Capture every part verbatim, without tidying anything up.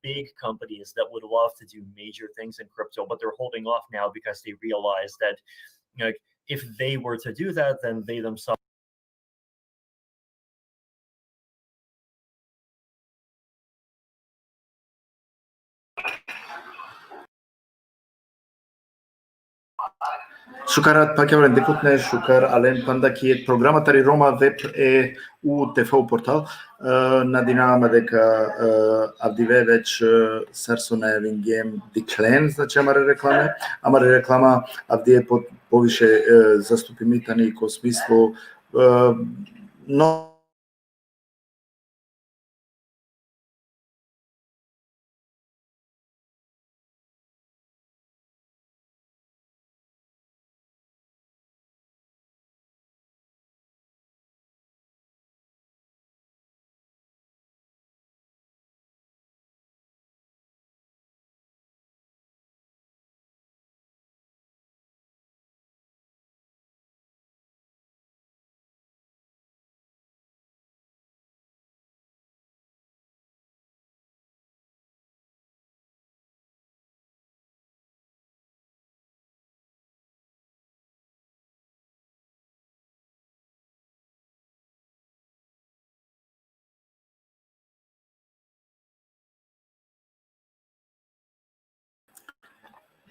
Big companies that would love to do major things in crypto, but they're holding off now because they realize that, like, if they were to do that, then they themselves Šukar rat, pakjavren dikhutne, šukar alen panda ki jekh programa tari Roma Web E U T V portal. E, nadinama deka, e, avdive već, e, sar so najavingjem dikhlen, znači, amare reklame. Amare reklama avdive po-, poviše, e, zastupimi tani ko smislu, e, no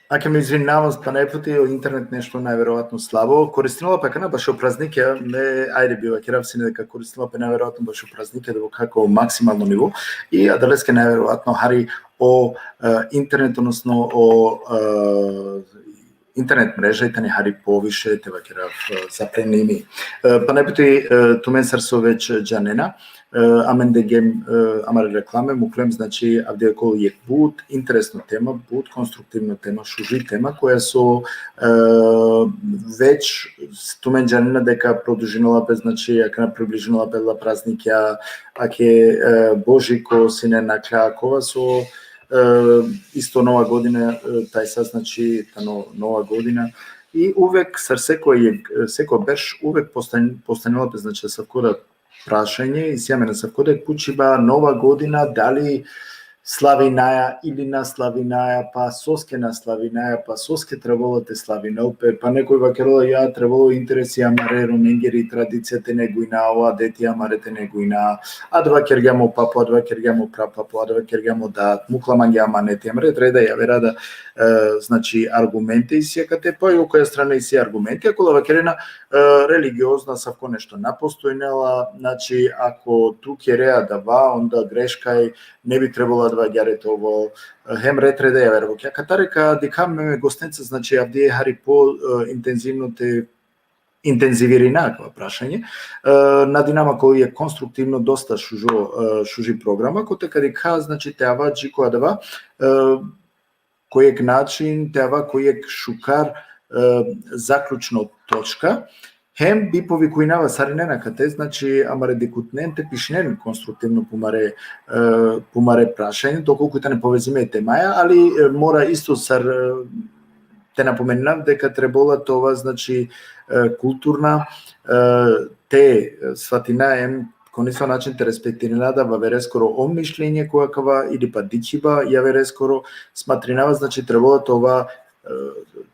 Ake me izvinava pana e puti, o internet nešto najverovatno slabo. Koristinela pe akana bašo praznikija, me ajde bi vakerav sine deka koristinela pe najverovatno bašo praznikija, da bo kako maksimalno nivo. I adaleske najverovatno hari o, e, internet, odnosno o, e, internet mreža i tani hari poviše te vakerav, e, zaplenimi. E, pana e puti, e, tumen sar so već džanena, e, amen dengjem, e, amare reklame, muklem, znači, avdive ko jekh but interesno tema, but konstruktivno tema, šuži tema, koja so, e, već tumen džanena deka produžinela pe, znači, akana približinela pe la praznikija, ake, e, Božiko sine nakhlja, kova so, e, isto Nova godina, e, taj sa, znači, tano Nova godina. I uvek, sar seko je, seko berš, uvek postan-, postanela pe, znači, asavko da prašanje, isi amen asavko da pučiba, Nova godina, dali slavinaja ili na slavinaja, pa soske na slavinaja, pa soske trebalo te slavinel pe, pa nekoj vakerela ja trebalo interesi amare Romengeri tradicija te neguina, o adeti amare te neguina, adava kergja mo papo, adava kergja mo prapapo, adava kergja mo dat, mukla mange amaneti amare, treda javera da, e, znači, argumente isi akate, pa i okoja strana isi argumente, ako la vakerena, e, religiozno asavko nešto na postojnela, znači, ako tu kere adava, onda greška i ne bi trebalo adava agjaar te ovel, e, hem re treda javera bukja. Katare ka dikha me, me gostenca, znači, avdive hari po, e, intenzivno te intenzivirina akava prašanje. E, nadinama ko jekh konstruktivno, dosta šužo, e, šuži programa, kote ka dikha, znači, te ava dži ko adava, e, ko jekh način, te ava ko jekh šukar, e, zaključno točka, hem bi povikujnava sarinen akate, znači, amare dikhutnen te pišinen konstruktivno pumare, e, pumare prašanje, dokolku tane povezime e temaja, ali, e, mora isto sar, e, te napomeninav deka trebela te ova, znači, e, kulturna, e, te, e, svatina em ko nesavo način te respektirina da vavereskoro o mišljenje ko akava ili pa dikhiba javereskoro, smatrinava, znači, trebela te ova, e,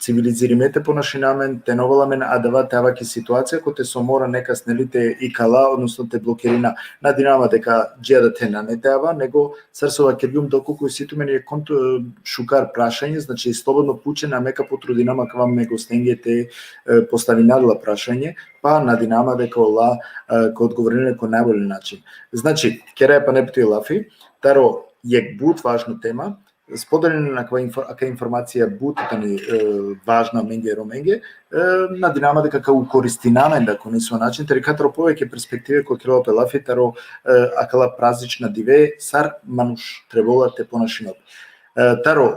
civilizirime te ponašina amen, te na ovel amen adava te ava ki situacija kote so mora nekas, neli, te ikala, odnosno te blokirina. Nadinama deka dži adate nane te ava, nego sar so vakergjum, dokolku isi tumen jekh kont-, e, šukar prašanje, znači, slobodno pučen, a me ka potrudinama akava me gostenge te, e, postavina adala prašanje, pa nadinama deka ola, e, ka odgovorinen ko najbolji način. Znači, keraja pana jekh puti lafi taro jekh but važno tema, spodelinen akava info-, akava informacija but tani, e, važna amenge Romenge, e, nadinama deka ka ukoristina amen da ko nesavo način, te dikha taro poveke perspektive ko kerela pe lafi taro, e, akala praznična dive, sar manuš trebela te ponašinel pe. E, taro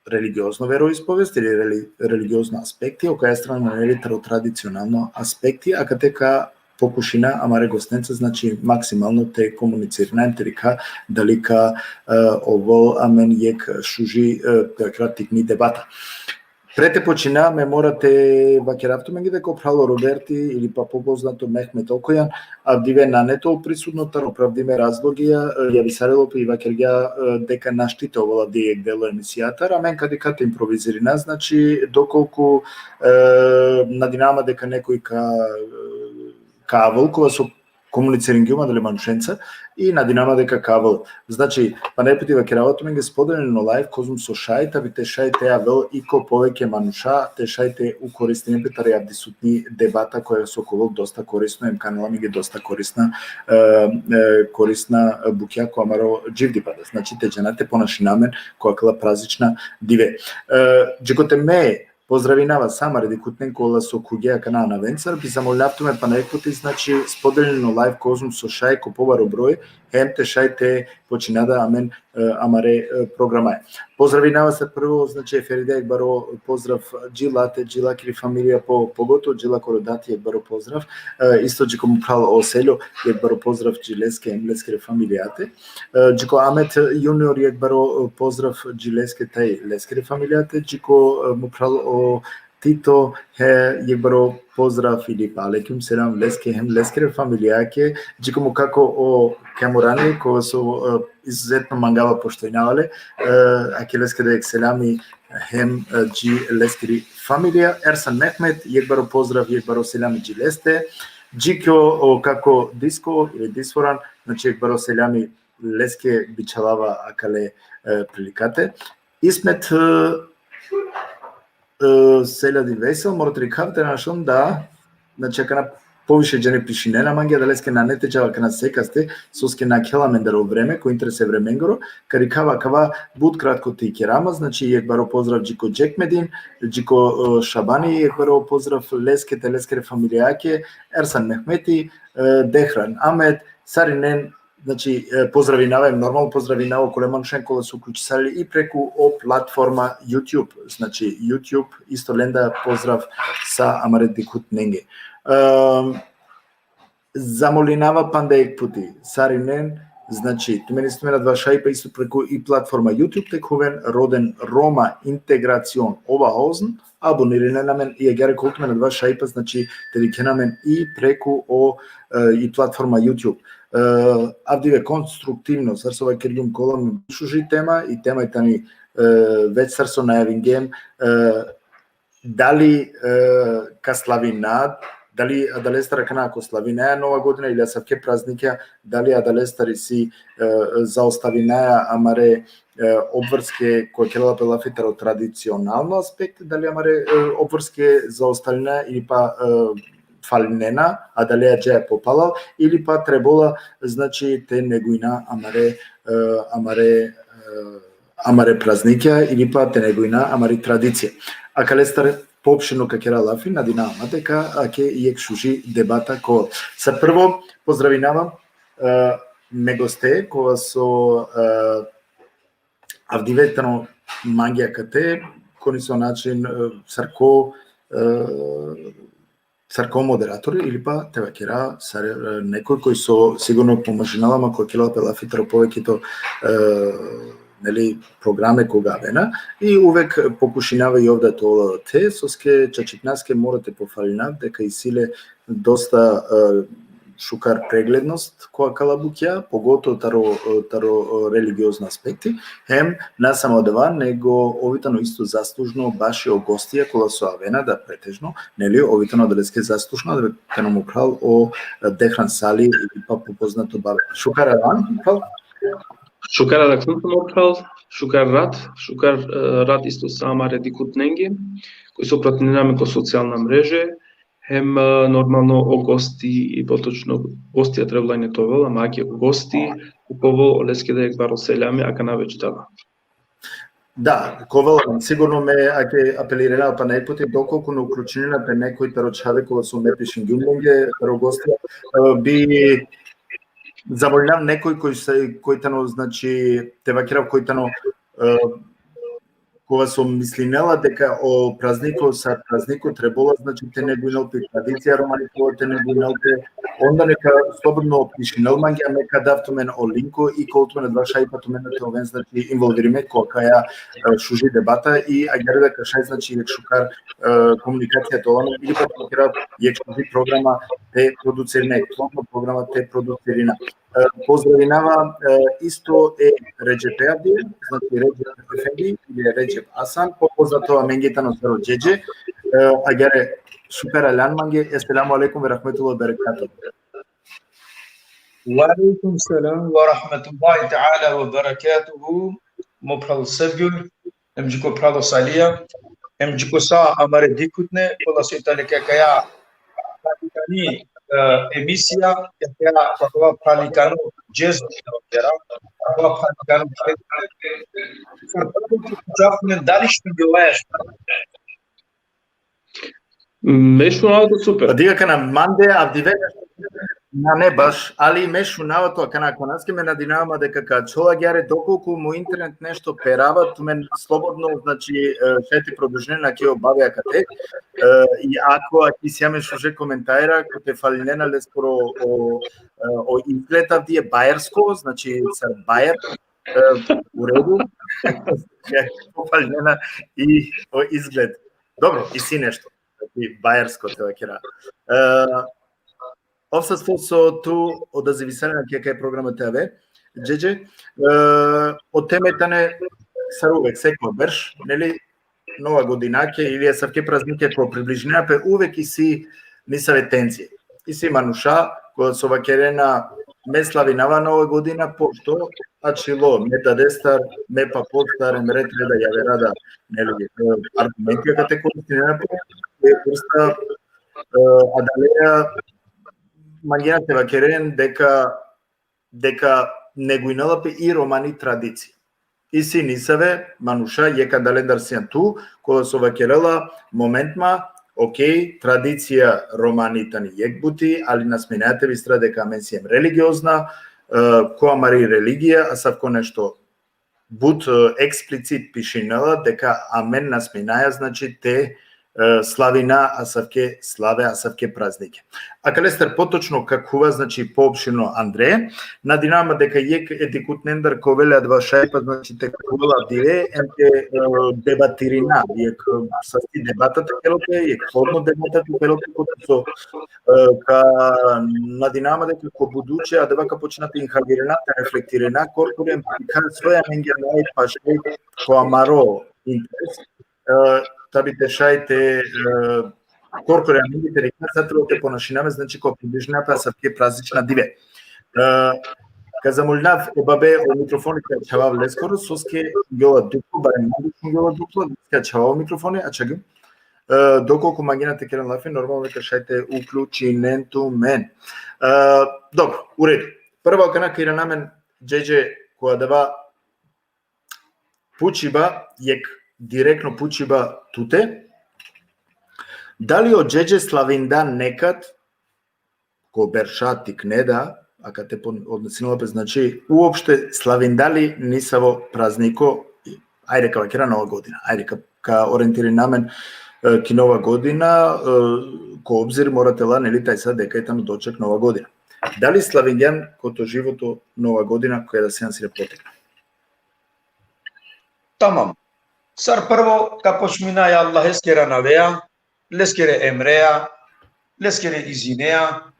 religiozno veroispovest ili reli-, religiozno aspekti, okoja strana, neli, taro tradicionalno aspekti, akate ka pokušina amare gostenca, znači, maksimalno te komunicirina em te dikha dali ka, e, ovel amen jekh šuži, e, kratikni debata. Pre te počina, me mora te vakerav tumenge deka o phral o Roberti ili pa popoznato Mehmet Okojan, avdive nane te ol prisutno taro opravdime razlogija, e, javisarilo pe i vakergja, e, deka našti te ovel avdive jekh delo emisijatar, amen ka dikha te improvizirina, znači, dokolku, e, nadinama deka nekoj ka, e, ka avel, kova so komuniciringjum adale manušenca, i nadinama deka ka avel. Znači, pana jekh puti vakerava tumenge, spodelinen o live kozom so šaj, ta bi te šaj te avel i ko poveke manuša, te šaj te ukoristinen pe tari avdisutni debata koja so ka ovel dosta korisno, em ka anel amenge dosta korisna, e, e, korisna bukja ko amaro dživdipa da. Znači, te džana te ponašina amen ko akala praznična dive. E, dži kote me pozdravinava sa amare dikhutnen kola so khuvgje akana anavencar, bi zamolinav tumen pana jekh puti, znači, spodelinen o live kozom so šaj ko pobaro broj, hem te šaj te počina da amen, e, amare, e, programaja. Pozdravinava sa prvo, znači, e Feride, jekh baro pozdrav dži late, dži lakiri familija, po-, pogotovo dži lakoro dati, jekh baro pozdrav. E, isto dži ko mo phral o Seljo, jekh baro pozdrav dži leske, em leskere familijate. E, dži ko Ahmet Junior, jekh baro, e, pozdrav dži leske thaj leskere familijate, dži ko, e, mo phral o Tito, he, jekh baro pozdrav ili pa alejkum selam leske hem leskere familijake, dži ko mo kako o Kamurani, kova so, e, izuzetno mangava poštojnava le, e, ake leske da jekh selami hem, e, dži leskiri familija. Ersan Mehmet, jekh baro pozdrav, jekh baro selami dži leste, dži ko o kako Disko ili Disforan, znači, jekh baro selami leske bičhalava akale, e, prilikate. Ismet, e, e, Seljadin Veysel, mora te dikhav te našel da, znači, akana poviše džene pišinena mange, adaleske nane te džava akana sekaste, soske nakhela amendar o vreme, ko interes e vremengoro, ka dikhav akava but kratko te ikera ma, znači, jekh baro pozdrav dži ko Džekmedin, dži ko, e, Šabani, jekh baro pozdrav leske thaj leskere familijake, Ersan Mehmeti, e, Dehran Ahmet, sarinen, znači, e, pozdravinava, normalno pozdravinava okole manušen kola so uključisali i preku o platforma YouTube, znači, YouTube, isto lenda pozdrav sa amare dikhutnenge. Em, zamolinava panda jekh puti sarinen, znači, tumen isi tumen adava šajipa isto preku i platforma YouTube te khuven, roden Roma Integration Oberhausen, abonirinen amen, i agjaar ka ol tumen adava šajipa, znači, te dikhen amen i preku o, e, i platforma YouTube. avdive konstruktivno, sar so vakergjum, ka ovel amen šuži tema, i tema i tani, e, već sar so najavingjem, e, dali, e, ka slavina, dali adalestar akana ko slavinaja Nova godina ili asavke praznikja, dali adalestar isi, e, zaostavinaja amare, e, obvrske, ko kerela pe lafi taro tradicionalno aspekt, dali amare, e, obvrske zaostalina ili pa, e, falinena, adalea džaja popalal, ili pa trebola, znači, te neguina amare, e, amare, e, amare praznikja, ili pa te neguina amari tradicija. Akalestar poopšteno ka kera lafi, nadinava ma deka ake jekh šuži debata ka ovel. Sa prvo, pozdravinava, e, me goste, kova so, e, avdive tano mangi akate, ko niso način, e, sar ko, e, sar ko moderator ili pa te vakera sar, e, nekoj koj so sigurno pomažinela ma ko kerela pe lafi taro poveketo, e, neli, programe koga avena, i uvek pokušinava i ov da te ovel te, soske čačipnaske mora te pofalinav deka isi le dosta, e, šukar preglednost ko akala bukja, pogotovo taro, taro, e, religiozno aspekti, hem na samo adava, nego ov i tano isto zaslužno baši o gostija kola so avena, da pretežno, neli, ov i tano adaleske zaslužno, da tano mo phral o, e, Dehran Sali, ili pa popoznato Babe. Šukar arakhlum, phral. Šukar arakhlum, mo phral, šukar rat, šukar, e, rat isto sa amare dikhutnenge, koj so pratinena amen ko socijalna mreže, hem, e, normalno o gosti, i potočno gostija trebela ine te ovel, ama ake o gosti, ka ovel oleske da jekh baro selami, akana već dava. Da, ka ovel, sigurno me ake apelirena pana jekh puti, dokolku na uključinena pe nekoj taro čhave kola so me pišingjum lenge, taro gostija, e, bi zamolinav nekoj koj se, koj tano, znači, te vakerav, koj tano, e, kova so mislinela deka o prazniko, sar prazniko trebola, znači, te neguinel pe tradicija romani, te neguinel pe, onda neka slobodno pišinel mange, a me ka dav tumen o linko i ka ovel tumen adava šajipa tumen te oven, znači, involvirime ko akaja, e, šuži debata i agjaar da ka šaj, znači, jekh šukar, e, komunikacija te ovel amen, ili pa te vakerav jekh šuži programa te producirina, plodno programa te producirina. E, pozdravinava, e, isto e Redžepe avdive, znači Redžep Efendi ili Redžep Asan, popoznato amenge tano sar o Džedže, e, agjaar, šukar aljan mange, esselamu alejkum ve rahmetullahi ve berekatuhu. Ve alejkum selam ve rahmetullahi teala ve berekatuhu, mo phral Sergjoj, em dži ko phral o Salija, em dži ko sa amare dikhutne, kola so i tane ko akaja phralinkani, e, emisija, ko akaja, ko akava phralinkano džez, ko akava phralinkano džez. Sar prvo te pučav tumen, dali šungjovea? Me šunava tut super. Pa dikh akana, mande avdive nane baš, ali me šunava tut akana, akonaske me nadinava ma deka ka ačhol agjaar, dokolku mo internet nešto perava, tumen slobodno, znači, e, šaj te produžinen ake o Babe akate, e, i ako ake isi amen šuže komentara, ka te falinena leskoro o, e, o izgled avdive bajersko, znači, sar bajer, e, u redu, ka te falinena i o izgled. Dobro, isi nešto, znači, bajersko te vakera. E, ov sasto so tu odazivisena ake akaja programa te ave, Džedže, e, o teme tane sar uvek, sekova berš, neli, Nova godinake ili asavke praznikja ko približinena pe, uvek isi nisave tencije. Isi manuša kola so vakerena, me slavinava Nova godina, pošto ačhilo me dadestar, me papostar, em red reda javera da, neli, e, argumentija ka te koristinena pe, e, vrsta, e, adalea mangena te vakeren deka, deka neguinela pe i romani tradicija. Isi nisave manuša, jekh adalendar sian tu, kola so vakerela, moment ma, okej, tradicija romani tani jekh buti, ali na sminaja te bistra deka amen siem religiozna, e, ko amari religija asavko nešto but, e, eksplicit pišinela deka amen na sminaja, znači, te, e, slavina asavke slave, asavke praznike. Akalestar potočno ka khuva, znači, poopširno andre. Nadinama deka jekh e dikhutnendar ka ovel adava šajpa, znači, te ka ovel avdive, em te, e, debatirina, jekh, e, sasti debata te kerel pe, jekh plodno debata te kerel pe, kote so, e, ka, nadinama deka ko buduće adava ka počna te inhalirina, te reflektirina, korkori em ka dikha soj amenge najpaše ko amaro interes, e, tabi te šaj te, e, korkori amenge te dikha sa trebela te ponašina amen, znači, ko približina pe asavke praznična dive. E, ka zamolinav e babe o mikrofoni ka čhavav leskoro, soske šungjola duplo, barem man šungjola duplo, ka čhavav o mikrofoni, ačhagjum. E, dokolku mangena te keren lafi, normalno ka šaj te uključinen tumen. E, dobro, u redu. Prvo akana ka irana amen, Džedže, ko adava pučiba, jekh direktno pučiba tute. Dali o Džedže slavinda nekad, ko berša tikne da, a kad te pon-, odnosinela pe, znači, uopšte slavinda li nisavo prazniko, ajde ka vakera Nova godina, ajde ka, ka orientirina amen, e, ki Nova godina, e, ko obzir mora te la, neli, taj sa deka i tano doček Nova godina. Dali slavingjan ko to životo Nova godina, koja da sian sine potikna? Tamam. Sar prvo ka počmina e Allaheskere anavea, leskere emrea, leskere izinea.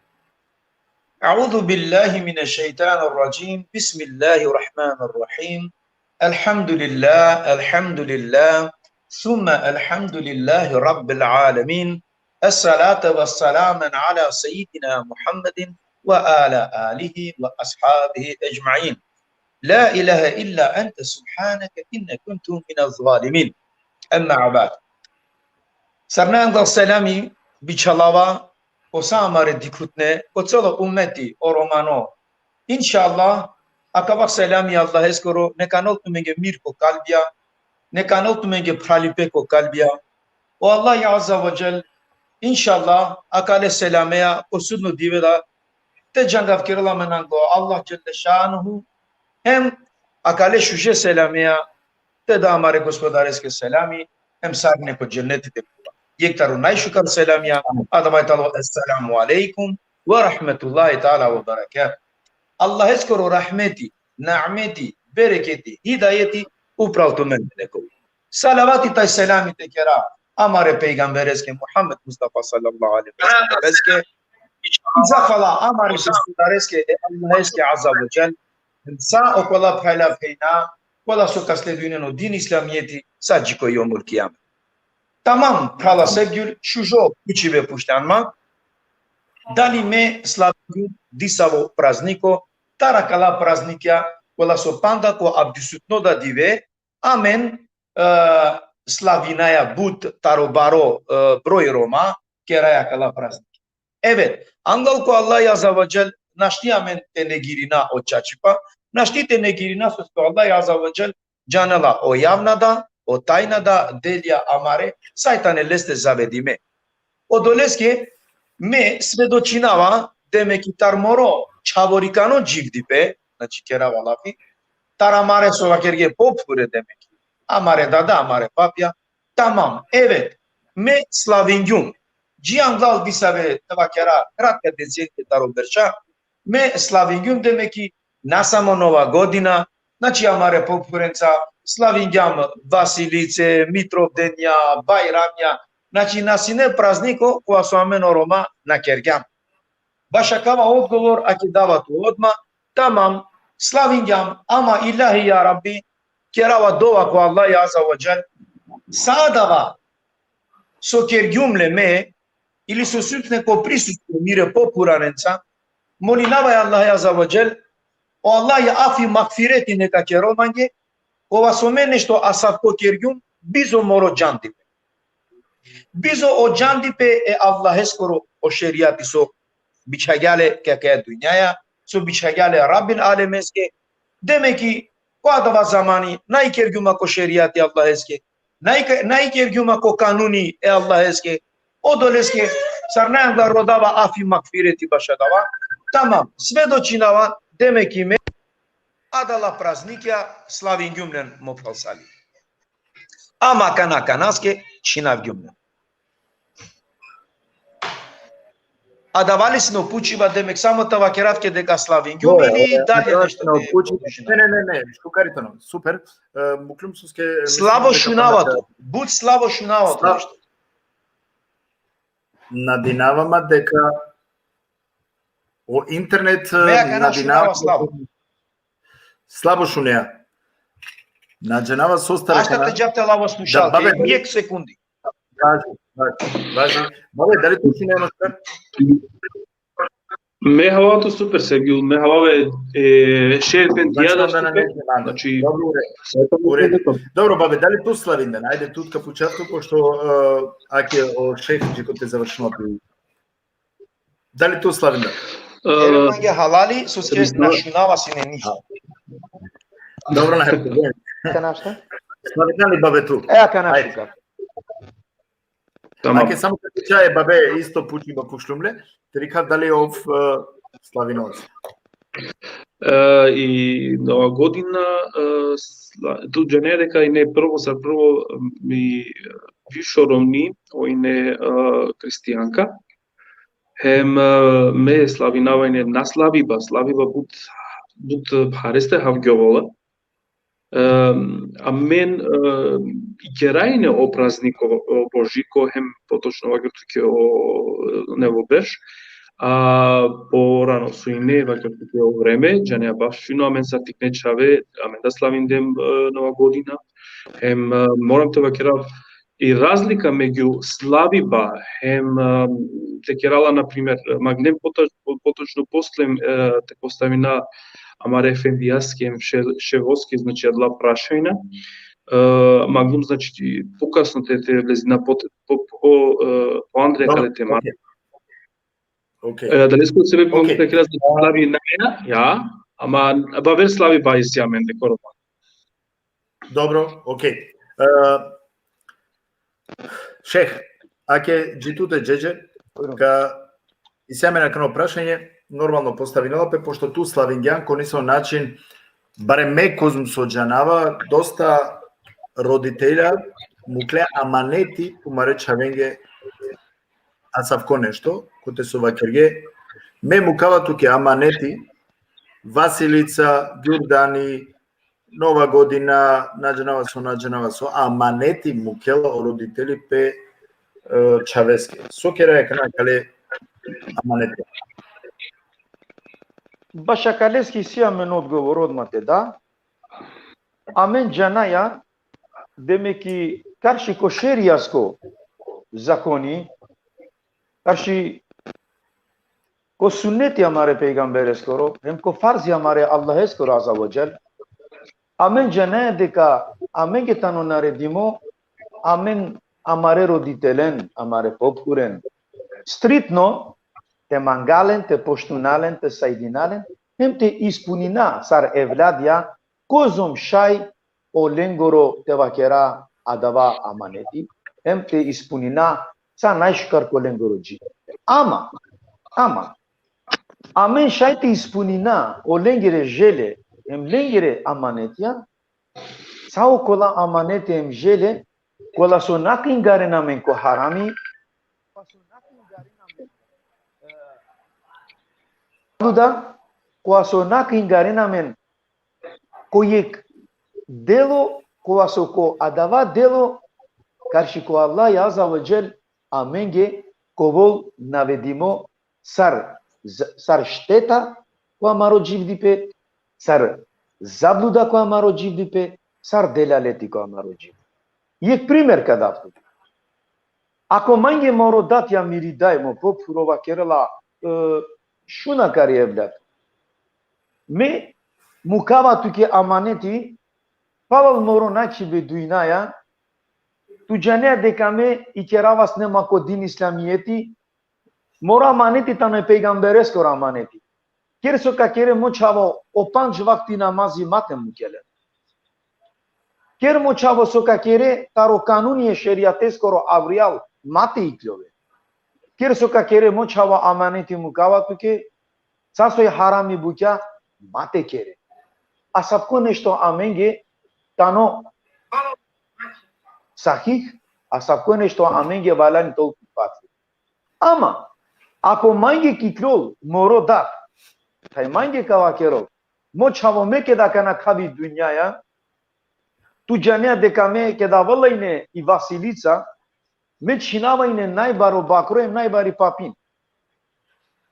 أعوذ بالله من الشيطان الرجيم. بسم الله الرحمن الرحيم. الحمد لله، الحمد لله، ثم الحمد لله رب العالمين. الصلاة والسلام على سيدنا محمد وعلى آله وأصحابه أجمعين. لا إله إلا أنت سبحانك إني كنت من الظالمين. أما بعد. Sarnanga selami bičhalava ko sa amare dikhutne, ko celo umeti o romano. Inšallah, akava selami Allaheskoro neka anol tumenge mir ko kalbija, neka anol tumenge phralipe ko kalbija. O Allah Azza ve Dželle, inšallah, akale selamea o sudno dive da te džangav kerela amen anglo Allah Dželle Šanuhu, hem akale šuže selamea te da amare Gospodareske selami, hem sarine ko dženneti te phuva. Jekh taro najšukar selamija, adava tano: Esselamu alejkum ve rahmetullahi teala ve berekatuhu. Allaheskoro rahmeti, nameti, bereketi, hidajeti upral tumen te ovel. Salavati taj selami te kera amare pejgambereske Muhammed Mustafa sallallahu alejhi ve sellemeske. Zahvala amare Gospodareske e Allaheske Azza ve Dželle, sa okola phralja phenja, kola so ka sledujnen o din islamijeti, sa dži ko jomul kijamet. Tamam, phrala Sevgjul, šužo pučibe pučhljan ma, dali me slavgjum disavo prazniko, taro akala praznikja, kola so panda ko avdisutno da dive, amen, e, slavinaja but, taro baro, e, broj Roma, keraja akala praznike. Evet, anglal ko Allah Azza ve Dželle našti amen te negirina o čačipa, našti te negirina soske o Allah Azza ve Dželle džanela o javna da, o tajna da, delija amare, sa i tane leste zavedime. Odoleske me svedočinava, demek i tar moro čhavorikano dživdipe, znači kerava lafi, tar amare so vakerge pophure, demek i amare dada, amare papja, tamam, evet, me slavingjum. Dži anglal disave, te vakera, kratka decenija taro berša, me slavingjum, demek i na samo Nova godina, znači amare pophurenca, slavingjam Vasilice, Mitrovdenja, Bajramja, znači na sine prazniko kova so amen o Roma na kergjam. Baš akava odgovor ake dava tu odma, tamam, slavingjam, ama ilahi ja Rabbi, kerava dova ko Allah Azza ve Dželle, sa adava so kergjum le me, ili so sutne ko prisustvo mire pophuranenca, molinava e Allah Azza ve Dželle, o Allah afi magfireti neka kerol mange, kova so me nešto asavko kergjum, bizo moro džandipe. Bizo o džandipe e Allaheskoro o šerijati so bičhagja le ki akaja dunjaja, so bičhagja le Rabbil alemeske, demek i ko adava zamani na ikergjum ma ko šerijati Allaheske, na i-, na ikergjum ma ko kanuni e Allaheske, odoleske, sarnanga rodava afi magfireti baš adava. Tamam, svedočinava, demek i me adala praznikja slavingjum len, mo phral Sali. Ama akana, akanaske čhinavgjum len. Adava li sine o pučiba, demek, samo te vakerav tuke deka slavingjum, ili dalje nešto te produžina? Ne, ne, ne, ne, šukar i tano, super. E, mukljum soske, e, Slabo šunava tu, but slabo šunava tu nešto. Nadinava ma deka o internet, e, Me akana šunava slabo. Slabo šunea. Na džanava sostar. Ašta te džav te lava slušalke, Babe, jek sekundi. Važi, važi, važi. Babe, dali tu šunea maškar? Me havava tu super, Sergjul, me havava e, e, šef ben Znači, dijada onda na super. neće manda. Znači, Dobro, u redu. sve to U redu. to. Dobro, babe, dali tu slavindan? Ajde, tu ka početku, pošto, e, ake o šef, dži ko te završimo tu. Dali tu slavindan? Ere E, mange halali, soske na šunava sine ništa. Dobro, na problem. Akana šta? Slavindan li, babe, tu? E, akana Ajde. Šukar. Tamam. Ake samo kad čaje, babe, isto pučiba pušljum le, te dikhav dali ov, e, slavinovac. E, i Nova godina, e, sla- tu džane deka ine prvo, sar prvo, mi više romni, o ine, e, hristijanka. Hem, e, me slavinava ine na slaviba, slaviba but, but phareste havgjovola. E, amen, e, ikera ine o prazniko, o Božiko, hem potočno vaker tuke o, e, Nevo berš, a porano so ine, vaker tuke o vreme, džanea baš fino, amen sar tikne čhave, amen da slavindem, e, Nova godina. Hem, e, moram te vakerav i razlika megju slaviba hem, e, te kera la, na primer, magnem pota-, potočno posle, e, te postavina amare efendijaske hem še-, ševoske, znači, adala prašanja. E, magnem, znači, pokasno te, te vlezina po, po, po, e, po andre Dobro, kale tema. okej. Okej. E, adaleske sebepi Okej. magnem te kera, znači, slavi na mena, ja, ama baver slaviba isi amende ko Roma. Dobro, okej. E, šeh, ake dži tute, džedže, Bujrum. ka isi amen akano prašanje, normalno postavinela pe, pošto tu slavingjan, ko nesavo način, barem me kozom so džanava, dosta roditelja mukle amaneti tumare čhavenge asavko nešto, kote so vakerge, me mukava tuke amaneti, Vasilica, Gjurdani, Nova godina, na džanava so, na džanava so, amaneti mukela o roditeli pe, e, čhaveske. So kera akana kale amaneti? Baš akaleske isi amen odgovor odma te da. Amen džanaja, demek, ki karši ko šerijasko zakoni, karši ko sunneti amare pejgambereskoro, hem ko farzi amare Allaheskoro azze ve dželle, amen džanaja deka amenge tano naredimo, amen amare roditelen, amare pophuren, striktno te mangalen, te poštujnalen, te sajdinalen, hem te ispunina sar evladja, kozom šaj olengoro, te vakera, adava amaneti, hem te ispunina sa najšukar ko lengoro dži. Ama, ama, amen šaj te ispunina olengere želje, hem lengere amanetja, sa okola amaneti hem želje, kola so na ka ingaren amen ko harami, kola so na ka ingaren amen, e, zabluda, kola so na ka ingaren amen ko jek delo, kola so ko adava delo, karši ko Allah azze ve dželle, amenge ka ovol navedimo sar, z-, sar šteta ko amaro dživdipe, sar zabluda ko amaro dživdipe, sar delaleti ko amaro dživdipe. Jek primer ka dav tut. Ako mange moro dat ja miri daj, mo pophuro vakerela, e, šun akari evlad. Me mukava tuke amaneti, palal moro nakhibe dujnaja, tu džanea deka me ikerava sine ma ko din islamijeti, moro amaneti tano e pejgambereskoro amaneti. Ker so ka kere, mo čhavo, o pandž vakti namazi ma te muke len. Ker, mo čhavo, so ka kere, taro kanuni e šerijateskoro avrijal ma te ikljove. Ker so ka kere, mo čhavo, amaneti mukava tuke, sa soj harami bukja ma te kere. Asavko nešto amenge tano sahih, asavko nešto amenge valjani te ol prihvatljivo. Ama, Ako mange ki klol moro dat, taj mange ka vakerol: Mo čhavo, me keda kana khav i dunjaja, tu džanea deka me keda avela ine i vasilica, me čhinava ine najbaro bakro em najbari papin.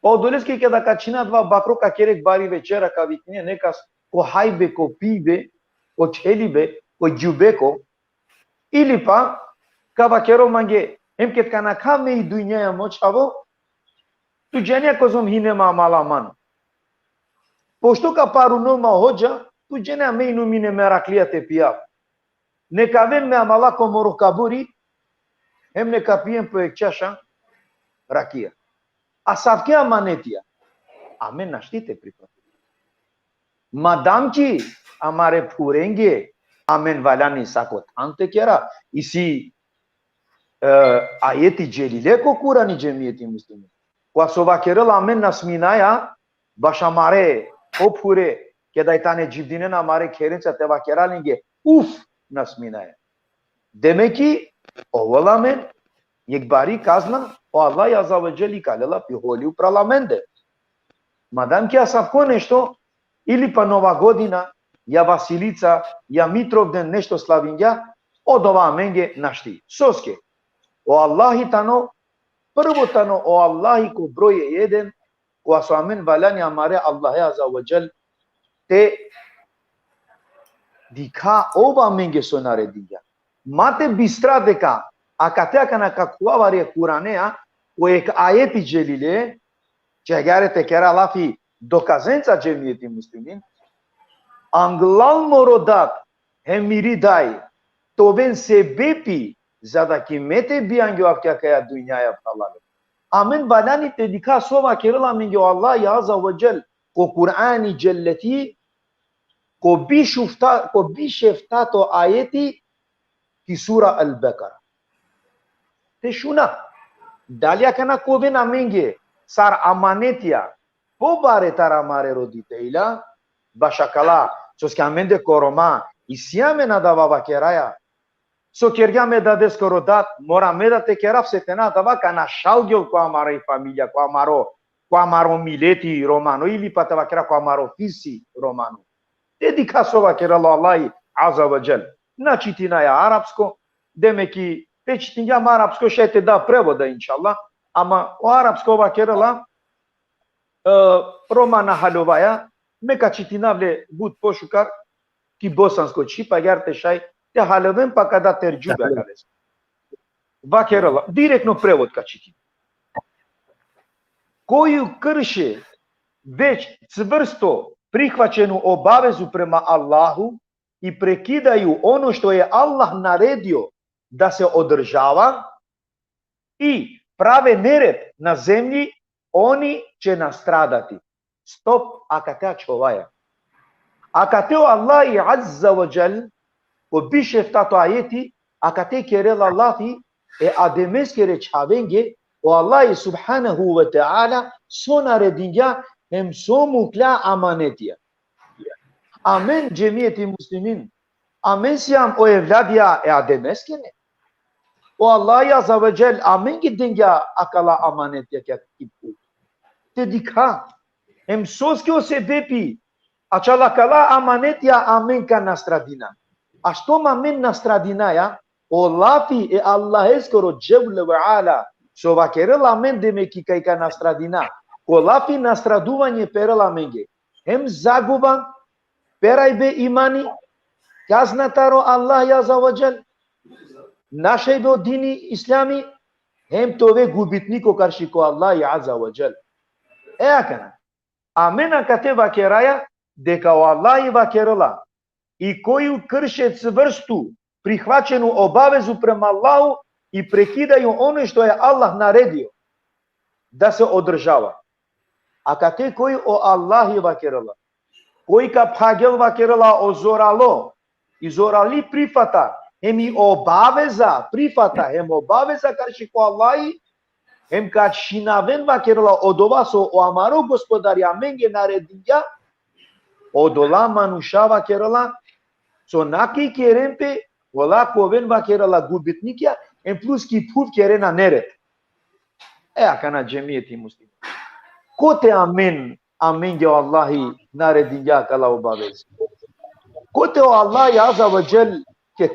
Pa odoleske keda ka čhina adava bakro, ka kere jek bari večera, ka vikine nekas ko hajbe, ko pijbe, ko čhelibe, ko džubeko. Ili pa ka vakerol mange: Em ked kana khav me i dunjaja, mo čhavo, tu džanea kozom hine ma amala man. Pošto ka parunol ma hodža, tu džanea me inum ine meraklija te pijav. Neka aven me amala ko moro kaburi, em neka pijen po jek čaša rakija. Asavke amanetija amen našti te prifatin. Madam ki amare phurenge amen valjani sako than te kera, isi, e, ajeti dželile ko Kurani, džemijeti muslimin. Kova so vakerela amen na sminaja, baš amare o phure, keda i tane dživdinen amare kherenca, te vakera lenge: Uf, na sminaja. Demek ki, ovola amen jek bari kazna, o Allah azze ve dželle ikalela pi holi upral amende. Madam ki asavko nešto, ili pa Nova godina, ja Vasilica, ja Mitrovden nešto slavingja, odova amenge našti. Soske? O Allahi tano, prvo tano o Allahi ko broj e eden, kova so amen valjani amare Allahe azze ve dželle te dikha, ov amenge so naredingja. Ma te bistra deka akate akana ka khuvav ari e Kuranea, ko jek ajeti dželile, čhagare te kera lafi dokazenca, džemijeti muslimin, anglal moro dat hem miri daj te oven sebepi za da ki me te bijangjovav ki akaja dunjaja, phralalen. Amen valjani te dikha so vakerela amenge o Allah azze ve dželle ko Kurani džellethi, ko biš ufta-, ko biš eftato ajeti ki sura El-Bekara. Te šuna, dali akana ka oven amenge sar amanetija pobare taro amare roditelja, baš akala, soske amende ko Roma isi amen adava vakeraja: So kergja me dadeskoro dat, mora me da te kerav, se te na adava ka našalgjol ko amari familija, ko amaro, ko amaro mileti romano, ili pa te vakera ko amaro fisi romano. Te dikha so vakerela o Allahi azze ve dželle. Na čitinaja arapsko, demek ki te čitingjam arapsko, šaj te da prevoda, inšallah, ama o arapsko vakerela, e, Roma na haljovaja, me ka čitinav le but pošukar ki bosansko čhib, agjaar te šaj te haljoven, pa ka da terđume akaleske. Vakerela, direktno prevod ka čitin. Koju krše već cvrsto prihvaćenu obavezu prema Allahu i prekidaju ono što je Allah naredio da se održava i prave nered na zemlji, oni će nastradati. Stop, akate ačhovaja. Akate o Allahi azze ve dželle, ko biš eftato ajeti, akate kerela lafi e Ademeskere čhavenge, o Allahi subhanehu ve teala so naredingja hem so mukhlja amanetija. Amen, džemijeti muslimin, amen sijam o evladija e Ademeskere. O Allahi azze ve dželle amenge dengja akala amanetija ki phuv. Te dikha, hem soske o sebepi, ačhal akala amanetija amen ka nastradina. A štom amen nastradinaja, o lafi e Allaheskoro dželle ve ala, so vakerela amen, demek ki kaj ka nastradina. Ko lafi nastraduvanje perela amenge hem zaguba, perajbe imani, kazna taro Allah azze ve dželle, našajbe o dini islami, hem te ove gubitniko karši ko Allah azze ve dželle. E akana, amen akate vakeraja deka o Allahi vakerela: „И кои крше цврсту прихвачену обавезу према Аллаху и прекидају оној што е Аллах наредио да се одржава.“ Akate koj o Allahi vakerela, koj ka phagel, vakerela, o zoralo, i zorali prifata, hem i obaveza prifata, hem obaveza karši ko Allahi, hem ka čhinaven, vakerela, odova so o amaro Gospodari amenge naredingja, odola manuša, vakerela, so na ka ikeren pe, ola ka oven, vakerela, gubitnikja, hem plus ki phuv kerena nered. E akana džemijeti musliman. Kote amen, amenge o Allahi naredingja akala obaveze? Kote o Allahi azze ve dželle, ke,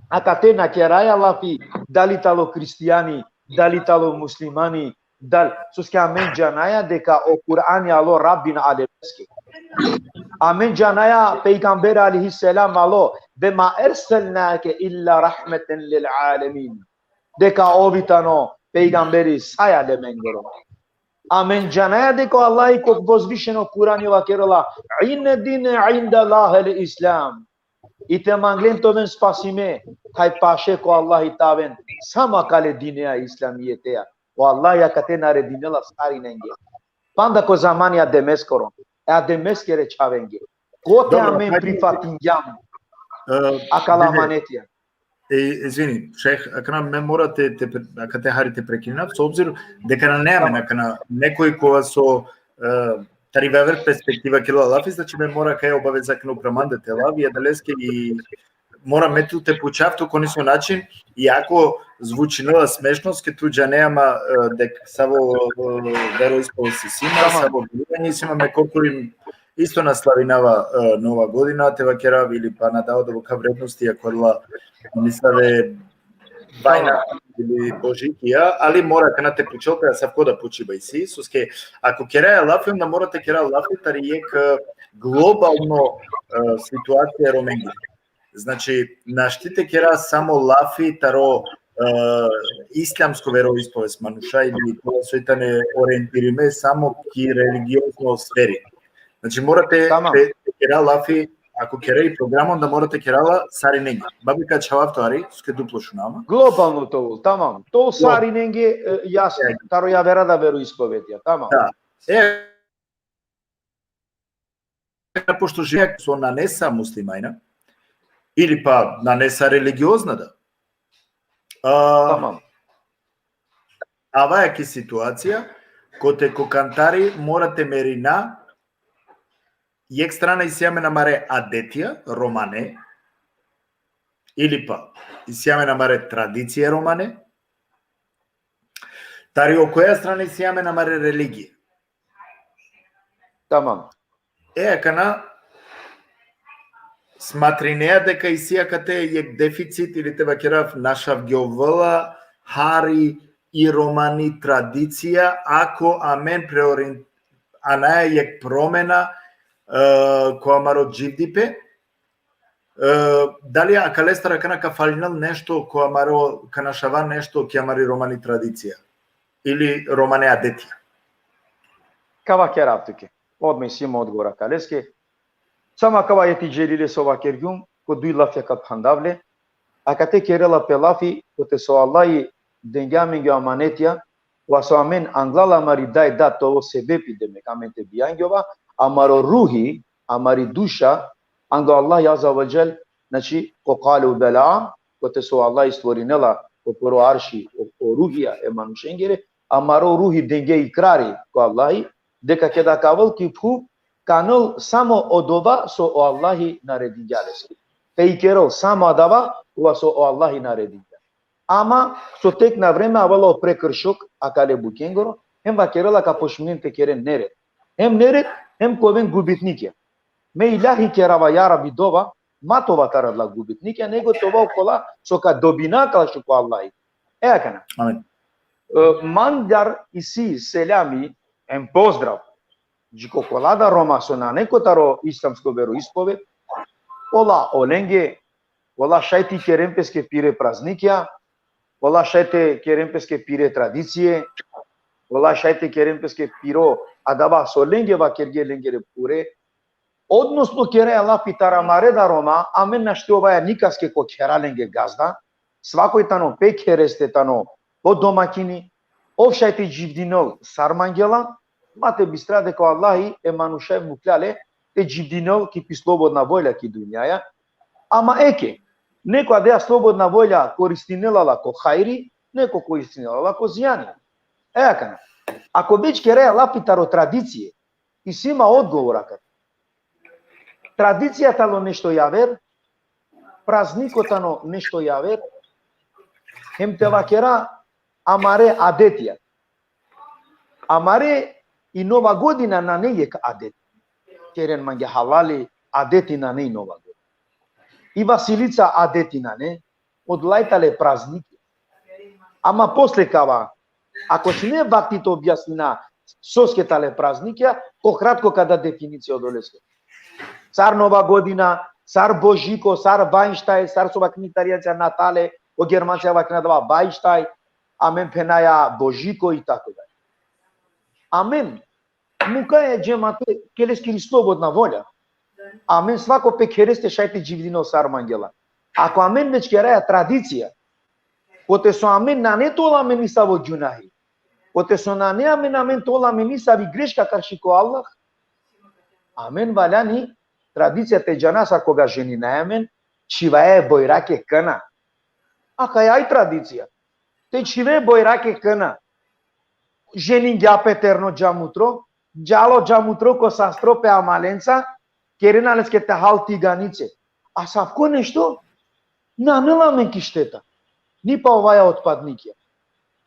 akate na keraja lafi, dali tano hristijani, dali tano muslimani, dali, soske amen džanaja deka o Kur'ani alo Rabbin alemeske. Amen džanaja pejgamberi alejhi selam alo, ve ma erselnake illa rahmeten lil alemin. Deka ov i tano pejgamberi sa e alemengoro. Amen džanaja deka o Allahi ko vozvišeno Kur'ani vakerela: ined dine indallahi el-islam. I te manglen te oven spasime, thaj paše ko Allahi te aven samo akale dineja islamijeteja. O Allahi akate naredinela sarinenge. Panda ko zamani Ademeskoro, e Ademeskere čhavenge. Kote amen prifatingjam akala amanetija? E, izvini, šejh, akana me mora te, te, akate hari te prekinav, s obzir deka nane amen akana nekoj kova so, e, tari javer perspektiva kerela lafi, znači me mora kaj obaveza akana upra mande te lav, i adaleske i mora me tu te pučav tu ko niso način, iako zvučinela smešno, soske tu džane, ama, e, dek savo, e, veroispovest isi ma, savo verujanje isi ma, me korkori isto na slavinava, e, Nova godina, te vakerav, ili pa na dava dovolka vrednosti, ako la, misave, vajna ili Božikija, ali mora akana te pučel, kaj asavko da pučiba isi, soske ako keraja lafi, onda mora te kera lafi tari jek, e, globalno, e, situacija e Romenge. Znači, našti te kera samo lafi taro, e, islamsko veroispovest manuša ili kola soj tane orientirime samo ki religiozno sferi. Znači, mora te, tamam, te, te kera lafi, ako kera i programa, onda mora te kera la sarinenge. Babi, ka čhavav tu hari, soske duplo šunama. Globalno te ol, tamam. Te ol sarinenge, e, jasno, taro javera da veroispovedija, tamam. Da. E, pošto žive so nane sa muslimanja, ili pa nane sa religiozna da. A, tamam. Avaja ki situacija, kote ko kantari mora te merina, jek strana isi amen amare adetija romane, ili pa isi amen amare tradicija romane, tari okoja strana isi amen amare religija. Tamam. E, akana smatrinea deka isi akate jek deficit ili te vakerav našavgjovela hari i romani tradicija, ako amen preorient-, anaja jek promena, e, ko amaro dživdipe, e, dali akalestar akana ka falinel nešto ko amaro, ka našava nešto ki amari romani tradicija ili romane adetija? Ka vakerav tuke. Odma isi ma odgovor akaleske. Samo akava ajeti dželile so vakergjum, ko duj lafja ka phandav le. Akate kerela pe lafi, kote so Allahi dengja amenge amanetija, kova so amen angla la amari daj dad te ol sebepi, demek, amen te bijangjova, amaro ruhi, amari duša, ando Allahi azze ve dželle, znači, ko kalbu bela, kote so Allahi stvorinela ko poro arši o, o ruhija e manušengere, amaro ruhi dengja ikrari ko Allahi, deka keda ka avel ki phuv, ka anel samo odova so o Allahi naredingja leske. Te ikerel samo adava, kova so o Allahi naredingja. Ama so tek na vreme avela o prekršok akale bukjengoro, hem vakerela ka počminen te keren nered. Hem nered, hem ka oven gubitnikja. Me ilahi kerava, ja Rabbi, dova, ma te ova taro adala gubitnikja, nego te ova okola so ka dobina akala šukar ko Allahi. E akana. Amin. E, mandar isi selami, hem pozdrav dži ko kola da Roma so nane kotaro islamsko veroispoved, ola olenge, ola šaj te keren peske pire praznikja, ola šaj te keren peske pire tradicije, ola šaj te keren peske piro adava so lenge vakerge lengere phure. Odnosno keraja lafi taro amare da Roma, amen našti ovaja nikaske ko khera lenge gazda, svakoj tano pe khereste tano po domakini, ov šaj te dživdinel sar mangela, ma te bistra deka o Allahi e manušen muklja le te dživdinel ki pi slobodna volja ki dunjaja. Ama eke, neko adaja slobodna volja koristinela la ko hajri, neko koristinela la ko zijani. E akana. Ako već keraja lafi taro tradicije, isi ma odgovor akate. Tradicija tano nešto javer, prazniko tano nešto javer, hem te vakera amare adetija. Amare i Nova godina nane jekh adet. Keren mange halali, adeti nane i Nova godina. I Vasilica adeti nane, odola i tale praznikija. Ama posle kava, ako sine vakti te objasnina soske tale praznikija, ko kratko ka da definicija odoleske. Sar Nova godina, sar Božiko, sar Vajnštaj, sar so vakerena Italijancija Natale, o Germancija vakerena adava Vajnštaj, amen phenaja Božiko i tako dalje. Amen, mukaja džemate, ke leskiri slobodna volja. Amen svako pe khereste šaj te dživdinel sar mangela. Ako amen već keraja tradicija, kote so amen nane te ovel amen nisavo gunahi, kote so nane amen, amen te ovel amen nisavi greška karši ko Allah, amen valjani tradicija te džana, sar koga ženinaja amen, čhivaja e bojrake kana. Akaja i tradicija. Te čhive bojrake kana. Ženingja pe terno džamutro, džala o džamutro ko sastro pe amalenca, kerena leske te hal tiganice. Asavko nešto nane la amen ki šteta. Ni pa ovaja otpadnikija.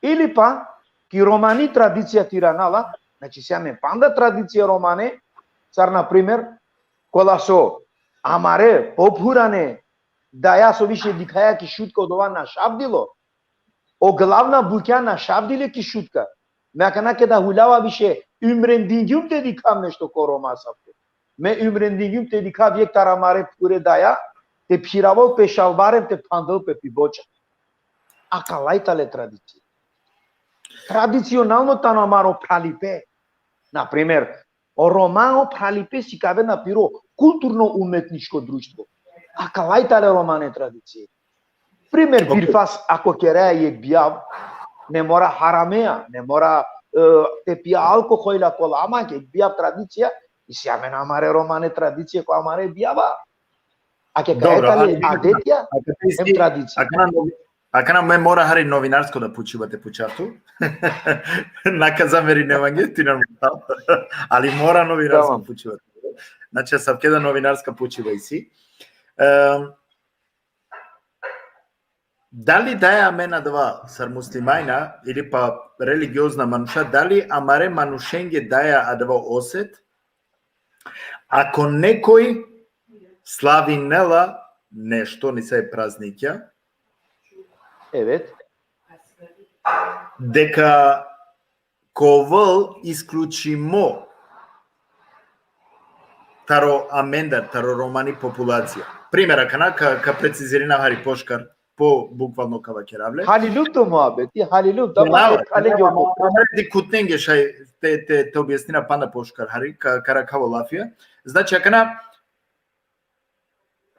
Ili pa, ki romani tradicija te irana la, znači, si amen panda tradicija romane, sar, na primer, kola so amare pophurane daja so više dikhaja ki Šutka, odova našavdilo, o glavna bukja našavdile ki Šutka. Me akana keda huljava više, umrendingjum te dikhav nešto ko Roma asavko. Me umrendingjum te dikhav jekh taro amare phure daja te phiravel pe šalvarem, te phandel pe pi boča. Akala i tale tradicija. Tradicionalno tano amaro phralipe. Na primer, o Roma o phralipe sikaverena piro kulturno-umetničko društvo. Akala i tale romane tradicije. Primer, okej, birfas, ako keraja jekh bijav, ne mora haramea, ne mora, e, te pija alkohol, kola, ama jekh bijav tradicija, isi amen amare romane tradicije ko amare bijava. Ake, dobro, kaja i tale adetija, akate isi, em tradicija. Akana novi-, akana me mora hari novinarsko da pučiba te pučav tu. Na ka zamerine mange, ti normalno. Ali mora novinarsko, tamam, pučiba. Znači, asavke da novinarska pučiba isi. Em, dali daja amen adava sar muslimanja ili pa religiozna manuša, dali amare manušenge daja adava oset, ako nekoj slavinela nešto, nisave praznikja, evet, deka ka ovel isključimo taro amendar, taro romani populacija. Primer, akana ka, ka precizirina hari poškar, po bukvalno ka vakerav le. Halilum to muhabeti, halilum, da. Bravo, pa, bravo, halilum. Ama, ama dikhutnenge šaj te, te, te objasnina panda poškar hari, ka, ka rakhav o lafija. Znači, akana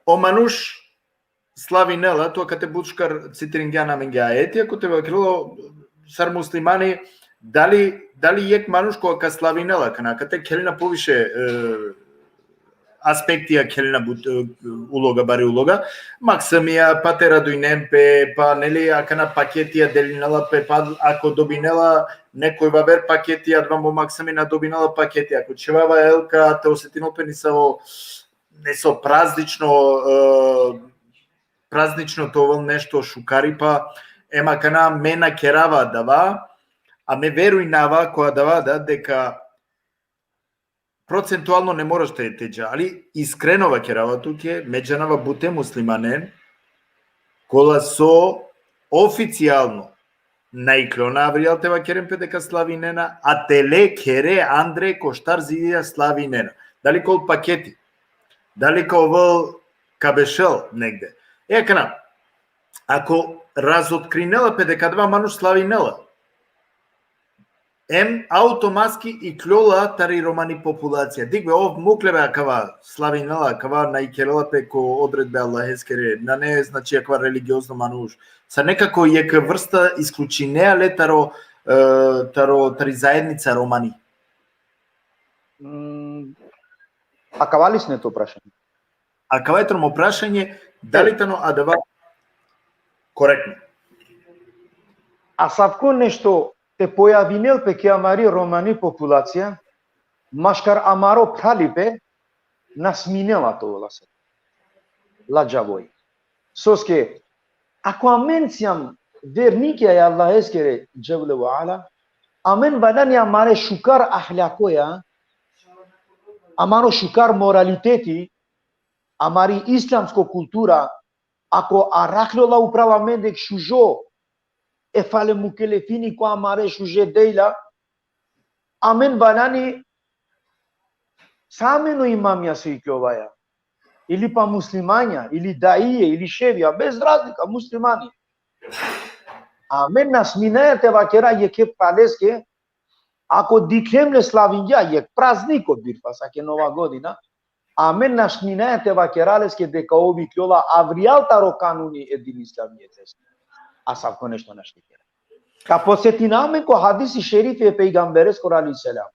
o manuš slavinela, tu akate but šukar citiringjan amenge ajeti, ako te vakerela sar muslimani, dali, dali jekh manuš kova ka slavinela, akana akate khelena poviše, e, aspektija khelena but, e, uloga, bari uloga, maksamija, pa te radujnen pe, pa, neli, akana paketija delinela pe, pa ako dobinela nekoj vaver paketija, adava mo maksami na dobinela paketija, ako čhivava elka, te osetinel pe nisavo, neso praznično, e, praznično te ovel nešto šukaripa, em akana me na kerava adava, a me verujnava ko adava da deka procentualno ne moraš te, te dža, ali iskreno vakerava tuke, me džanava bute muslimanen, kola so oficijalno na iklona avrijal te vakeren pe deka slavinena, a tele khere andre ko štar zidija slavinena. Dali ka ovel paketi, dali ka ovel ka bešel negde. E, akana, ako razotkrinela pe deka adava manuš slavinela, em automatski ikljola tari romani populacija. Dikh be, ov mukle be akava slavinela, akava na ikerela pe ko odredbe Allaheskere, nane, znači, akava religiozno manuš. Sa nekako jekh vrsta isključinea le taro, e, taro, tari zaednica romani. Mm, akava li sine to prašanje? Akava i tano mo prašanje, dali tano adava korektno? Asavko nešto te pojavinel pe ki amari romani populacija, maškar amaro phralipe, na sminela te ovel asavko. Ladžavoj. Soske, ako amen sijam vernikija e Allaheskere dželle ve ala, Amen valjani amare šukar ahlakoja, amaro šukar moraliteti, amari islamsko kultura, ako arakhlola upral amende jek šužo, e fale mukelefini ko amare šuže dejla, amen valjani, sa amen o imamija so ikljovaja, ili pa muslimanja, ili daije, ili ševija, bez razlika, muslimani. Amen na sminaja te vakera jekhe praleske, ako dikhlem le slavingja jek prazniko birfa, sake Nova Godina, amen na sminaja te vakera leske deka ov ikljola avrijal taro kanuni e din islamijeteskoro. Asavko nešto našti kera. Ka podsetina amen ko hadisi šerifi e pejgambereskoro alejhi selam.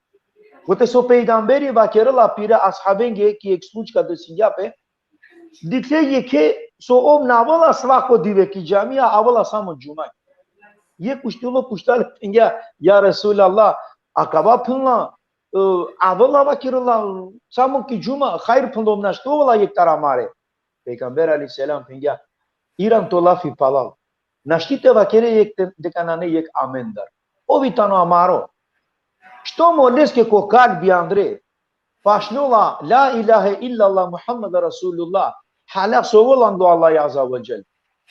Kote so pejgamberi vakerela pire ashabenge ki jek slučka desingja pe, dikhle jekhe so ov na avela svako dive ki džamija, avela samo džuma. Jek uštilo pučhla le, phengja: Ja Resulallah, akava phenela, e, avela, vakerela, samo ki džuma, hajr, phenela, ov našti ovela jek taro amare. Pejgamber alejhi selam phengja: Iran to lafi palal. Našti te vakere jek te, deka nane jek amendar. Ov i tano amaro. Što mo leske ko kalbi andre pašljola la ilahe illallah Muhammed Resulullah, hala so volando Allah azze ve dželle.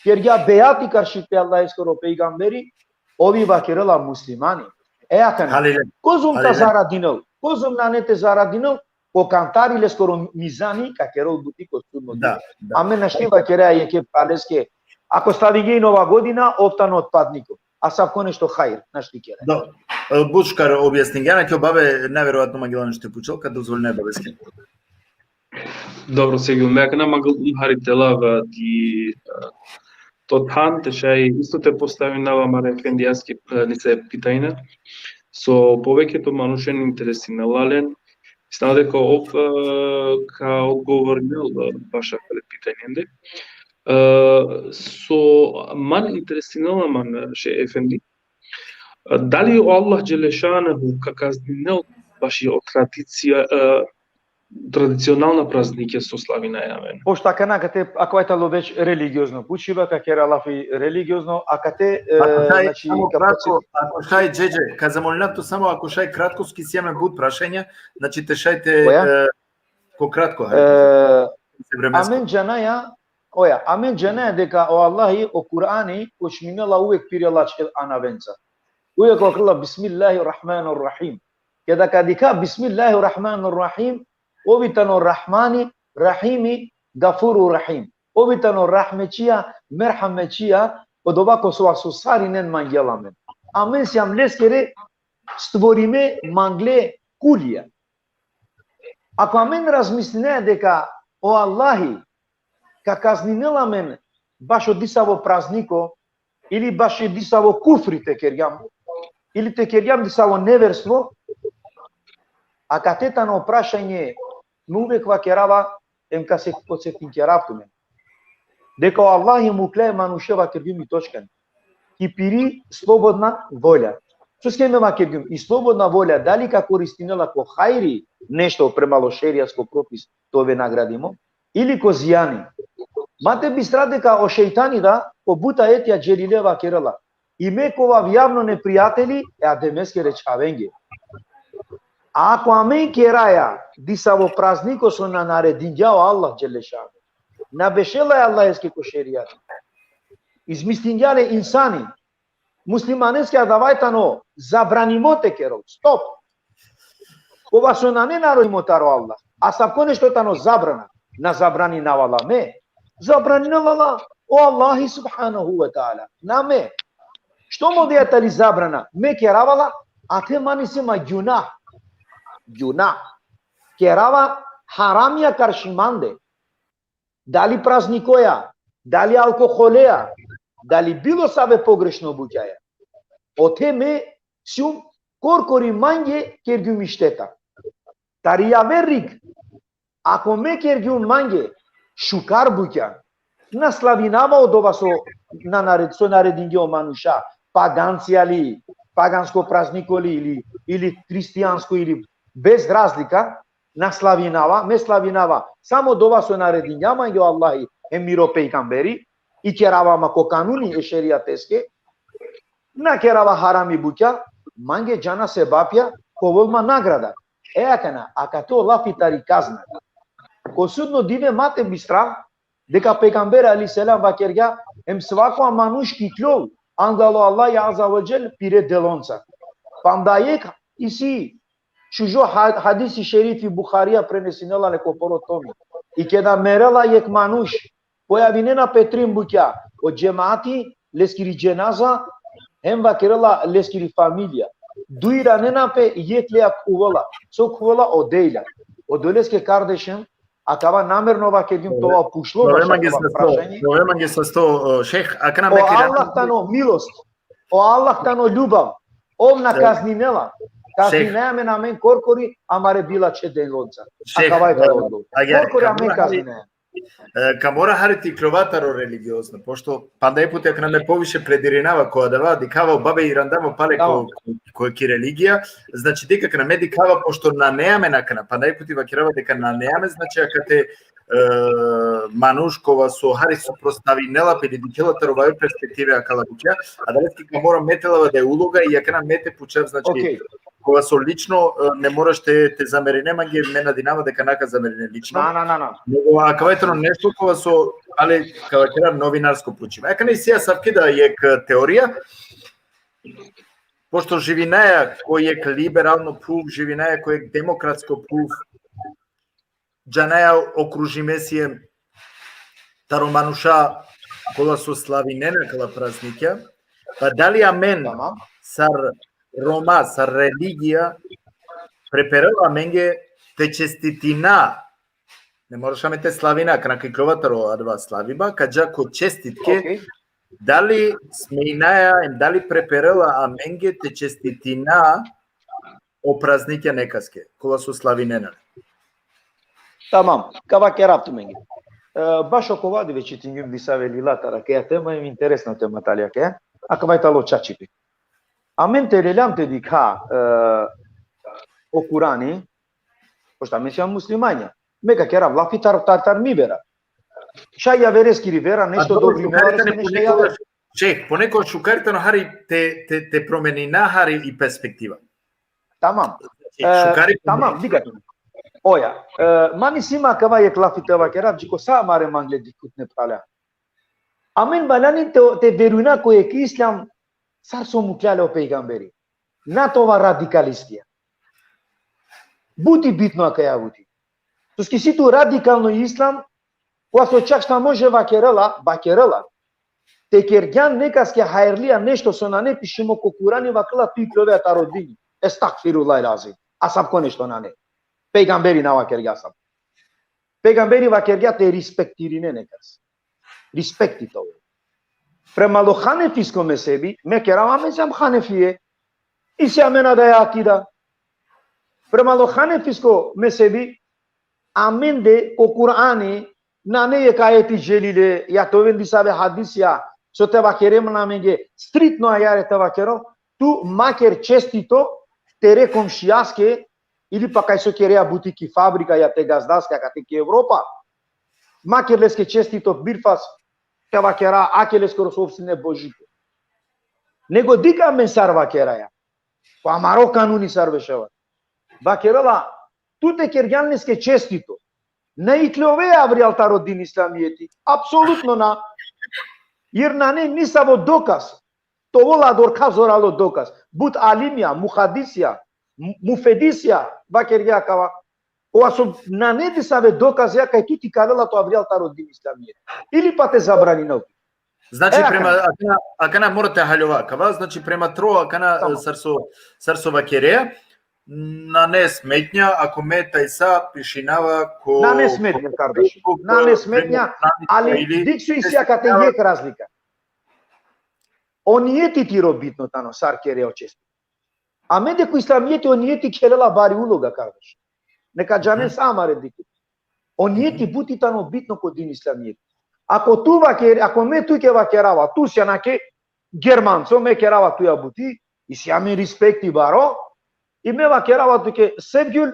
Kergja bejati karši pe Allaheskoro pejgamberi, ov i vakerela muslimani. E akana, Halile. Kozom ka Halile. Zaradinel, kozom nane te zaradinel, ko kantari leskoro mizani ka kerel buti ko sudno dive. Da, da. Amen našti vakera jekhe praleske, ako slavingja i Nova Godina, ov tano otpadniko. Asavko nešto hajr našti kera. Da. E, but šukar objasningjan, a ki o babe najverojatno mangela nešto te pučel, ka dozvolina e babeske. Dobro, Sergio, me akana mangel um hari te lav, e, ti, e, to than, te šaj isto te postavinav amare efendijaske, e, niz e pitanja. So povekjeto manušen interesinela len, mislinava deka ov, e, ka odgovorinel, e, bašo akale pitanjende. E, so man interesinela man, e, šejh efendi, e, dali o Allah dželle šanuhu ka kazninel bašo tradicija, e, tradicionalna praznikija so slavinaja amen? Pošto akana akate, akava tano već religiozno pučiba, ka kera lafi religiozno, akate, e, Ako šaj, znači, samo ka kratko, podsjet- ako šaj, Džedže, ka zamolinav tu samo, ako šaj, kratko, ske si amen but prašanja, znači te šaj te, Koja? E, ko kratko, hajde. E, se vremensko. Amen džanaja, oja, amen džanaja deka o Allahi o Kur'ani počminela uvek pire lačhe anavenca. Uvek vakerela: Bismillahirrahmanirrahim. Keda ka dikha Bismillahirrahmanirrahim, ov i tano Rahmani, Rahimi, Gafuru Rahim. Ov i tano rahmetčija, merhametčija, odova kova so sarinen mangela amen. Amen sijam leskere stvorime, mangle, kulija. Ako amen razmislinaja deka o Allahi ka kazninel amen bašo disavo prazniko, ili bašo disavo kufri te kergjam, ili te kergjam disavo neverstvo, akate tano prašanje, me uvek vakerava, em ka se podsetinkerav tumen. Deka o Allahi mukla e manuše, vakergjum i točkan, ki piri slobodna volja. Soske me vakergjum, i slobodna volja, dali ka koristinela ko hajri nešto prema o šerijasko propis, te ove nagradimo, ili ko zijani. Ma te bistra deka o šejtani da, ko but ajetija dželile vakerela: I me ka ovav javno neprijateli e Ademeskere čhavenge. A ako amen keraja disavo prazniko so na naredingja o Allah dželle šanuhu, na bešela e Allaheske ko šerijati, izmislingja le insani, muslimaneske adava tano zabranimo te kerel. Stop. Kova so nane naredimo taro Allah. Asavko nešto tano zabrana. Na zabraninava la me. Zabraninela la o Allahi subhanahu ve teala. Na me. Što mo dija tali zabrana? Me kerava la, a te man isi ma gjunah. Gjunah. Kerava haramija karši mande. Dali praznikoja, dali alkoholeja, dali bilo save pogrešno bukjaja. Ote me sijum korkori mange kergjum i šteta. Tari javer rig, ako me kergjum mange šukar bukja, na slavinava odova so na nared-, so naredingje o manuša, pagancija li, pagansko prazniko li, ili, ili hristijansko, ili bez razlika, na slavinava, me slavinava samo odova so naredingja mange o Allahi hem miro pejgamberi, i kerava ma ko kanuni e šerijateske, na kerava harami bukja, mange džana sebapja, ka ovel ma nagrada. E akana, akate o lafi tari kazna. Ko sudno dive ma te bistra, deka pejgamberi alejhi selam vakergja, em svako manuš ka ikljol, anglo Allahi azze ve dželle, pire delonca. Panda jekh isi šužo ha-, hadisi šerifi Buharija prenesinela le ko poro tomi. I keda merela jekh manuš, pojavinena pe trin bukja, o džemati, leskiri dženaza, hem vakerela leskiri familija. Duj iranena pe, jekh leja khuvela. So khuvela? O dejla. Odoleske, kardeşim, akava namerno vakergjum, te ova pučlo, Dove mange sa sto, prašanje. Dove mange sa sto, o, šejh, akana me O Allah tano milost. O Allah tano ljubav. Ov na kazninela. Šejh. Kazninaja amen, amen korkori amare bilačhe delonca. Šejh, akava i tano odgovor. Agjaar, korkori amen kazninaja. E, ka mora hari te ikljova taro religiozno, pošto panda jekh puti akana me poviše predirinava ko adava, dikhava o babe irandava pale ko, ko ki religija, znači dikh akana me dikhava, pošto nane amen akana, panda jekh puti vakerava deka nane amen, znači akate, e, manuš kova so hari suprostavinela pe ili dikhela taro ova perspektive akala bukja, adaleske ka mora me te lava da uloga i akana me te pučav, znači, kova so lično, e, ne moraš te, te zamerine mange, me nadinava deka na ka zamerine lično. Na, na, na, na. Nego akava i tano nešto kova so, ali ka vakera, novinarsko pučibe. Akana isi asavki da jekh teorija, pošto živinaja ko jekh liberalno phuv, živinaja ko jekh demokratsko phuv, džanaja, okružime siem taro manuša kola so slavinena akala praznikja, pa dali amen sar Roma, sar religija, preperela amenge te čestitina, ne moraš amen te slavina, akana ka ikljova taro adava slaviba, ka dža ko čestitke, dali smejnaja, em dali preperela amenge te čestitina o praznikja nekaske, kola so slavinena. Tamam, ka vakerav tumenge. E, bašo kova dive čitingjum disave lila tari akaja tema, em interesna tema tali akaja, akava i tano čačipi. Amen te leljam te dikha, e, o Kurani, pošto amen sijam muslimanja. Me ka kerav lafi tar, tar, tar mi vera. Šaj javereskiri vera, nešto dobro, nešto javer. Šejh, ponekad šukar tano hari te, te, te promenina hari i perspektiva. Tamam. Znači, e, šukar i tamam, dikh. Oja, e, man isi ma akava jekh lafi te vakerav, dži ko sa amare mangle dikhutne, phralja. Amen valjani te, te verujna ko jekh islam, sar so mukhlja le o pejgamberi. Na te ova radikalistija. But i bitno akaja buti. Soske si tu radikalno islam, kova so čak šaj može vakerela, vakerela. Te kergjan nekaske hajrlija nešto so nane pišimo ko Kurani, vakerela tu ikljovea taro dini. Estagfirullahil azim. Asavko nešto nane. Pejgamberi na vakergja asavko. Pejgamberi vakergja te respektirine nekas. Respekti te ovel. Prema lo hanefisko mezhebi, me kerav, amen sijam hanefije. Isi amen adaja akida. Prema lo hanefisko mezhebi, amende ko Kurani nane jekh ajeti dželile, ja te oven disave hadisija, so te vakere man amenge, striktno ajare te vakero, tu ma ker čestito tere komšijaske, ili pa kaj so kerea buti ki fabrika, ja te gazdaske, akate ki Evropa, ma ker leske čestito birfas, te vakera, ake leskoro sovsine božiko. Nego dikh amen sar vakeraja. Ko amaro kanuni sar bešava. Vakerela, tu te kergjan leske čestito. Na ikljovea avrijal taro din islamijeti. Apsolutno na. Jer nane nisavo dokaz. Te ovel adorka zoralo dokaz. But alimija, muhadisija, mu-, mufedisija, vakergja akava. Kova so nane disave dokazija kaj tu te ikalela tu avrijal taro din islamijeti. Ili pa te zabraninel. Znači, e, prema, akana, akana mora te haljova akava, znači, prema tro, akana, tamam, sar so, sar so vakerea, nane smetnja, ako me tajsa pišinava ko, nane smetnja, ko, kardaš. Nane smetnja, ali dikh so isi akate jekh razlika. O nijeti tiro bitno tano, sar kere o česti. Amende ko islamijeti o nijeti khelela bari uloga, kardaš. Neka džanen sa amare dikh. O nijeti but i tano bitno ko din islamijeti. Ako tu vakere, ako me tuke vakerava, tu sian ake Germanco, me kerava tuja buti, isi amen respekti baro, i me vakerava tuke, Sevgjul,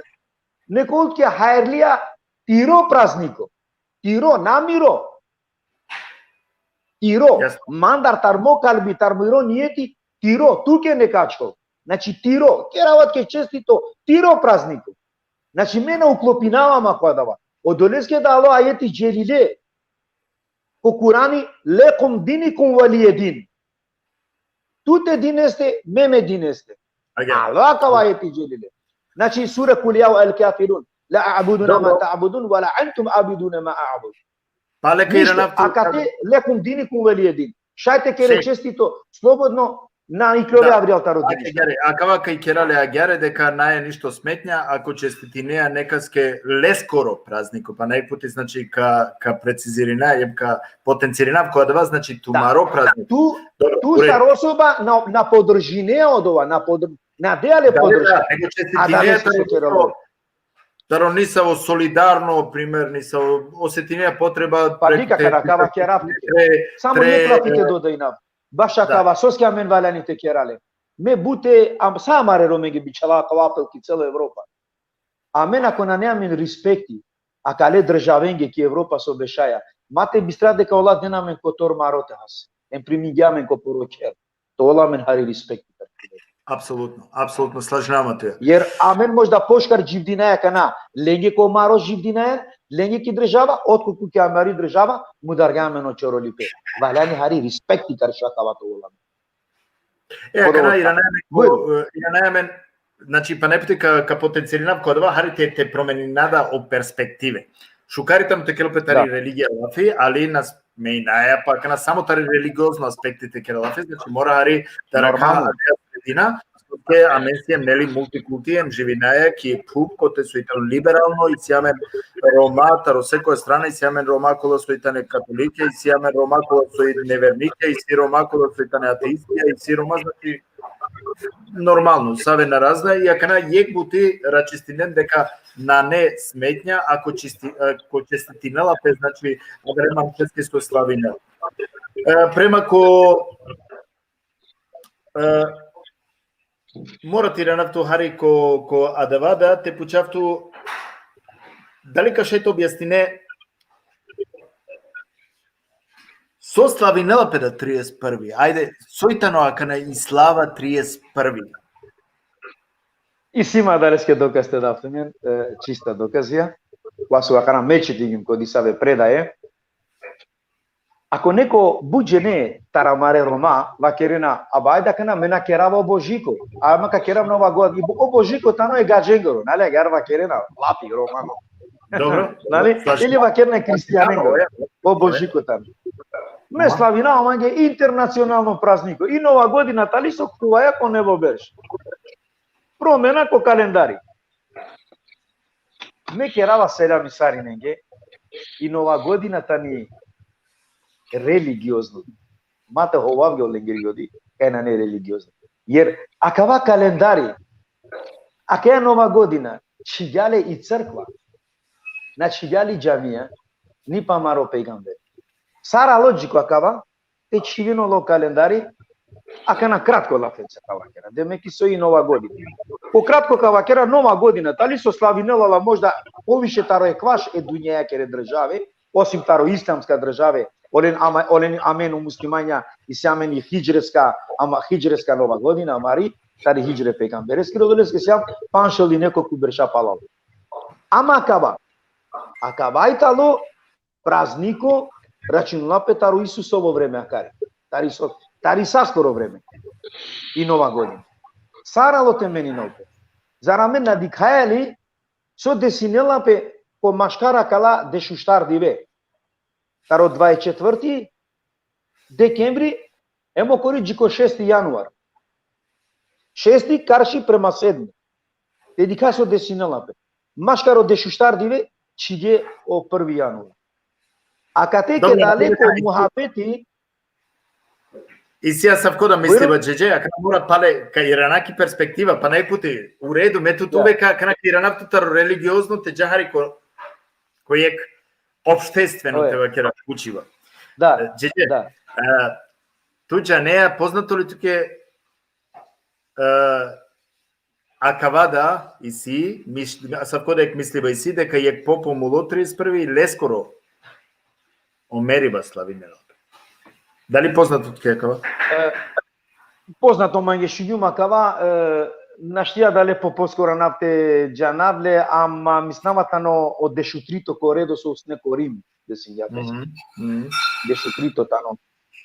neka ovel tuke hajrlija tiro prazniko. Tiro, na miro. Tiro. Mandar tar mo kalbi, tar miro nijeti, tiro, tuke neka ačhol. Znači, tiro, kerav tuke čestito tiro prazniko. Znači, me na uklopinava ma ko adava. Odoleske da alo ajeti dželile ko Kurani: "Lekum dinikum velije din." Tute dineste, me me dineste. Agjaar. Alo akava ajeti dželile. Znači, sura Kul ja ejuhel kafirun. La a'budu ma Dobro. ta'budun, wala antum abiduna ma a'bud. Pa leka Ništa, iranav tu. akate lekum dinikum velije din. Šaj te kere Šej. Čestito, slobodno, na iklove Da. avrijal taro din. Agjaar, akava kaj kera le agjaar deka nae ništo smetnja, ako čestitinea nekaske leskoro prazniko, pa najputi, znači, ka, ka precizirina, jem ka potencirina, ko adava, znači, tumaro prazniko. Tu, Dobro, tu u redu. sar osoba na, na podržinea odova, na podr-, na dea le Da, podrška. da, nego A da li čestitinea si taro šukera nisavo, taro nisavo solidarno, primer, nisavo osetinea potreba Pa pre-, dikh, te-, kara, kava kerav tuke. tre-, Samo tre-, jekh lafi te e, dodajnav. Baš Da. akava, soske amen valjani te kera le. Me bute, am, sa amare Romenge bičhala akava apel ki cela Evropa. Amen ako nane amen respekti akale državenge ki Evropa so bešaja, ma te bistra deka ola dena amen kotor maro te has. Em primingja amen ko puro čher. Te ovel amen hari respekti. Apsolutno, apsolutno, slažinava ma tuja. Jer amen možda pošukar dživdinaja akana, lenge ko maro dživdinaja, lenge ki država, otkolku ki amari država, mudargja amen o čorolipe. Valjani hari respekti karši akava te ovel amen. E, akana Dobro, irana amen ko, Bujrum. e, irana amen, znači, pa najputi ka, ka potencirinav ko adava, hari te, te promenina da o perspektive. Šukar i tano te kerel pe tari Da. religija lafi, ali na smeinaja, pa akana samo tari religiozno aspekti te kerel lafi, znači, mora hari tari Normalno. sredina, soske amen siem, neli, multikulti, em živinaja ki phuv kote so i tano liberalno, isi amen Roma, taro sekoja strana, isi amen Roma kola so i tane katolike, isi amen Roma kola so i nevernike, isi Roma kola so i tane ateistija, isi Roma, znači, normalno, save na razna, i akana jekh buti račistinen deka nane smetnja, ako čisti-, ako čestitinela pe, znači, adava manušeske so slavinela. E, prema ko, e, mora te iranav tu hari ko, ko adava da te pučav tu, dali ka šaj te objasnine so slavinela pe da trideset prvi? Ajde, so i tano akana i slava trideset prvi? Isi ma adaleske dokaz te dav tumen, e, čista dokazija. Kola so akana me čitigjum ko disave predaje. Ako neko but džene taro amare Roma, vakerena, aba ajde akana me na kerava o Božiko, ama ka kerav Nova Godina. I bo-, o Božiko tano e gadžengoro, nali, agjaar vakerena, lafi romano. Dobro. Nali, Slažem. Ili vakerena hristijanengoro, Ovo je. o Božiko tano. Me Aha. slavinava mange internacionalno prazniko. I Nova Godina tali so khuvaja ko nebo berš. Promena ko kalendari. Me kerava selami sarinenge. I Nova Godina tani religiozno. Ma te hovavge olengiri godi, kaj nane religiozno. Jer akava kalendari, akaja Nova Godina, čhigja le i crkva. Na čhigja le i džamija, ni pa amaro pejgamber. Sar alo dži ko akava, te čhiven ola o kalendari, akana kratko lafenca ka vakera. Demek, isto i Nova Godina. Po kratko ka vakera, Nova Godina, tali so slavinela la možda poviše taro ekvaš e dunjakere države, osim taro islamska države, olen ama-, olen amen o muslimanja, isi amen i hidžreska, ama hidžreska Nova Godina, amari, tari hidžre pejgambereskiri, odoleske siam panšel i nekolku berša palal. Ama akava, akava i tano prazniko računela pe taro Isusovo vreme akari. Tari so-, tari saskoro vreme. I Nova Godina. Sar alo te meninel pe? Zar amen na dikhaja li so desinela pe ko maškar akala dešuštar dive? Taro dvadeset četvrti dekembri, em okori dži ko šesti januar. Šesti karši prema sedmi. Te dikha so desinela pe. Maškar o dešuštar dive, čhige o prvi januar. Akate ke dale ko muhabeti. Isi asavko da misliba, džedže, akana mora pale, ka irana ki perspektiva, pa najputi, u redu, me tu, tu veka, akana ka irana tu taro religiozno, te dža hari ko, ko jekh opštestveno, te vakera, pučiba. Da, džedže, da. E, tu džanea, poznato li tuke, e, akava da isi, mis-, asavko da jekh misliba isi, deka jekh popo mulo trideset prvi leskoro o meriba slavinela. Dali poznato tuke akava? E, Poznato mange, šungjum akava, e, našti adale po poskoro anav te džanav le, ama mislinava tano o dešutrito ko redo so usne ko Rim, desingja pe. Mhm, mhm. Dešutrito tano.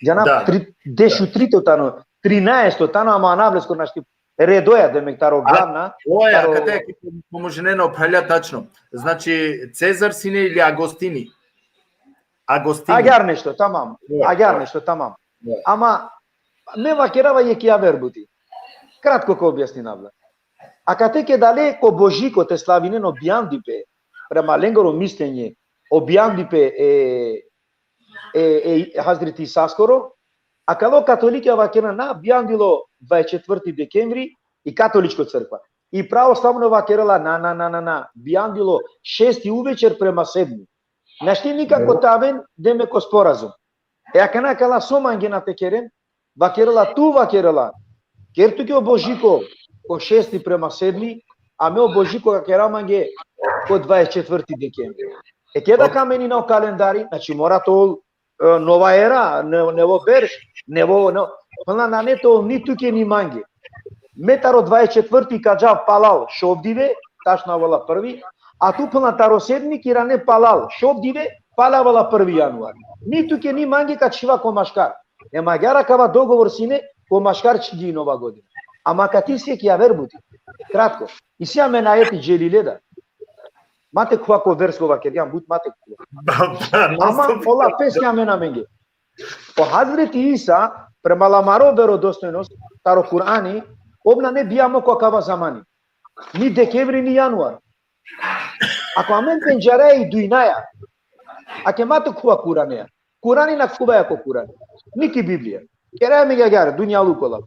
Džanav, Da, da. tri-, dešutrito tano, trinaesto tano, ama anav leskoro našti. Redoja, demek, taro glavna, Oja, taro kate ki pomožinena o phralja tačno. Znači, Cezar sine ili Agostini? Agostini. Agjar nešto, tamam. Ja, Agjar ja. nešto, tamam. Ja. Ama me vakerava jekh javer buti. Kratko ka objasninav la. Akate keda le ko Božiko te slavinen o bijandipe, prema lengoro mislenje, o bijandipe e, e, e Hazreti Isaskoro, akala o katolikja vakerena na, bijandilo dvaeset četvrti dekembri i katoličko crkva. I pravoslavno vakerela na, na, na, na, na, bijandilo šesti uvečer prema sedmi. Našti nikako te aven, demek, o sporazum. E akana akala so mangena te keren, vakerela tu, vakerela. Ker tuke o Božiko ko šesti prema sedmi, a me o Božiko ka kera mange ko dvaeset četvrti dekembri. E keda ka menina o kalendari, znači mora te ol, e, nova era, ne-, nevo berš, nevo, no, pana nane te ol ni tuke ni mange. Me taro dvaeset četvrti ka džav palal šov dive, tačno avela prvi, a tu pana taro sedmi ka irane palal šov dive, pala avela prvi januar. Ni tuke ni mange ka čhiva ko maškar. Em agjar akava dogovor sine, ko maškar čhivgja i Nova godina. Ama kate isi jekh javer buti. Kratko. Isi amen ajeti dželile da. Ma te khuva ko versko vakergjam, but ma te khuva. Da, da, Ama nastavljam. ola pes amen amenge. O Hazreti Isa, prema amaro verodostojnost, taro Kur'ani, ov nane bijamo ko akava zamani. Ni dekembri, ni januar. Ako amen pendžaraja i dujnaja, ake ma te khuva Kur'aneja. Kur'ani na khuvaja ko Kur'ani. Ni ki Biblija. Keraja amenge agjar, dunjaluko la.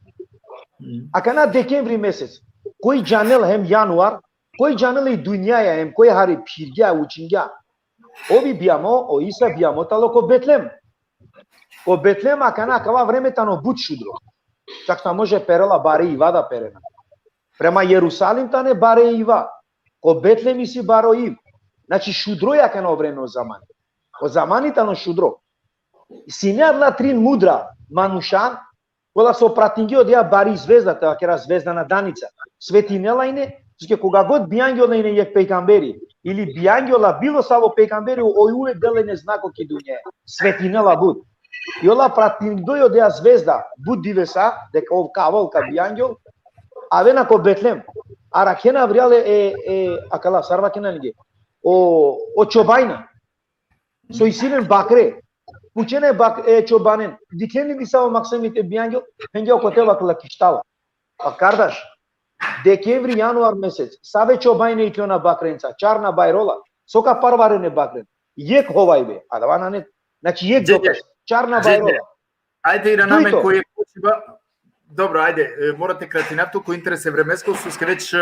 Akana dekembri mesec. Koj džanel hem januar, koj džanel i dunjaja hem koj hari phirgja, učingja. Ov i bijamo, o Isa bijamo tano ko Betlem. Ko Betlem akana akava vreme tano but šudro. Čak tamo može perela bare iva da perena. Prema Jerusalim tane bare iva. Ko Betlem isi baro iv. Znači šudro i akana o vreme, o zamani. O zamani tano šudro. Sine adala trin mudra manuša, kola so pratingje odeja bari zvezda, te vakera zvezdana danica. Svetinela ine, soske koga god bijangjola ine jekh pejgamberi, ili bijangjola bilo savo pejgamberi, oj uvek dela ine znako ki dunja. Svetinela but. I ola pratingje odeja zvezda, but divesa, deka ov ka avel, ka bijangjol, avena ko Betlem. Arakhena avrijal e, e, akala, sar vakena lenge. O, o čobajna. So isi len bakre. Pučena e bak-, e čobanen. Dikhen li disavo maksumi te bijangjol, phengja okote, vakela ki štala. Pa kardaš, dekembri, januar mesec, save čobajne iklona bakrenca, čarna bajrola, so ka parvaren e bakren. Jekh hovajbe, adava nane, znači jekh dokaz, čarna bajrola. Ajde, irana amen ko jekh pučiba. Dobro, ajde, e, mora te kratinav tu ko interes e vremesko, soske već, e,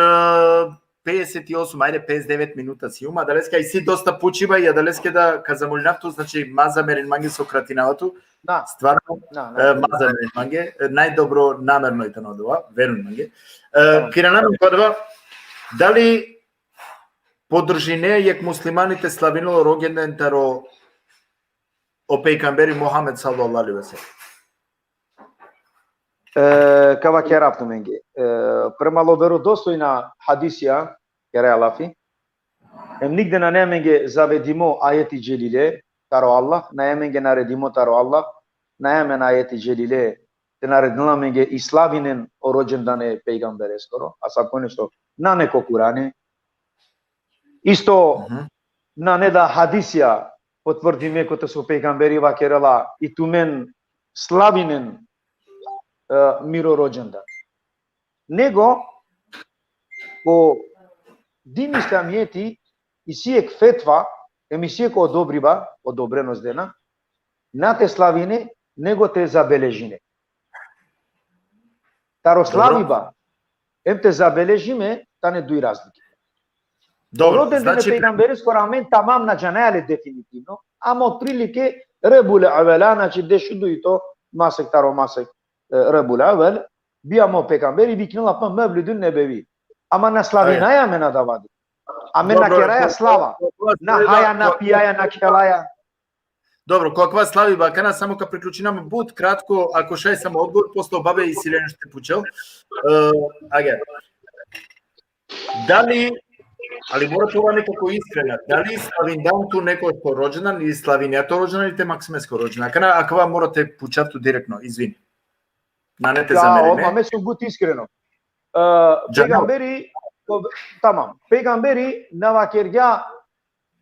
pedeset i osam, ajde, pedeset devet minuta sijum, adaleske isi dosta pučiba i adaleske da ka zamolinav tu, znači, ma zamerin mange so kratinava tu. Da. Stvarno, da, da, e, ma zamerin mange, e, najdobronamerno i tano odova, verujn mange. E, ka irana amen ko odova, dali podržine jekh muslimani te slavinel o rođendan taro o pejgamberi Muhammed sallallahu alejhi ve sellem? E, ka vakerav tumenge. E, prema o verodostojna hadisija, keraja lafi, em nigde nane amenge zavedimo ajeti dželile taro Allah, nane amenge naredimo taro Allah, nane amen ajeti dželile te naredinel amenge i slavinen o rođendan e pejgambereskoro, asavko nešto nane ko Kurani. Isto nane da hadisija potvrdime kote so pejgamberi vakerela i tumen slavinen, e, miro rođendan. Nego, ko din islamijeti isi jekh fetva, em isi jekh odobriba, odobrenost dena, na te slavine, nego te zabeležine. Taro slaviba, em te zabeležime, tane duj razlike. Dobro, znači, pejgambereskoro amen tamam na džanaja le definitivno, ama otprilike Rebul Evela, znači dešudujto masek taro masek, e, Rebul Evel, bijamo pejgamberi, viknela pe Mevlidun Nebevi. Ama na slavinaja amen adava dive. Amen na keraja slava. Na haja, na pijaja, na khelaja. Dobro, ko akava slaviba akana, samo ka priključinav but kratko, ako šaj samo odgovor, posle o babe isi le nešto te pučel. E, agjaar. Dali, ali mora te ova nekako iskrena, dali slavindan tu nekogaš ko rodžendan ili slavinea to rodžendan ili te maksime ko rodžendan? Akana, akava mora te pučav tu direktno, izvini. Nane te zamerine. Ov, ame so but iskreno. E, pejgamberi, tamam, pejgamberi na vakergja,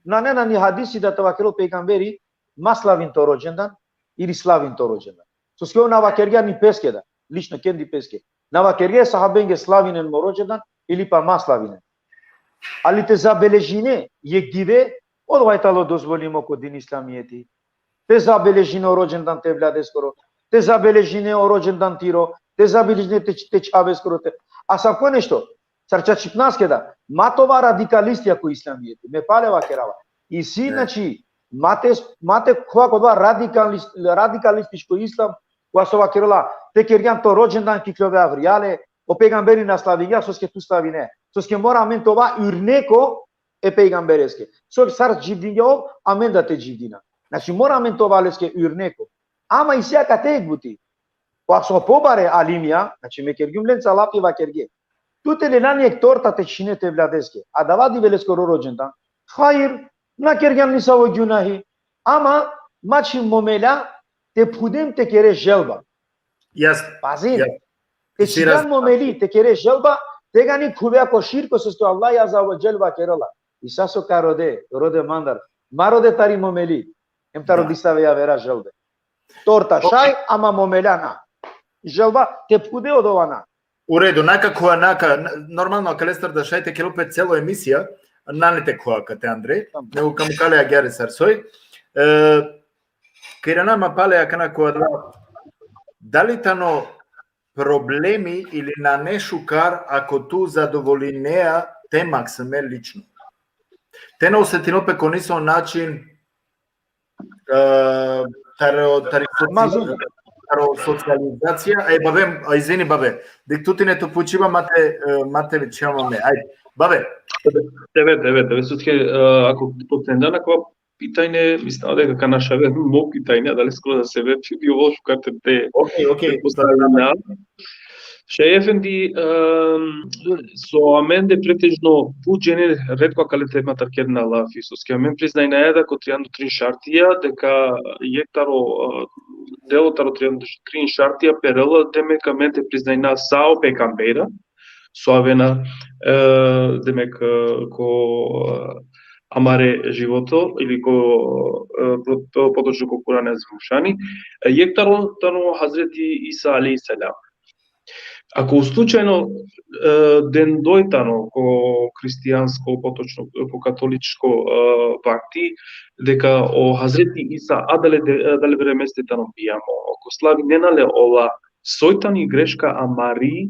nane nani hadisi da te vakerel pejgamberi ma slavin to rodžendan ili slavin to rodžendan. Soske ov na vakergja ni peske da, lično kendi peske. Na vakergja sahabenge slavinen mo rodžendan ili pa ma slavinen. Ali te zabeležine jekh dive, odova i tano dozvolimo ko din islamijeti. Te zabeležine o rodžendan te evladeskoro, te zabeležine o rodžendan tiro, te zabeležine te, te čhaveskoro, te. Asavko nešto, sar čačipnaske da, ma te ova radikalistija ko islamijeti, me pale vakerava. Isi, znači, ma te, ma te khova ko odova radikalist-, radikalističko islam, kova so vakerela, te kergjan to rodžendan ki kljove avrijale, o pejgamberi na slavingja, soske tu slavine. Soske mora amen te ova urneko e pejgambereske. So sar dživdingja ov, amen da te dživdina. Znači, mora amen te ova leske urneko. Ama isi akate jekh buti. Kova so pobare alimija, znači, me kergjum lenca lafi, vakerge. Tu te lelan jekh torta te čhine te evladeske. Adava dive leskoro rodžendan. Hajr, na kergjan nisavo gjunahi. Ama ma čhin mo mela, te phuden te kere želba. Jasno. Pazin. Jasno. Te čhidan mo meli, te kere želba, tegani khuvea ko širko, soske o Allah azze ve dželle vakerela. Isa so ka rode, rode mandar. Ma rode tari mo meli. Em taro distave javera želbe. Torta šaj, ama mo mela na. Želba, te phude odova na. U redu, na ka khuva, na ka, n-, normalno, akalestar da šaj te kerel pe celo emisija, nane te khuva akate andre, nego ka mukha le agjaar sar soj. E, ka irana ma pale akana khuva da, dali tano problemi ili nane šukar ako tu zadovolinea te maksime lično. Te na osetinel pe ko niso način, e, taro, tari soci-, taro socijalizacija, e, babe, a, izvini, babe, dikh tu tine to pučiba, ma te, e, ma te čhava me. Ajde, babe. Evet, evet, evet. Soske, e, ako potendana ko pitanje, mislinava deka ka našavel mo pitanje, adaleskoro da sebepi bi ovo šukar te, te, okej, okej, te postavina. Šaj efendi, em, so amende pretežno but džene retko akale tematar kerena lafi, soske amen priznajnaja da ko trianda trin šartija, deka jekh taro, e, delo taro trianda trin šartija perela, demek amen te priznajna sa o pejgambera, so avena, e, demek, e, ko, e, amare životo ili ko, e, pro-, po-, potočno ko Kur'ani Azimuşani, e, jekh taro tano Hazreti Isa alejhi selam. Ako slučajno, e, dendoj tano ko hristijansko, potočno, ko katoličko, e, vakti, deka o Hazreti Isa adale de-, adale vremeste tano bijamo. Ako slavinena le ola, soj tani greška amari,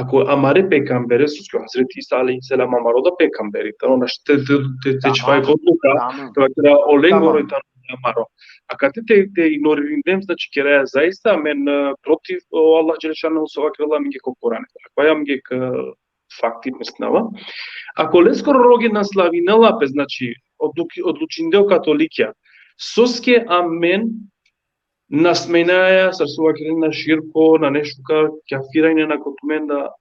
ako amare pejgambere, soske o Hazreti Isa alejhi selam amaro da pejgamberi tano, našti te, te, te, te čhivav odluka, tamam, te vakera olengoro i tano amaro. Akate te, te ignoririndem, znači, keraja zaista amen, e, protiv o Allah dželle šanuhu so vakerela amenge ko Kur'ani. Akava amenge, e, fakti mislinava. Ako leskoro roge na slavinela pe, znači, odluki-, odlučinde o katolikja, soske amen na smenaja, sar so vakerena, širko, nane šukar, kafirajnena ko tumen da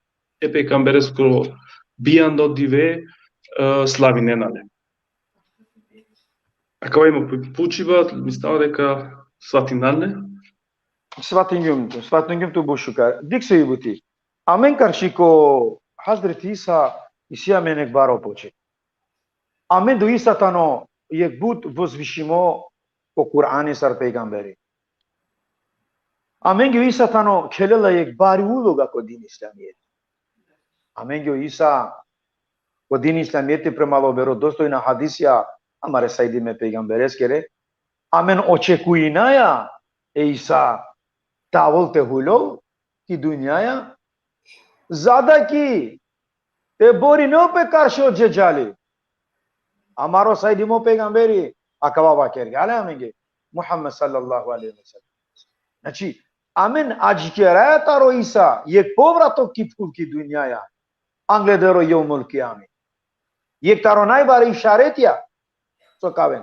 e pejgambereskoro bijando dive, e, slavinena le. Akava i mo pu-, pučiba, mislinava deka svatindan le. Svatingjum, svatingjum tu but šukar. Dikh so i buti. Amen karši ko Hazreti Isa isi amen jekh baro poče. Amende o Isa tano jekh but vozvišimo ko Kur'ani sar pejgamberi. Amenge o Isa tano khelela jekh bari uloga ko din islamijeti. Amenge o Isa ko din islamijeti prema o verodostojna hadisija amare sajdime pejgambereskere, amen očekujinaja e Isa te avol te hulol ki dunjaja, za da ki te borinel pe karši o Džedžali. Amaro sajdimo pejgamberi akava vakergja le amenge, Muhammed sallallahu alejhi ve sellem. Znači, amen adžikeraja taro Isa jekh povratok ki phul ki dunjaja, angleder o jevmul kijami. Jekh taro najbare išaretija so ka aven.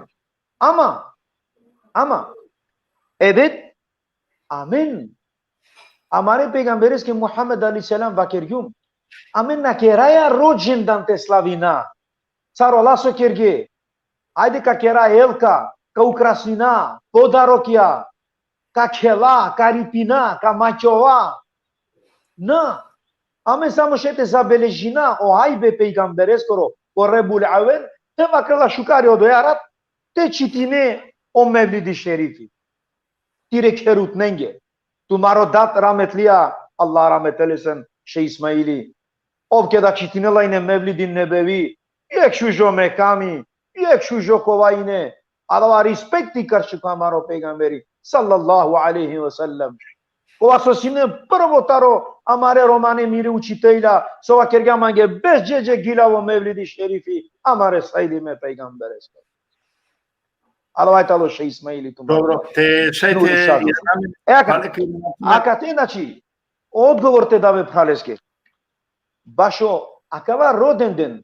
Ama Ama, evet, amen amare pejgambereske Muhammed alejhi selam vakergjum, amen na keraja rođendan te slavina, sar ola so kerge, ajde ka kera elka, ka ukrasina, podarokja, ka khela, ka ripina, ka mačova. Na, amen samo šaj te zabeležina o hajbe pejgambereskoro ko Rebul Evvel, te vakerela šukar i odoja rat, te čitine o Mevlidi Šerifi. Tire kherutnenge. Tumaro dat rahmetlija, Allah rahmet eylesin, Šeh Ismaili. Ov keda čitinela ine Mevlidi Nebevi, jekh šužo mekami, jekh šužo kova ine, adava respekti karši ko amaro pejgamberi, sallallahu alejhi ve sellem. Kova so sine prvo taro amare romane mire učitelja, so vakergja mange bes džedže gilavo Mevlidi Šerifi, amare sajdime pejgambereske. Adava tano Šeh Ismaili tumaro. Dobro, te šaj te Nuri Šafi. E, aka-, akate, znači, odgovor te dave phraleske. Bašo akava rodenden,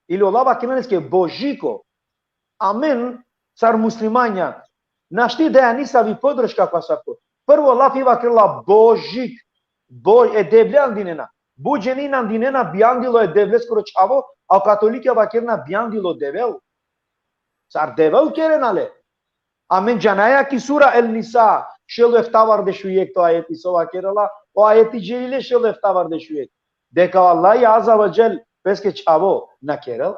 ili ola vakerena leske Božiko, amen, sar muslimanja, našti daja nisavi podrška ko asavko. Prvo lafi vakerela Božik, Bo-, e Devle andinena. But džene andinena bijandilo e Devleskoro čhavo, a o katolikja vakerena bijandilo Devel. Sar Devel kerena le. Amen džanaja ki sura El-Nisa, šel eftavardeš u jekh to ajeti so vakerela, o ajeti dželile šel eftavardeš u jekh. Deka o Allah azze ve dželle peske čhavo na kerela.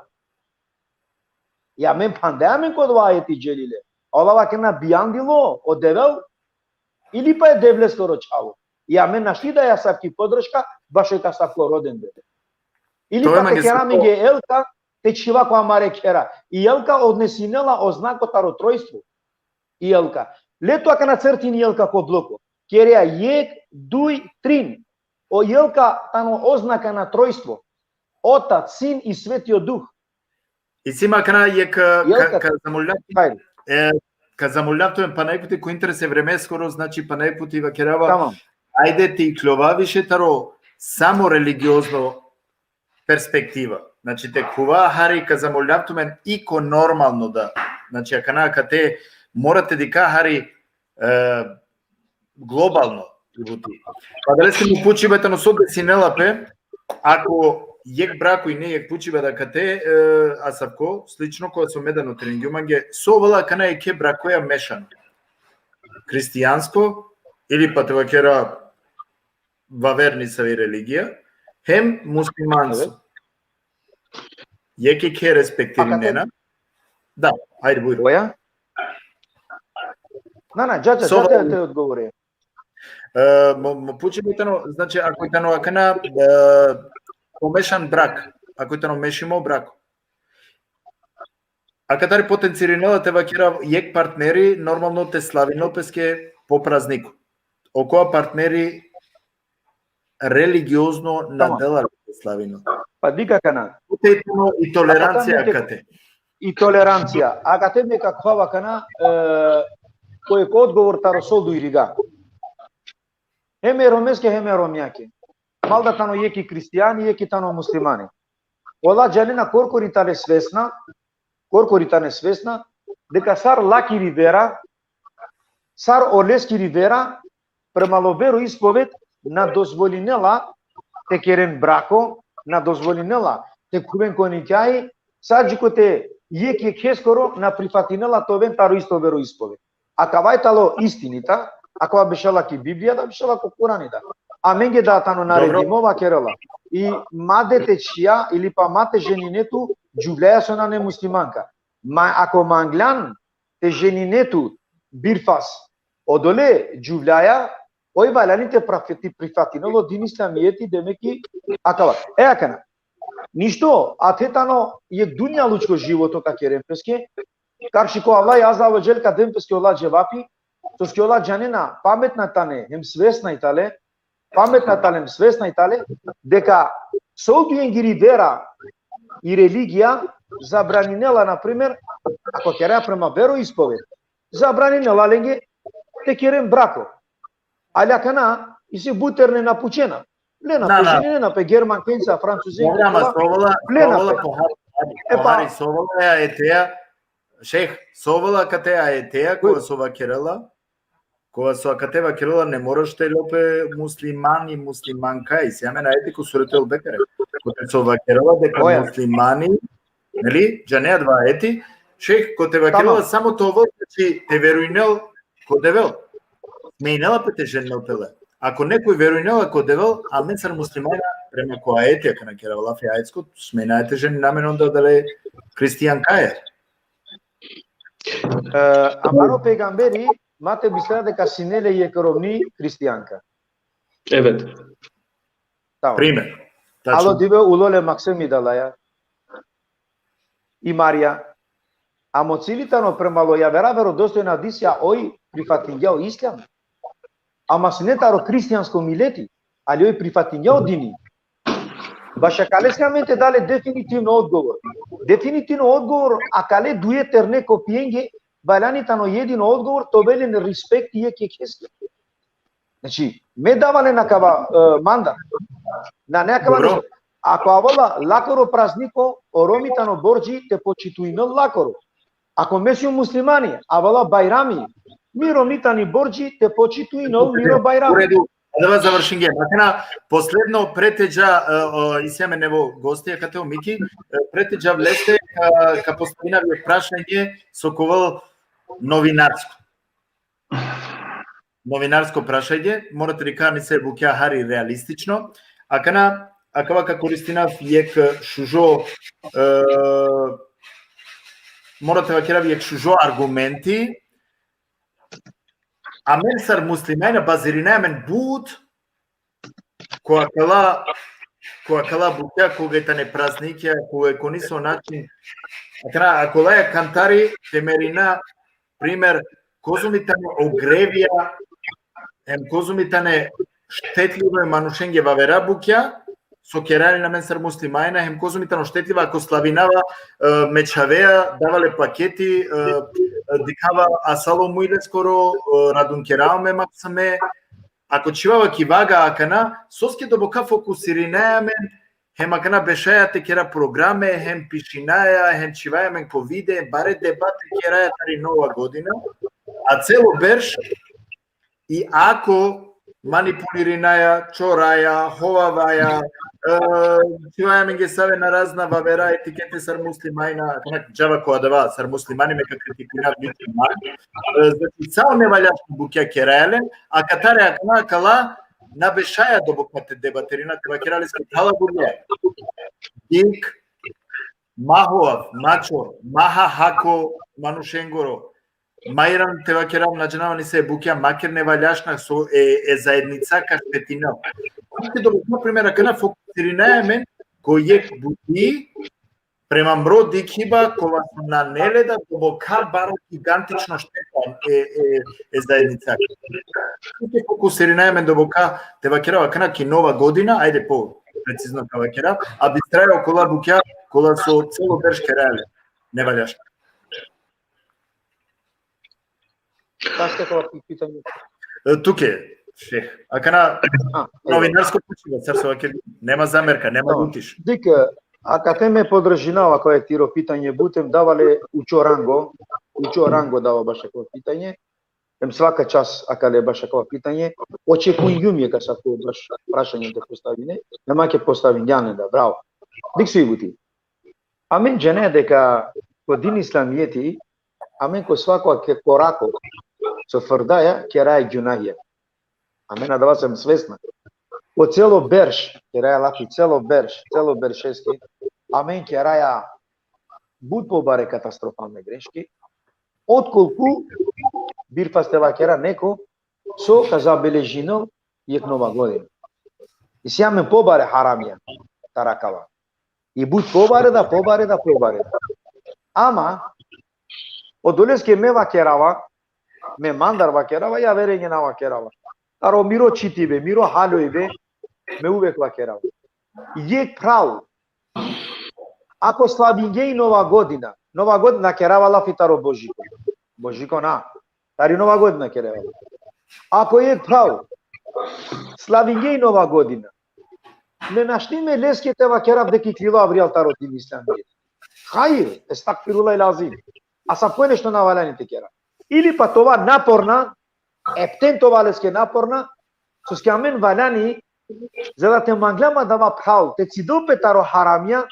I amen phandaja amen ko dova ajeti dželile. Allah vakerena bijandilo o Devel, ili pa e Devleskoro čhavo. I amen našti daja asavki podrška, bašo asavko rodenden. Ili pa te kera mange elka, te čhiva ko amare khera. I elka odnesinela o znako taro trojstvo. I elka. Le tu akana crtin i elka ko bloko. Kerea jekh, duj, trin. O elka tano oznaka na trojstvo. Otac, Sin i Sveti o Duh. I sima akana jekh, ka, ka zamoljav, e, ka zamoljav tumen pana jekh puti ko interes e vremeskoro, znači pana jekh puti vakerava, tamam, ajde te iklova više taro samo religiozno perspektiva. Znači, te khuva hari, ka zamoljav tumen, i ko normalno da. Znači, akana akate mora te dikha hari, e, globalno i buti. Pa adaleske mo pučibe tano so desinela pe, ako jekh brako ine, jekh pučibe da akate, e, asavko, slično kova so me dano tringjum mange, so ovela akana jekhe brakoja mešano. Hristijansko, ili pa te vakera vaver nisavi religija, hem muslimansko. Jekh jekhe respektirinena. Da, ajde, bujrum. Koja? Na, na, dža, dža, so dža, te, te odgovori. E, mo, mo pučibe tano, znači, ako i tano akana, e, pomešan brak, ako i tano mešimo brako. Akatar potencirinela te vakera jekh partneri, normalno te slavinel peske po prazniko. Okova partneri religiozno na dela te slavinel. Pa dikh akana. Te tano i tolerancija akate. I tolerancija. Akate me ka khuvav akana, e, ko jekh odgovor taro solduj riga. Hem e Romeske, hem e Romjake. Malda tano jekh i hristijani, jekh i tano muslimani. Ola džanena korkori tane svesna, korkori tane svesna, deka sar lakiri vera, sar oleskiri vera, prema lo veroispoved na dozvolinela te keren brako, na dozvolinela te khuven ko nikjahi, sa dži kote jekh jekheskoro na prifatinela te oven taro isto veroispoved. Akava i tano istinita, akava bešela ki Biblija da, bešela ko Kurani da. Amenge da tano naredimo, vakerela. I ma dete čhija, ili pa ma te ženine tu džuvljaja so nane muslimanka. Ma ako manglan te ženine tu birfas odole džuvljaja, oj valjani te prafeti-, prifatinel o din islamijeti, demek i akava. E akana. Ništo, ate tano jekh dunjalučko životo ka keren peske, karši ko Allah azze ve dželle ka den peske ola dževapi, soske ola džanena, pametna tane, hem svesna i tale, pametna tane, hem svesna i tale, deka soldujengiri vera i religija zabraninela, na primer, ako kera prema veroispoved, zabraninela lenge te keren brako. Ali akana, isi but terne na pučena. Lena pe, ženinena pe germankenca, francuzenca, lena pe. E pa, so ovela, ja, e teja, Šejh, so ovela akate ajeteja, kova so vakerela, kova so akate vakerela, ne moraš te lope muslimani, muslimanka, isi amen ajeti ko Suretul Bekare. Kote so vakerela deka muslimani, neli, džanea adava ajeti, šejh, kote vakerela samo te ovel, znači, te verujnel ko Devel. Smejnela pe te ženinel pe le. Ako nekoj verujnela ko Devel, amen sar muslimanja, prema ko ajeti, akana kerava lafi ajetsko, smejnaja te ženina amen onda dale hristijankaja. E, amaro pejgamberi, ma te bistrela deka sine le jekh romni hristijanka. Evet. Tamam. Primer. Tačno. Alo dive ulo le maksemi dalaja. I Marija. Amo cili tano prema lo javera verodostojna hadisija, oj prifatingja o islam. Ama sine taro hristijansko mileti, ali oj prifatingja o dini. Bašo akaleske amen te da le definitivno odgovor. Definitivno odgovor, akale duje terne kopijenge, valjani tano jedino odgovor, te ovel len respekti jekh jekheske. Znači, me dava len akava, e, mandar. Nane akava. Dobro. Nešto. Ako avela lakoro prazniko, o Romi tano bordži te počitujnel lakoro. Ako me sijum muslimani, avela bajrami, mi Romi tani bordži te počitujnel miro bajrami. U redu, adava završingjem. Akana posledno, pre te dža, e, o, isi amen nevo gostija akate, o Miki, e, pre te dža leste, ka, ka postavinav jekh prašanje so ka ovel novinarsko. Novinarsko prašanje, mora te dikha nesave bukja hari realistično. Akana, akava ka koristinav jekh šužo, e, mora te vakerav jekh šužo argumenti. Amen sar muslimanja bazirinaja amen but ko akala, ko akala bukja, koga tane praznikja, koga ko niso način. Akana, akala kantari te merina, primer, kozom i tane ogrevija, hem kozom i tane štetljivo e manušenge vavera bukja, so keraja len amen sar muslimanja, hem kozom i tano štetljivo ako slavinava, e, me čhavea, dava le paketi, e, e, dikhava asalo muj leskoro, e, radunkerava me maksame, ako čhivava ki vaga akana, soske doboka fokusirinaja amen, hem akana bešaja te kera programe, hem pišinaja, hem čhivaja amen ko vide, bare debate keraja tari Nova godina, a celo berš, i ako manipulirinaja, čoraja, hovavaja, e, čhivaja amenge save na razna vavera, etikete sar muslimanja, akana džava ko adava, sar muslimani me ka kritikujnav lično man. E, znači, sa o nevaljašna bukja keraja len, a katare akana akala na bešaja doboka te debaterina, te vakera leske pala gurlja. Dik, ma hovav, ma čor, ma hahako manušengoro, ma iran te vakerav, na džanav nesave bukja, maker nevaljašna so e, e zaednica ka štetinel. Soske doboka, primer, akana fokusirinaja amen ko jekh buti, prema mro dikhiba, kova so nane le da doboka baro gigantično šteta e, e, e zaednica. Soske fokusirinaja amen doboka, te vakerav akana ki Nova godina, ajde po precizno ka vakerav, a bistraja okola bukja, kola so celo berš keraja len nevaljašna. Kaste ko pi-, pitanje? E, tuke, šejh. Akana, a, evo, novinarsko pučiba, sar so vakeri, nema zamerka, nema ljutiš. Tamam. Dik, e, akate me podržinava ko e tiro pitanje, but hem dava le učo rango, učo rango dava bašo ko pitanje. Hem svaka čast akale bašo ko pitanje. Očekujum jekh asavko baš prašanje te postavine. Hem ake postavingjan le da, bravo. Dik si buti. Amen džanaja deka ko din islamijeti, amen ko svako ke-, korako so frdaja, keraja gjunahija. Amen adava sem svesna. O celo berš, keraja lafi celo berš, celo beršeske, amen keraja but pobare katastrofalne greške, otkolku birfa te vakera neko so ka zabeležinel jekh Nova godina. Isi amen pobare haramija taro akava. I but pobare da, pobare da, pobare da. Ama, odoleske me vakerava, me mandar vakerava, javerenge na vakerava. Taro miro čitibe, miro halojbe, me uvek vakerava. Jekh phral, ako slavingje i Nova godina, Nova godina, na kerava lafi taro Božiko. Božiko na. Tari Nova godina kerava lafi. Ako jekh phral slavingje i Nova godina, me našti me leske te vakerav deka iklilo avrijal taro din islamijeti. Hajr, estagfirullah el azim. Asavko nešto na valjani te kera. Ili pa te ova naporna, epten te ova leske naporna, soske amen valjani, za da te mangla ma dava phral, te cidel pe taro haramija,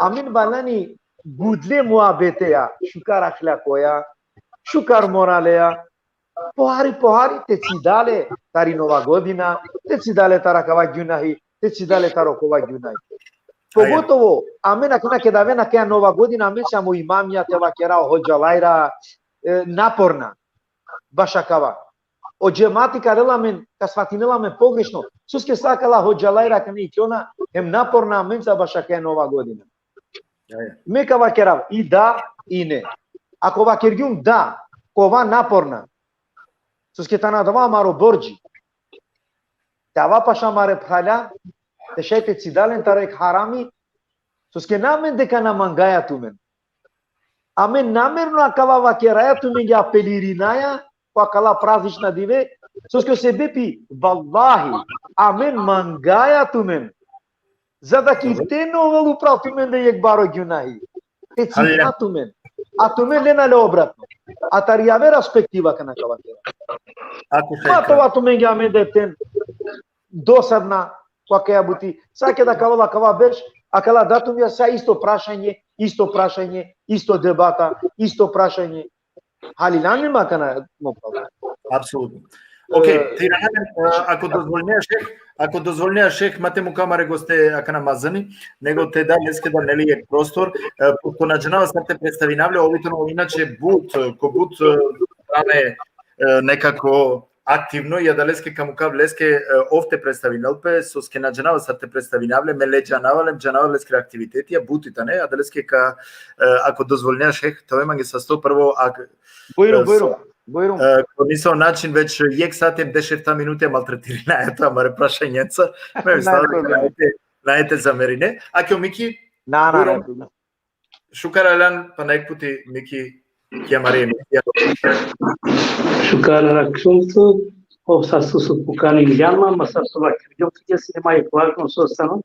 amen valjani gudle muabeteja, šukar ahlakoja, šukar moraleja, pohari, pohari, te cida le tari Nova godina, te cida le taro kava gunahi, te cida le taro kova gunahi. Pogotovo, amen akana keda avena akaja Nova godina, amen sijam o imamija te vakera, o hodžalajra, e, naporna, baš akava. O džemati ka lela amen, ka svatinela amen pogrešno, soske sa akala hodžalajra akana iklona, hem naporna amenca baš akaja Nova godina. Ja, ja. Me ka vakerav i da, i ne. Ako vakergjum da, ka ova naporna, soske tano adava amaro bordži. Te ava paša amare phralja, te šaj te cida len taro jekh harami, soske na amen deka na mangaja tumen. Amen namerno akava vakeraja tumenge, apelirinaja, ko akala praznična dive, soske o sebepi, vallahi, amen mangaja tumen. Za da ki te na ovel upral tumende jekh baro gunahi. Te cida tumen. A tumen lena le obratno. A tari javer aspektiva akana ka vakerav. Ako šaj Ma ka. Te ova tumenge amende ten dosadna, ko akaja buti. Sa keda ka ovel akava berš, akala datumija sa isto prašanje, isto prašanje, isto debata, isto prašanje. Halilani ma akana mo pravo. Apsolutno. Okej, e, te irana amen, e, ako dozvolnea šeh, ako dozvolnea šeh, ma te muka amare goste akana mazani, nego te da leske da, neli, jekh prostor, e, pošto na džanava sar te predstavinav le, ov i tano inače but, e, ko but, e, strane, e, nekako aktivno, i adaleske ka mukav leske, e, ov te predstavinel pe, soske na džanava sar te predstavinav le, me le džanava le, džanava leskere aktivitetija, but i tane, adaleske ka, e, ako dozvolnea šeh, te ove mange sasto prvo, ak-, Bujrum, e, bujrum, so-, bujrum. E, ko niso način već jekh sati hem dešefta minuti maltretirinaja tut amare prašanjencar. Me mislinav, naj te, naj te zamerine. Ake o Miki, na, na, bujrum. Na, na. Šukar aljan pana jekh puti, Miki, ki amari emisija. Šukar arakhlum tut, ov sasto so pukaningjan ma, ma sasto vakergjum, ki si ma jekh važno sostano,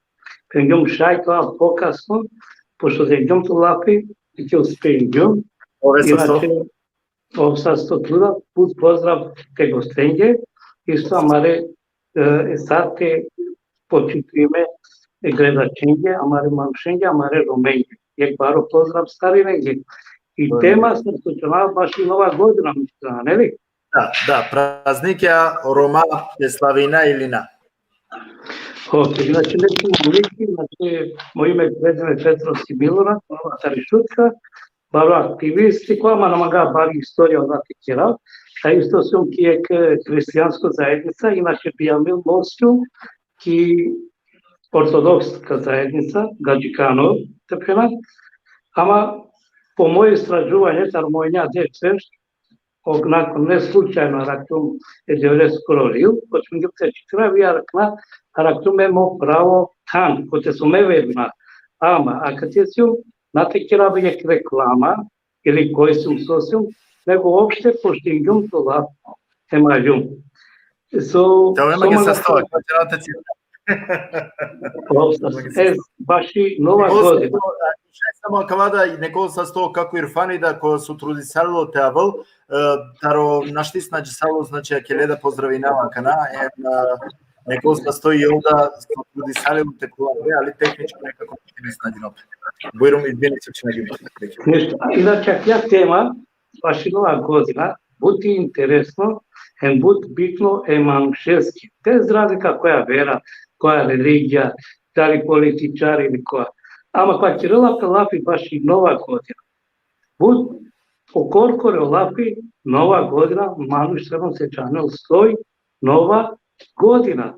phengljum šaj te ova pokasno, pošto dengljum tu lafi, i ki uspingjum. Ove sasto. Inače, ov sasto tuda, but pozdrav te gostenge, isto amare, e, sar te počitime e gledačenge, amare manušenge, amare Romenge. Jekh baro pozdrav sarinenge. I tema sar so džana baši Nova godina, mislina, neli? Da, da, praznikija Roma te slavina ili na? Okej, znači, nešto mi, znači, moje ime i prezime Petrovski Milorad, tari Šutka, baro aktivisti, kova ma na manga bari istorija oda te kerav, a isto sum ki jekh hristijansko zaednica, inače bijamil mosću ki ortodokska zaednica, Gadžikano, te phena, ama po moje istražuvanje, tar moj nja deš berš, o, nakon, ne slučajno arakhlum e Devleskoro ril, počmingjum te čitinav i arakhlum, arakhlum e mo pravo than, kote sum me vedna. Ama, akate sijum, na te kerav jekh reklama, ili koj sijum, so sijum, nego uopšte poštingjum to lafi, te maljum. So, te ove mange sasto, ko ćera te cita. E, baši Nova godina. Samo akava da, nekol sasto kako Irfani da, ko so trudisalilo te avel, e, taro našti snađisalo, znači, akele da pozdravinava akana, em, e, nekol sasto i ov da so trudisalilo te kolaborira, ali tehnički nekako ne snađinol pe. Bujrum, izvini, so će na. Ništa, inače, akija tema, baši Nova godina, but i interesno, hem but bitno e manušeske. Bez razlika koja vera, koja religija, dali političari ili koja. Ama kova ćerela pe lafi baši Nova godina. But o korkoro lafi Nova godina, manuš trebela te džanel soj Nova godina.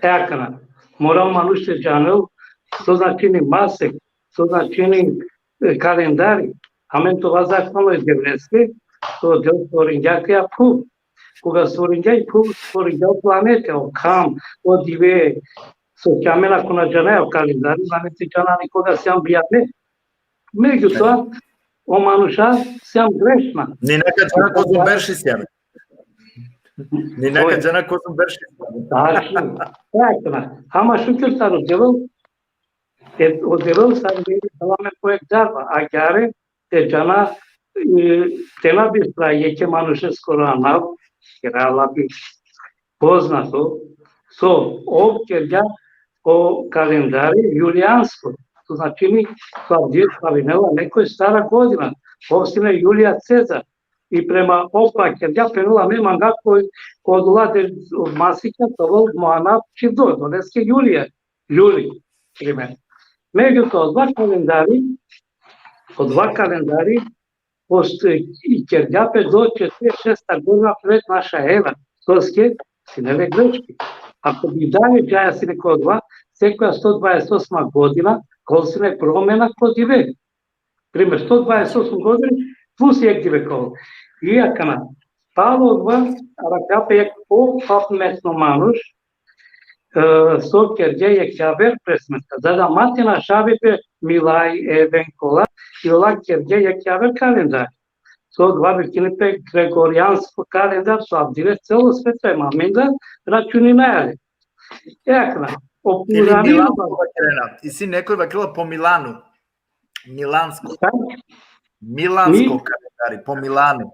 E akana, mora o manuš te džanel so značini masek, so značini, e, kalendari. Amen te ova zahvalno e Devleske, so Devle stvoringja akaja phuv. Koga stvoringja i phuv, stvoringja o planete, o kham, o dive, so ki amen ako na džanaja o kalendari, nane te džana ni koga sijam bijame. Međutoa, o manuša sijam grešna. Ni na ka džana kozom berši sijam. Ni na ka džana kozom berši sijam. Tačno. Tačno. Ama šukir taro Devel, e, o Devel sar me dela amen po jekh darba, agjaar te džana e, te na bistra jekhe manušeskoro anav, kera lafi poznato, so ov kergja o kalendari julijansko, to značini so avdive slavinela nekoj stara godina, ov sine Julija Cezar. I prema ov pa kergja, phenela, me manga ko, ko odola de masikja te ovel mo anav čhivdo, odoleske Julija, Juli, primer. Međutim, odova kalendari, odova kalendari, post-, i kergja pe do četrdeset šesta godina pred naša era, soske sine le greški. Ako bi dalje džaja sine ko odova, sekoja sto dvadeset osma godina, ka ovel sine promena ko dive. Primer, sto dvadeset osma godina, plus jek dive ka ovel. I akana, palo odova, arakhlja pe jek popametno manuš, e, so kergja jek javer presmetka, za da ma te našavi pe Milaj, Even, kola, i ola kergja jek javer kalendar. So odova vičini pe gregorijansko kalendar, so avdive celo sveto em amendar računinaja le. E akana, o Ili purani milansko vakerena. Isi nekoj vakerela po Milanu. Milansko. Šta? Milansko Mi- kalendari, po Milanu.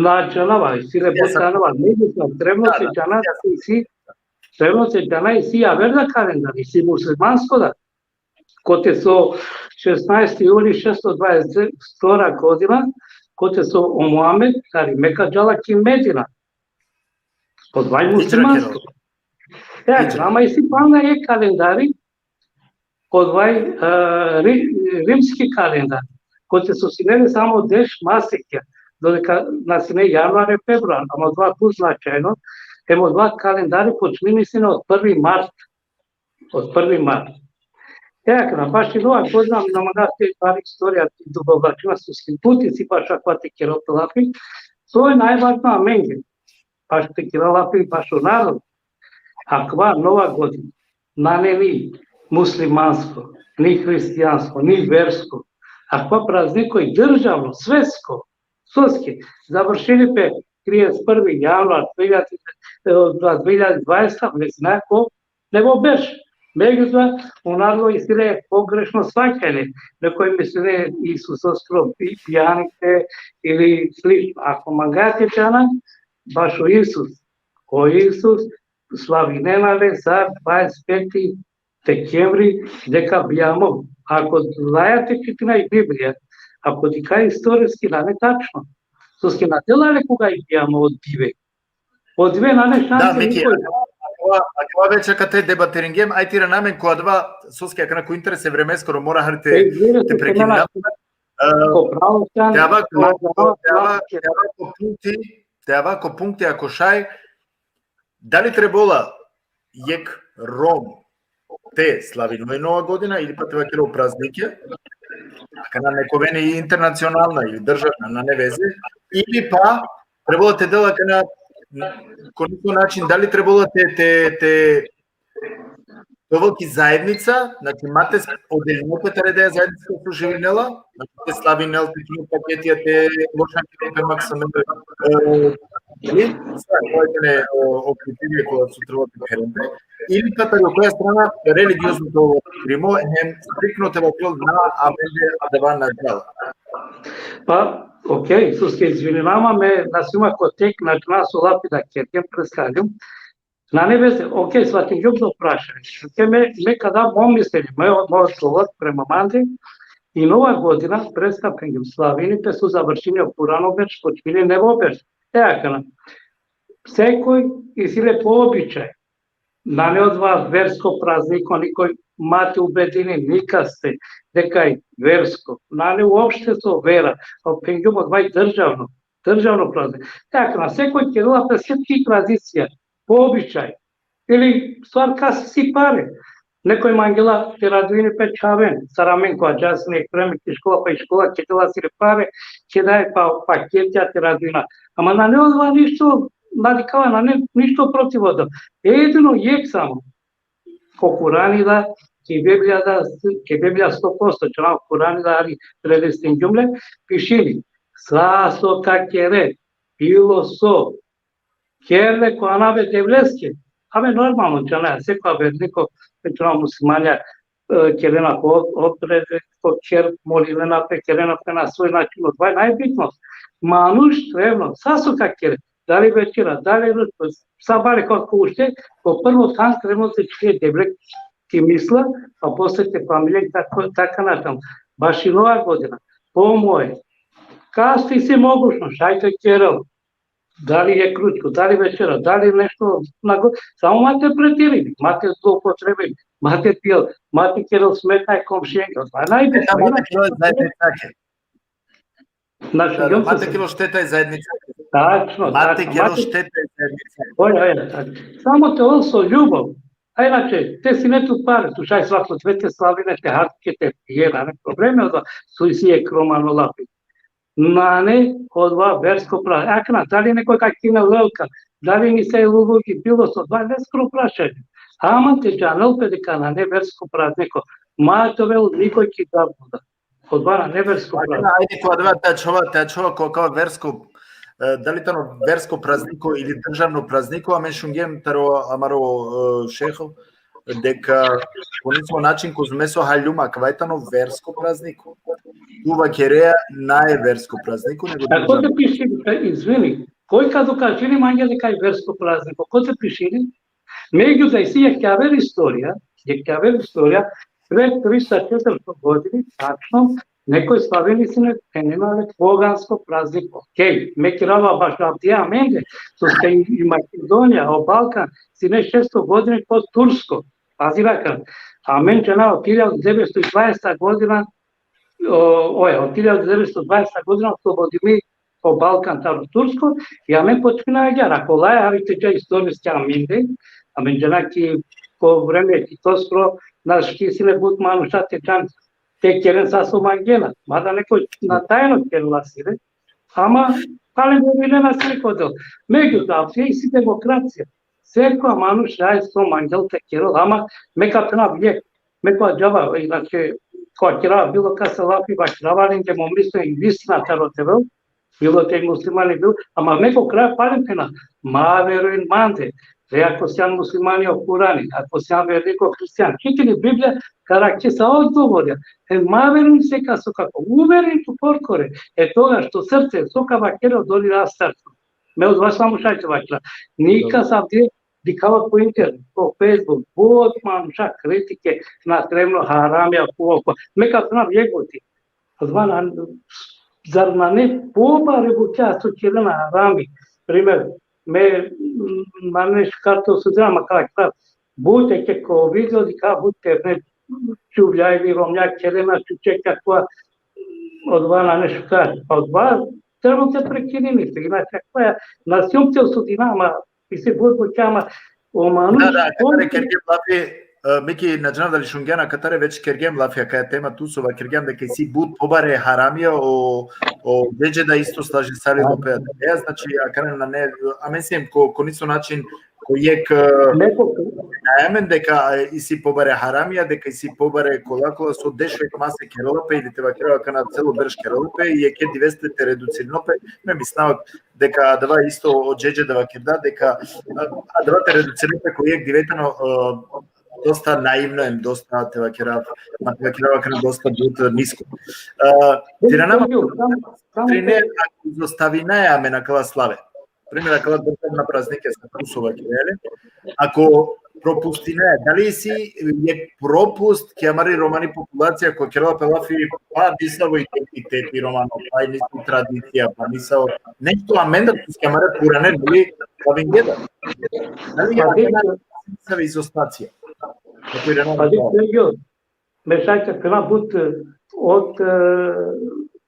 Na džanava, isi le, e, but sa- džanava. Međutim, trebno Da, se da. džana, isi, trebno se džana, isi javer da kalendar, isi muslimansko da. Kote so šesnaesti juli šesto dvadeset vtora godina, kote so o Muhamed tari Meka džala ki Medina. Odova i Hidžra muslimansko. kero. E, Hidžra. Ama isi pana jek kalendari, odova, e, ri-, rimski kalendar, kote so sine le samo deš masikja, dodeka na sine januar e februar, ama odova but značajno, em odova kalendari počmini sine od prvi mart, od prvi mart. E, akana, baši Nova godina, na manga te bari istorija te dubovlačina, soske but isi bašo akava te kerel pe lafi, so i najvažno amenge, bašo te kerel lafi bašo narod. Akava Nova godina nane ni muslimansko, ni hristijansko, ni versko. Akava prazniko i državno, svetsko. Soske, završini pe trideset prvi januar, dve hiljade, e, dve hiljade dvadeset, me zna ko nevo berš. Međutim, o narodo isi le pogrešno shvaćanje, nekoj misline Isus ostro pi-, pijanike ili slično. Ako manga te džana, bašo Isus, o Isus slavinena le sa dvadeset peti dekembri deka bijamo. Ako laja te čitina i Biblija, ako dikha istorijski, nane tačno. Soske na dela le koga i bijamo o dive. O dive nane Da, šanse Miki, nikoj. akava, akava već akate debatiringjem, aj te irana amen ko adava, soske akana ko interes e vremeskoro mora hari te, E, izvini, te te prekinem. kemena, E, ko pravo stan, te ava ko, na, na, te ava, na, te ava ko punkti, te ava ko punkti, ako šaj, dali trebola jek Rom te slavinoj Nova godina, ili pa te vakerel praznikija, akana nek oven i internacionalna ili državna, nane veze, ili pa trebola te dela akana, ko neko način, dali trebola te, te, te, te ovel ki zaednica, znači, ma te s-, odelimo pe tari adaja zaednica so živinela, znači, te slavinel, te kinel paketija, te lošan pe maksime, e, ili, sa, koja tane o, o kriterija koja so trebela te pheren pe, ili pa tari koja strana religiozno te ovel primo, hem striktno te vakerel na, amende adava na džala. Pa, okej, soske izvininav ma, me na sijum ko tek, na džanav so lafi da kergjem, preskaljum. Nane veze, okej, svatingjum to prašanje. Okej, me, me ka dav mo mislenje, me, mo odgovor prema mande, i Nova godina, preska, phengjum, slavini pe so završini o purano berš, počmini nevo berš. E, akana, sekoj isi le po običaj. Nane odova versko prazniko, nikoj ma te ubedini nikaste deka i versko. Nane uopšte so vera, a phengjum, odova i državno, državno prazniko. E, akana, sekoj kerela pe sebi ki tradicija, po običaj. Ili stvar kas isi pare. Nekoj mangela te radujini pe čhaven, sar amen, ko adžas nek vreme ki škola, pa i škola kedela sine pare, kedaja pa, paketija te radujina. Ama nane odova ništo, na dikhava, nane ništo protiv odova. Jedino jek samo. Ko Kurani da, ki Biblija da, ki Biblija sto posto, džanav, Kurani da, ali prelistingjum le, pišini: sa so ka kere, bilo so, ker le ko anav e Devleske. Abe, normalno, džanaja, sekoj verniko, džanaja, muslimanja, e, kerena po obrede, ko kher molilena pe, kerena pe na svoj način, odova najbitno. Manuš trebno, sa so ka kere, dali večera, dali ručko, sabale ko, ko ušte, ko prvo than trebno te čuje Devle ki misla, a posle te familija, tako, taka natam. Baši Nova godina, po moje, kas te isi mogućnost, šaj te kerel, dali jekh ručko, dali večera, dali nešto, na go-, samo ma te pretiri, ma te zloupotrebi, ma te pijel, ma te kerel smeta e komšijenge, odova najbitno. Šteta ma te kerel zajednicake. Znači, da, da, ma te kerel šteta e zajednicake. Tačno, ma te kerel šteta e zajednicake. Oj, oj, oj. Samo te ol so ljubov. A inače, te sine tut pare, tu šaj svako cvet te slavine, te harke, te pije, nane probleme, odova so isi jekh romano lafi. Nane, odova versko pra-, akana, dali nekoj ka kinel lelka, dali nisave lulugi, bilo so, odova versko prašanje. Ama te džanel pe deka nane versko prazniko, ma te ovel nikoj ki zabluda. Odova nane versko prazniko. Ajde, ko adava te ačhova, te ačhova ko, ko versko, e, dali tano versko prazniko ili državno prazniko, amen šungjem taro amaro, e, šeho, deka po nesavo način kozme so haljum, akava tano versko prazniko. Tu vakerea nane versko prazniko, nego... A ko te pišini, e, izvini, koj ka dokažini mange deka i versko prazniko? Ko te pišini? Međutim, isi jekh aver istorija, jekh aver istorija, pred trista četiristo godini, tačno, nekoj slavini sine, phenena le pogansko prazniko. Okej, me kerava baš avdive amende, soske i, i Makedonija, o Balkan, sine šesto godini pod Tursko. Pazi akana, amen džana, od hiljadu devetsto dvadeset godina, o, oja, od hiljadu devetsto dvadeset godina oslobodimi o Balkan taro Tursko, i amen počmina agjaar, ako laja, avi te dža istorijski amende, amen džana ki ko vreme Titoskoro, naški sine but manuša te džan te keren sa so mangena, mada nekoj na tajno kerela sine, ama palem verujnena sine ko Del. Međutim, avdive isi demokracija. Sekoj manuš šaj so mangel te kerel, ama me ka phena jekh, me ko džava, inače, ko kerava bilo kasa lafi, vakerava lenge mo mišljenje, istina taro Devel, bilo te muslimani, bilo, ama me ko kraj palem phena, ma verujin mande, e, ako sian muslimani o Kurani, ako sian verniko hristijan, čitini Biblija, ka rakhe sa odgovorja, e, ma verujin seka so kako, uverin tu korkore, e toga što srce, so ka vakerel, odori astarsko. Me odova samo šaj te vakera. Nikad avdive dikhava po internet, po Facebook, but manuša kritike, na trevno, haramija, ko, ko. Me ka phena jekh buti. Odova na, zar nane pobare butja so kerena harami? Primer, me, mm, nane šukar te osudiram, ama ka vakera, but jekh ko video dikhava, but terne čuvlja ili romnja kerena čučekja, kova, odova nane šukar. Pa odova trebno te prekinini, inače, akava, na sium te osudinav, ama isi but butja, ama o manuš... Da, da, katare kergjem lafi, e, Miki, na džanav dali šungjan, katare već kergjem lafi akaja tema, tu so vakergjem deka isi but pobare haramija o, o džedže da isto slažisali lo pe. E, znači, akana nane, amen siem ko, ko niso način, ko jekh, e, amen deka, e, isi pobare haramija, deka isi pobare kola, kola so deš jekh mase kerela pe, ili te vakera akana celo berš kerela pe, i jekhe diveste te reducirino pe, me mislinava deka adava isto o džedže da vakerda, deka, a, adava te reducirino pe ko jekh dive tano, e, dosta naivno, em dosta te vakera, ma te vakera akana dosta but nisko. E, te irana ma, trine, ako izostavinaja amen akala slave, primer, akala državna praznikija, sa tu so vakerele, ako propustinaja, dali isi jekh propust ki amari romani populacija, ko kerela pe lafi, pa nisavo identiteti romano, pa nisavo tradicija, pa nisavo nešto amendar, ki amare purane, neli, slavingje da. Dali, pa, akana nisavo izostacija? Ako irana... Pa, Sergio, me šaj te phena but, e, od, e,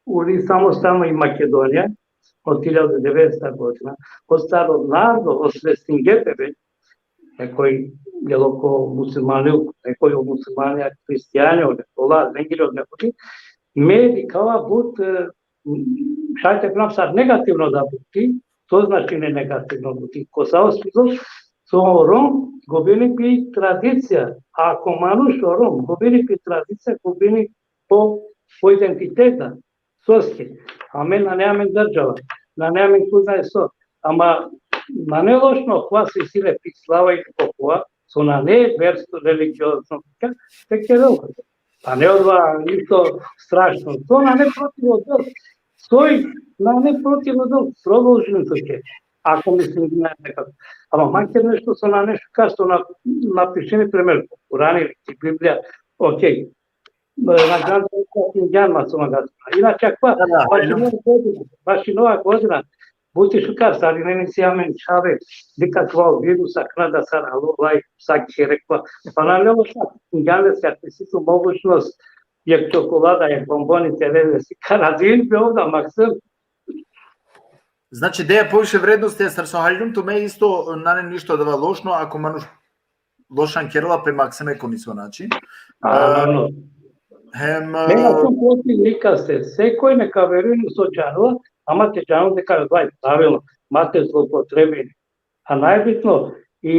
uli samostalno i Makedonija, od hiljadu devetsto godina, od staro narodo osvestingje pe, nekoj jelo ko muslimani, nekoj o muslimani, a hristijani, o nekola, lengiri o nekoli, me dikhava but, e, šaj te phena sar negativno da buti, to značini negativno buti. Ko sa osvizol, so o Rom gubini pi tradicija, ako manuš o Rom gubini pi tradicija, gubini po, po identiteta. Soske, amen nane amen država, nane amen ko zna so, ama nane lošno kova so isi le pi slava i ko kova, so nane versko religiozno, te kerel. Pa ne odova isto strašno. So nane protiv odova. Soj nane protiv odova. Prodolžim so ke. Ako mislim na nekako. Ama makar nešto so nane šukar, so na, napišeni primer, Kurani ili ki Biblija, okej. Na dan da, ingjan ma so na. Inače, akava, Da, da, baši ajde. Nova godina, baši Nova godina, buti šukar, sarinena isi amen čhave, dikh akava o virus, akana da sar alo, vaj, sa kere kova. Pa nane loša, ingjan le, ako isi tu mogućnost, jek čokolada, jek bomboni te de le, si ka razin be ovda, maksim. Znači, daja poviše vrednost, e, sar so haljum tumen, isto nane ništo adava lošno, ako manuš lošan kerela pe, maksime ko niso način. Naravno. Hem, Me e, nisam protiv nikaste, sekoj neka verujini so džanela, ama te džanel deka, vaj, pravilno, ma te zloupotrebini. A najbitno, i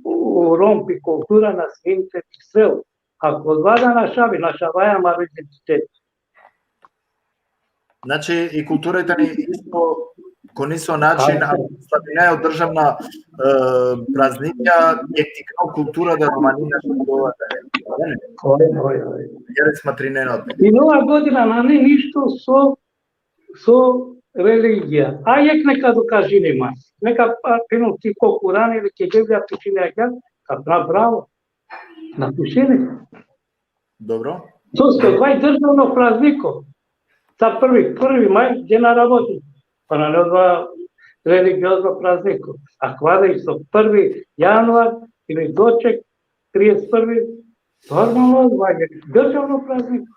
o Rom, i kultura na sine te bistrel. Ako odova da našavi, našavaja amaro identitet. Znači, i kultura tani isto ko niso način, Ajde. A slavinaja o državna, e, praznikija, jek tikno kultura da romani našo dova da. Oj, oj, oj. Jer smatrinena od mene. I Nova godina nane ništo so, so religija. A jek neka dokažini ma. Neka, a, pinu, ki ko Kurani ili ki Biblija pišini agjaar, ka na bravo. Napišini. Dobro. So, so, vaj državno prazniko. Sa prvi, prvi maj, džena raboti. Pa nane odova religiozno prazniko. Akava da isto prvi januar ili doček, trideset prvi, normalno, vaj državno prazniko.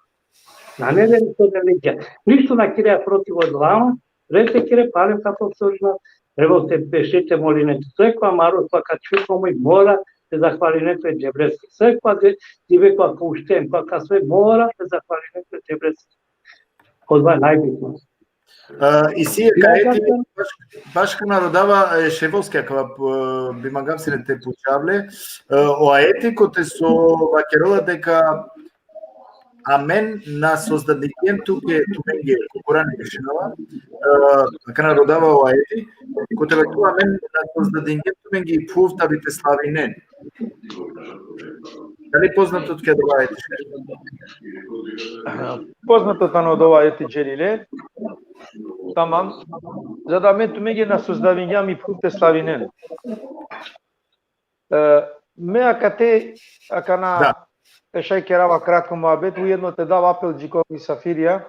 Nane da isto religija. Ništo na keraja protiv odova, red te kere, palem ka povtorinav, trebol te beše te molinen tu. Sekoj amaro, svaka čovek mora te zahvalinen tu e Dževreske. Sekoj dive kova ka ušten, kova ka soj, mora te zahvalinen tu e Dževreske. Odova najbitno. E, isi jek ajeti, baš, baš kana rodava, e, Šejhovski, akava, e, bi mangav sine te pučav le, e, o ajeti kote so vakerela deka amen na sozdadingjem tuke, tumenge, ko Kurani pišinela, e, kana rodava o ajeti, kote vakerela amen na sozdadingjem tumenge i phuv ta bi te slavinen. Dali poznato tuke adava ajeti? Poznato tano adava ajeti, Dželile. Tamam. Za da amen tumenge na sozdadingjam i phuv te slavinen. E, me akate, akana, Da. E, šaj kerava kratko muhabet, ujedno te dav apel dži ko misafirija,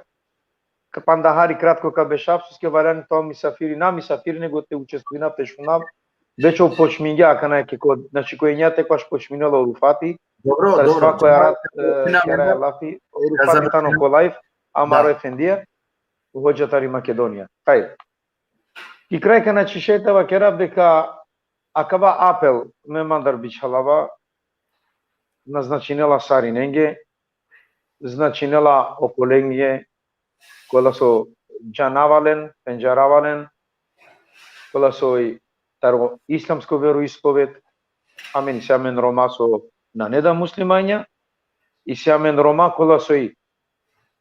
ka panda hari kratko ka bešav, soske valjani te ov misafiri, na misafiri, nego te učestvujna, te šunav, već ov počmingja akana ki ko, znači, ko enja te kvaš počminela o Rufati, Dobro, sar dobro. Svako rat, e, Počmina keraja me lafi, o Rufati tano ko live, amaro Da. Efendija, o hodža tari Makedonija. Hajde. Ki kraj kana čhivela te vakerav deka akava apel me mandar bičhalava, na značinela sarinenge, značinela okolenge, kola so džanava len, pendžarava len, kola soj taro islamsko veroispoved, amen isi amen Roma so nane da muslimanja, isi amen Roma kola soj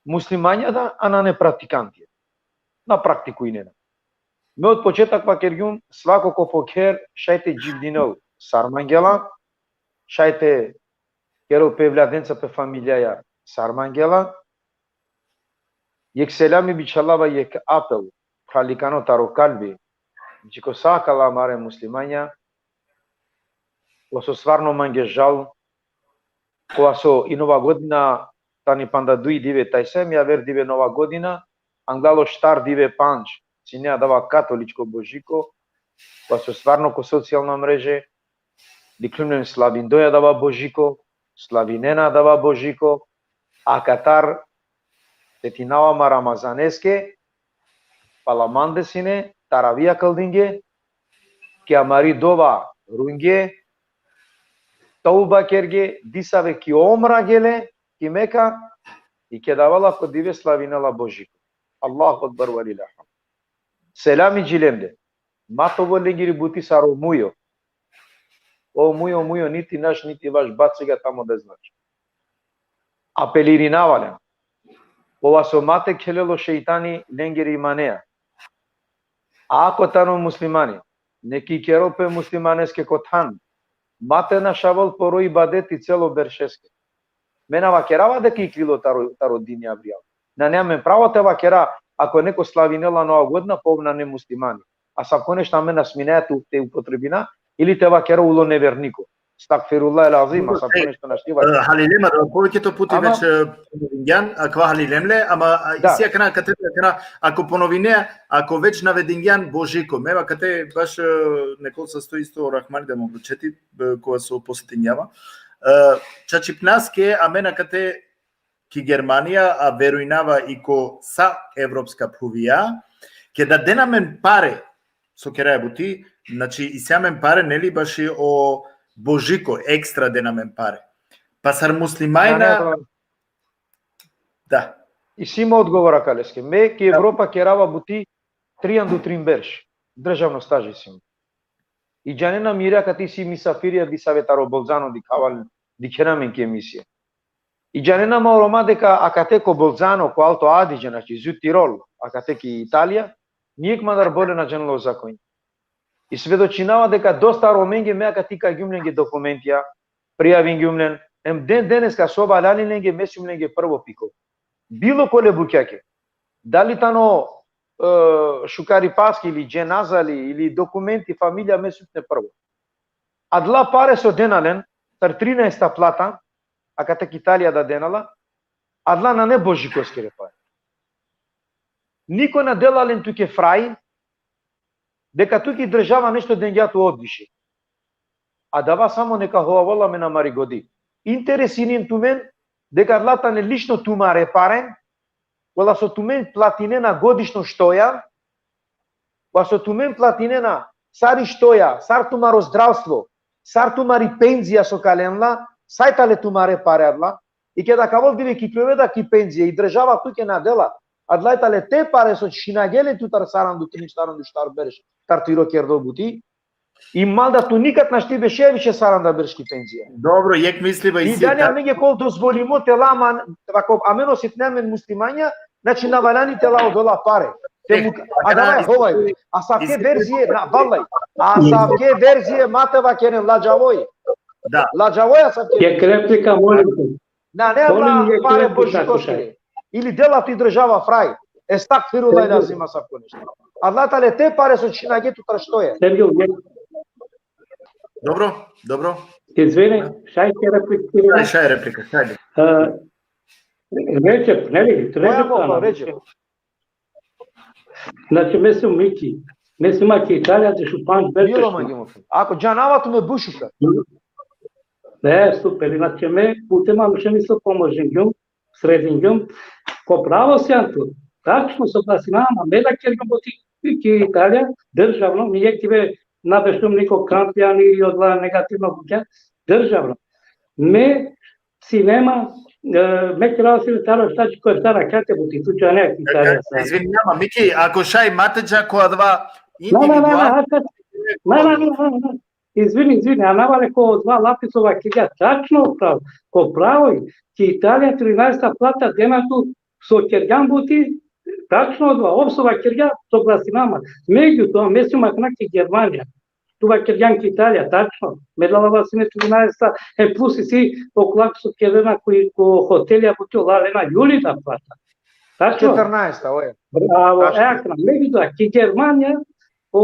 muslimanja da, a nane praktikantija. Na praktikujnena. Me od početak vakergjum, svako ko po kher šaj te dživdinel sar mangela, šaj te kerel pe evladenca, pe familijaja sar mangela. Jek selami bičhalava, jek apel, phralikano taro kalbi, dži ko sa akala amare muslimanja, kola so stvarno mange žal, kola so i Nova godina tani panda duj dive, tajsa hem javer dive Nova godina, anglalo štar dive, pandž, sine adava katoličko Božiko, kola so stvarno ko socijalna mreže, dikhljum len slavindoja adava Božiko, slavinena adava Božiko, a katar setinava ma Ramazaneske, pala mande sine, taravija kldinge, ki amari dova runge, tauba kerge, disave ki omra gele, ki Meka, i ki adava lako dive slavinela Božiko. Allahu Ekber ve lillahil hamd. Selami dži lende. Ma te ovel lengiri buti sar o mujo. O mujo, mujo, niti naš, niti vaš, baci ga tamo da znaš. Apelirinava len. Kova so ma te khelel o šejtani lengiri imanea. Ako tano muslimani, nek ikerel pe muslimaneske ko than. Ma te našavel poro ibadeti celo beršeske. Me na vakerava deka iklilo taro, taro dini avrijal. Nane amen pravo te vakera, ako neko slavinela Nova godina, pa ov nane muslimani. Asavko nešto amen na sminaja te, te upotrebina, ili te vakera ulo neverniko. Estagfirullah el azim, asavko nešto našti vakera. E, halilema, da, povećeto puti već, e, ponovingjan, akava halilemle, ama, a, da. Isi akana, kate, akana, ako ponovine, ako već navedingjan Božiko, me akate baš, e, nekol sasto isto Rahmani da mo bučeti, e, kova so posetingjava. E, čačipnaske, amen akate ki Germanija, a verujnava i ko sa evropska phuvija, keda dena amen pare, so keraja buti, znači, isi amen pare, neli, baši o Božiko, ekstra dena amen pare. Pa sar muslimajna, ne, ne, da. Isi mo odgovor akaleske. Me ki Evropa kerava buti trianda u trin berš. Državno staž isi mo. I džanena mira kate isi misafirija disave taro Bolzano dikhava len, dikhena amen ki emisija. I džanena ma o Roma deka akate ko Bolzano, ko Alto Adige, znači Südtirol, akate ki Italija, nijek mandar bolje na džanela o zakonja. I svedočinava deka dosta Romenge me akate ka gjum lenge dokumentija, prijavingjum len, em den deneska so valjani lenge, me sijum lenge prvo piko. Bilo kole bukjake. Dali tano, e, šukaripaski ili dženazali ili dokumenti familija, me sijum tane prvo. Adala pare so dena len, tar trinaesta plata, akate ki Italija da dena la, adala nane Božikoskere pare. Niko na dela len tuke fraj, deka tuke država nešto dengja tu odviše. Adava samo neka hovavel amen amari godi. Interesini tumen deka adala tane lično tumare pare, kola so tumen platinena godišno štoja, kola so tumen platinena sar i štoja, sar tumaro zdravstvo, sar tumari penzija so ka len la, sa i tale tumare pare adala, i keda ka ovel dive ka ikljove da ki penzija, i država tuke na dela, adala i tale te pare so čhinagje len tu tar saranda u trin, saranda u štar berš, tar tiro kerdo buti, i mal da tu nikad našti beše više saranda berš ki penzija. Dobro, jekh misliba i si. I dali amenge kol dozvolimo te la amen, ako amen osetine amen muslimanja, znači na valjani te la odola pare. Te, e, muk-, a, adava e, hovaj. Asavke verzije, na, vallahi. Asavke verzije ma te vakeren, ladžavoj. Da. Ladžavoj asavke. Jekh replika, molim te. Nane adala pare Božikoskere. Ili dela ti država fraj. Estagfirullah el azim, asavko nešto. Adala tale te pare so čhinagje tu tar štoja. Sergio, dobro, dobro. Izvini, šaj te replikira. Šaj, šaj replika, šaj. E, Redžep, neli, Redžep. Moja mo, Redžep. Znači, me sijum Miki. Me sijum ki Italija, dešupandž berš. Bilo mange mo. Ako džanava tu me bušuka. E, super. Znači, me pute manušen isto pomožingjum, sredingjum. Ko pravo sian tu. Tačno, soglasinava ma, me da kergjum buti ki Italija, državno, mi jekh dive na bešljum niko kampijan ili odola negativno bukja, državno. Me sine ma, e, me kerava sine taro štači ko eftar rakjate buti, tu džane ki Italija. Izvinava ma, Miki, ako šaj ma te dža ko adava individual. Na, na, na, na, na, na, na, na, na. Izvini, izvini, anava le ko adava lafi so vakergja, tačno pravo, ko pravo i, ki Italija trinaesta plata dena tu so kergjan buti, tačno adava, ov so vakergja, soglasinava ma. Megjutoa, me sijum akana ki Germanija. Tu vakergjan ki Italija, tačno. Me dala la sine trinaesta, e plus isi okola so kerena ko, ko hotelja buti, ola lena juli da plata. Tačno. Četrnaesta, oje. Bravo, tačno. E akana, megjutoa, ki Germanija, o,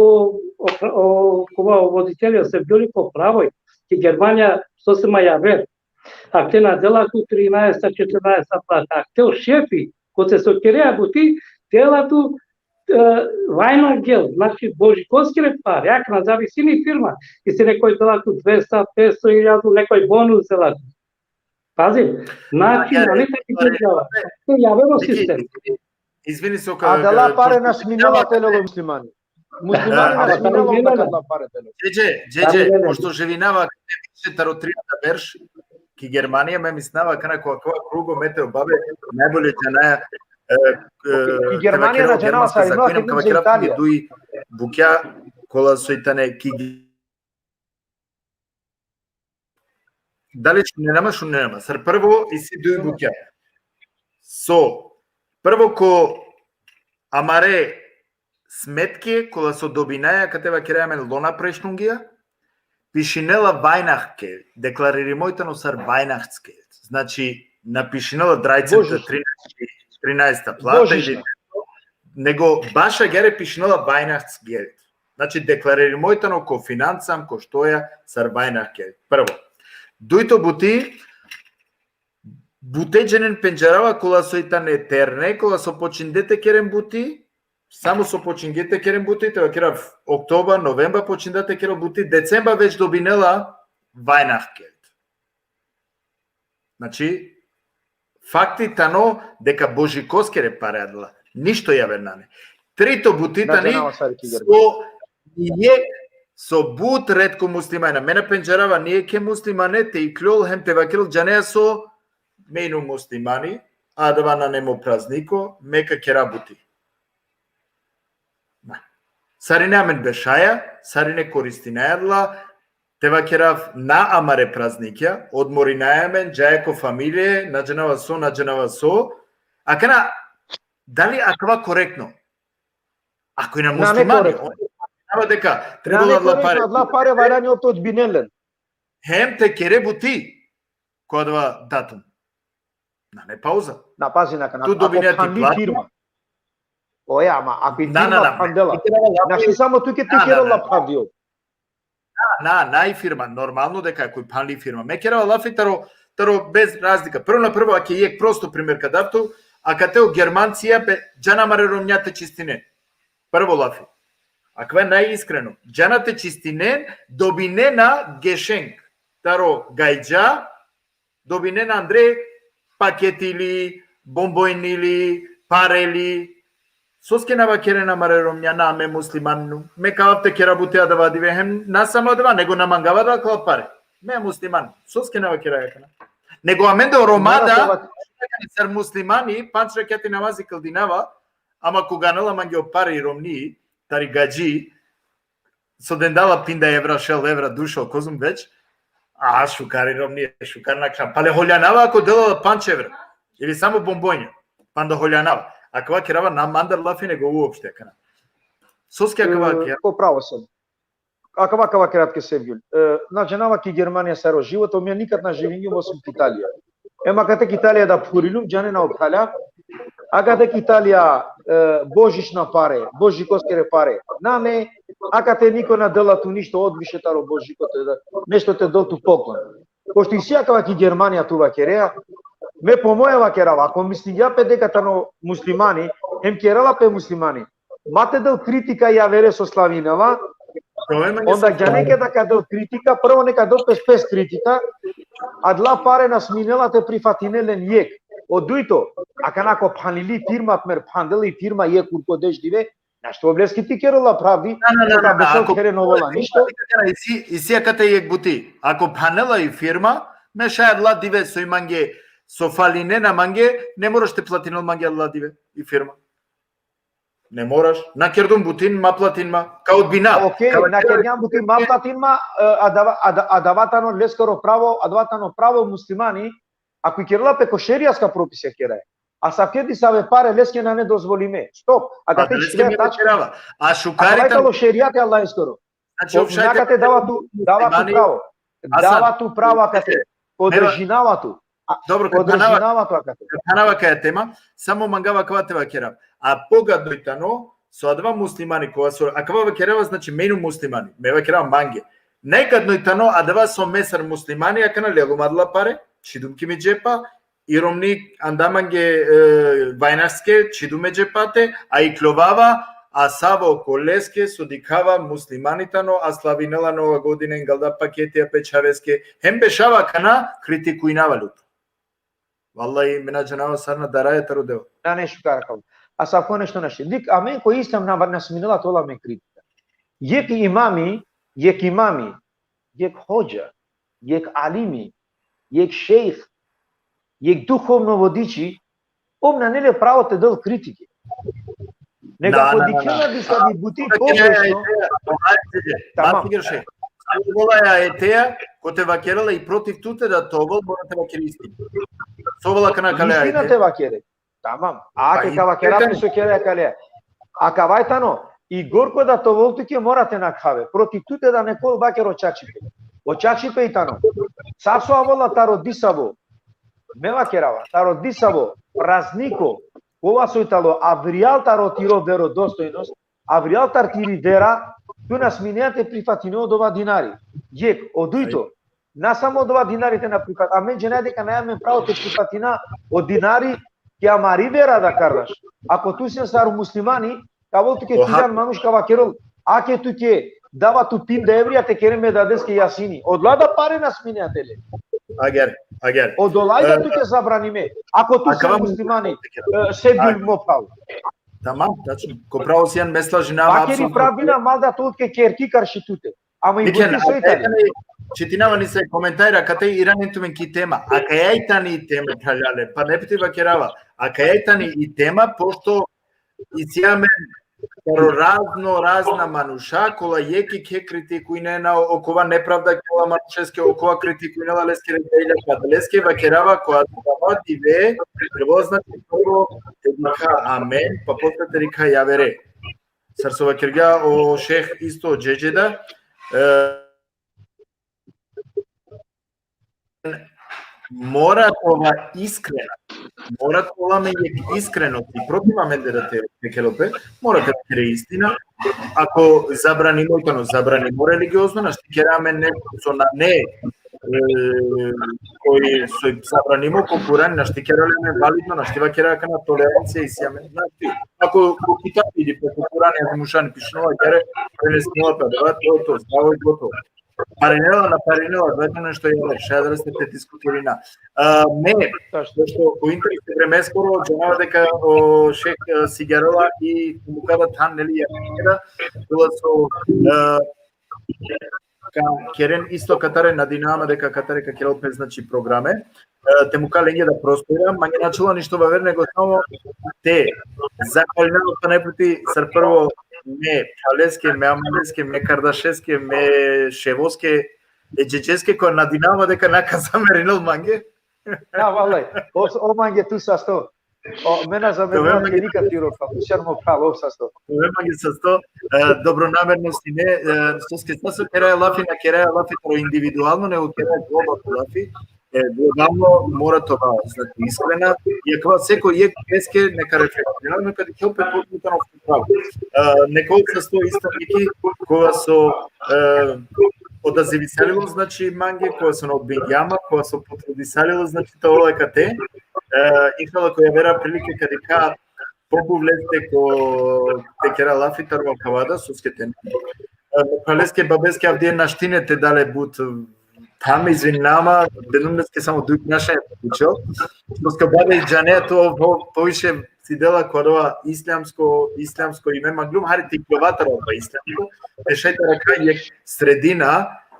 o, o, kova o voditelja Sergio, ko pravo i, ki Germanija, so se ma javer. Akate na dela tu trinaesta, četrnaesta plata. Akate o šefi, kote so kerea buti, dela tu, e, Weihnachtsgeld, znači Božikoskere pare, akana zavisini firma, isi nekoj dela tu dvesta, petsto, iljadu, nekoj bonus dela tu. Pazi, znači, ali te javero sistem. Izvini, so ka... Adala pare na sminela te lel o muslimani. Muslimani na sminela te lel o pare te lel. Džedže, džedže, pošto živinava više taro trianda berš ki Germanija, me mislinava kana ko akava krugo me te o babe najbolje džanaja, e, e, ki Germanija na džanava sar, no, ka vakerav duj bukja kola soj tane ki Dali šunena ma, šunena ma. Sar prvo, isi duj bukja. So, prvo ko amare smetke, kola so dobinaja, kate vakeraja amen lona prešlungija, pišinela Weihnachtsgeld, deklaririmo i tano sar Weihnachtsgeld. Znači, na pišinela drajcem ta Božićna. trinaesta, trinaesta plata ili Božićna. nego baš agjaar pišinela Weihnachtsgeld. Znači, deklaririmo i tano ko finansam, ko štoja, sar Weihnachtsgeld. Prvo. Dujto buti, bute dženen pendžarava kola so i tane terne, kola so počinde te keren buti, samo so počinde te keren buti, te vakerav oktobar, novembar počinde te keren buti, decembar već dobinela Weihnachtsgeld. Znači, fakti tano deka Božikoskere pare adala. Ništo javer nane. Trito buti Na tani, džanava sar ki Germanija. so nijek, so but retko muslimanja. Me na pendžarava nijekhe muslimane te iklol hem te vakerel, džanea so, me inum muslimani, adava nane mo prazniko, me ka kera buti. Na. Sarine amen bešaja, sarine koristinaja adala, te vakerav, na amare praznikja, odmorinaja amen, džaja ko familije, na džanava so, na džanava so. Akana, dali akava korektno? Ako i na Nane muslimani, korektno. on džanava deka, trebalo Nane adala pare. Korektno, adala pare valjani opet te odbinen len. Hem te kere buti ko adava datum. Nane pauza. Na, pazi, na, kana, Tu ako dobinea ti phanli plata. Firma. Oja, ama, ako i Na, na, firma na. phandela. Ikera la Našti samo tuke te Na, na, kerel na. La phavdi ov. Na, na, na i firma, normalno deka koj phanli firma. Me kera lafi taro, taro bez razlika. Prvo na prvo, ake jek prosto primer ka dav tu, akate o Germancija be, džana amare romnja te čistinen. Prvo lafi. Akava najiskreno. Džana te čistinen, dobinena Geschenk. Taro gajdža, dobinena andre paketi li, bombojni li, pare li. Soske na vakeren amare romnja, na, me musliman inum. Me ka avav te kera buti adava dive, hem na samo adava, nego na mangava da kala pare. Me musliman. Soske na vakera akana. Nego amen da o Roma da, Mora te vak- sar muslimani, pandž rekjati namazi kldinava, ama koga anela mange o pare i romni, tari gadži, so dendala pinda evra, šel evra, dušo, kozum već, a šukar i romni, šukar na khan. Pale holjanava ako dela pandž evra. Ili samo bombonja. Panda holjanava. Akava kerava na mandar lafi nego uopšte akana. Soske akava E, kera? Ko pravo sam. Akava, akava kratke Sevgjul. E, na džanava ki Germanija sar o život, o mija nikad na živingjum osim ki Italija. Ema akate ki Italija da phurilum, džanena o phralja. Akate ki Italija, e, božićna pare, božikoskere pare. Nane, akate niko na dela tu ništo odviše taro božiko te da, nešto te del tu poklon. Pošto isi akava ki Germanija tu vakerea, me po moja vakerava, ako mislingja pe deka tano muslimani, hem kerela pe muslimani, ma te del kritika javere so slavinela, onda džane keda ka del kritika, prvo neka del pes, pes kritika, adala pare na sminela te prifatine len jek. O dujto, akana ako phanili firma, tmer phandeli firma jek urko deš dive, našti o leske te kerel La phavdi, Na, na, na, so ka na, na, bešel ako khere na ovela ništo. Isi, isi akate jek buti. Ako phanela i firma, me šaj adala dive so i mange, so falinena mange, ne moraš te platinel mange adala dive i firma. Ne moraš. Na kerdum butin, ma platin ma. Ka odbina. Okej, Ka na kerdum butin, ma platin ma, e, adava, ada-, adava tano leskoro pravo, adava tano pravo muslimani, ako i kerela pe ko šerijaska propisija keraja. Asavke disave pare leske nane dozvolime. Stop. Akate leske škre me tačka. Ašukari Akava i tano talo šerijat e Allaheskoro. Znači, Akate dava tu, dava tu pravo. Dava tu pravo akate. Podržinava tu. A, Dobro, kad podržinava tu akate. Kad phanava kaja tema, samo mangava akava te vakerav. A pogadno i tano, so adava muslimani, kova so, akava vakerava, znači, me inum muslimani, me vakerava mange. Najgadno i tano, adava so me sar muslimani, akana lelum adala pare, čhidum ki mi džepa, i romni anda mange, e, Weihnachtsgeld, čhidum e džepate, a ikljovava, a savo ko leske, so dikhava muslimani tano, a slavinela Nova godina, ingalda paketija pe čhaveske, hem bešava akana, kritikujnava lut. Vallahi, me na džanava sar na daraja taro deo. Nane šukar akava. Asavko nešto našti. Dik, amen ko islam na, na sminela te ovel amen kritika. Jek imami, jek imami, jek hodža, jek alimi, jek šejh, jek duhovno vodiči, ov nane le pravo te del kritike. Nego ako dikhena disavi buti pogrešno. Tamam. Ola ajeteja, kote vakerela i protiv tute da te ovel, mora te vakere istina. So ola akana kale ajete. Istina te vakere. Tamam. A ake ka vakera pe so kere kale. Akava i tano, i gorko da te ovel tuke mora te nakhave. Protiv tute da nekol vakero čačipe. O čačipe i tano. Sar so avela taro disavo, me vakerava, taro disavo prazniko, kova so i tano avrijal taro tiro verodostojnost, avrijal tar tiri vera, tu na sminea te prifatine odova dinari. Jek, o dujto, na samo odova dinari te na prifatina, amen džanaja deka na amen pravo te prifatina o dinari, ki amari vera da kardaš. Ako tu sian sar muslimani, ka avol tuke, tu jan manuš ka vakerol, ake tuke, dava tu pinda evrija te kere me dadeske jasini. Odola da pare na sminea te le. Agjaar, agjaar. Odola da tuke zabranime. Ako tu sian muslimani, e, Sevgjul, mo phral. Tamam, tačno. Ko pravo sian, me slažinava apsolutno. Vakeri pravina, mal da te ol tuke kerki karši tute. Ama i buti soj tani. Čitinava nesave komentari, akate irani tumen ki tema. Akaja i tani tema, phralalen. Pa ne bi te vakerava. Akaja i tani i tema, pošto isi amen taro razno razna manuša, kola jekh jekhe kritikujnena, okova nepravda kerela manušeske, okova kritikujnela leskere delja, pa leske vakerava, ko adava dive, prvo, znači, prvo te dikha amen, pa posle te dikha javere. Sar so vakergja o šejh isto džedžeda, e, mora te ova iskrena. Mora te ola amen jekh iskreno, i protiv amende da te, te kerel pe, mora te vakere istina. Ako zabranimo i tano, zabranimo religiozno, našti kera amen nešto so nane, e, koj so zabranimo ko Kurani, našti kera le amen validno, našti vakera akana tolerancija isi amen, našti. Ako ko kitabi ili ko Kurani, ako mušani pišinela, kere, prenesnela pe, da, to, to, zdravo i gotovo. Parinela, na parinela, gledam nešto javere, šaj adava te diskutirina. A, me, pošto ko interes e vremeskoro, džanava deka o šejh, e, sigjarela i muka da than, neli, ja, da, kola so, e, ka keren isto katare, nadinama deka katare ka kerel pe, znači, programe. E, te muka lenge da prostora, mange na ačhola ništo vaver, nego samo te zahvalinav pana jekh puti, sar prvo me phraleske, me amaleske, me kardašeske, me ševoske, e džedžeske, ko nadinama deka na ka zamerinel mange. Na, valaj, o, o mange tu sasto. O, me na zamerinava nikad tiro, pa, šar mo phral, o sasto. Ove mange sasto, e, dobronamerno sine, e, soske sa so keraja lafi, na keraja lafi taro individualno, nego keraja globalno lafi. E, globalno mora te ova, znači, iskrena, i akava seko jekh peske neka reflektirel, neka dikhel pe kote tano pravo. E, neka ol sasto isto neki, kova so, e, odazivisalilo, znači, mange, kova so na odbingja ma, kova so potrudisalilo, znači, te ola akate, e, inšallah, ko javera prilike ka dikha pobuvleste ko te kera lafi taro akava da, soske te, e, phraleske, babeske avdive našti ine te da le but, than, izvinava ma, dengjem leske samo duj prašanja te pučel. Soske babe džanea tu, o, poviše si dela ko adava islamsko, islamsko ime, manglum hari te ikljova taro adava islamsko, te šaj te arakha jekh sredina,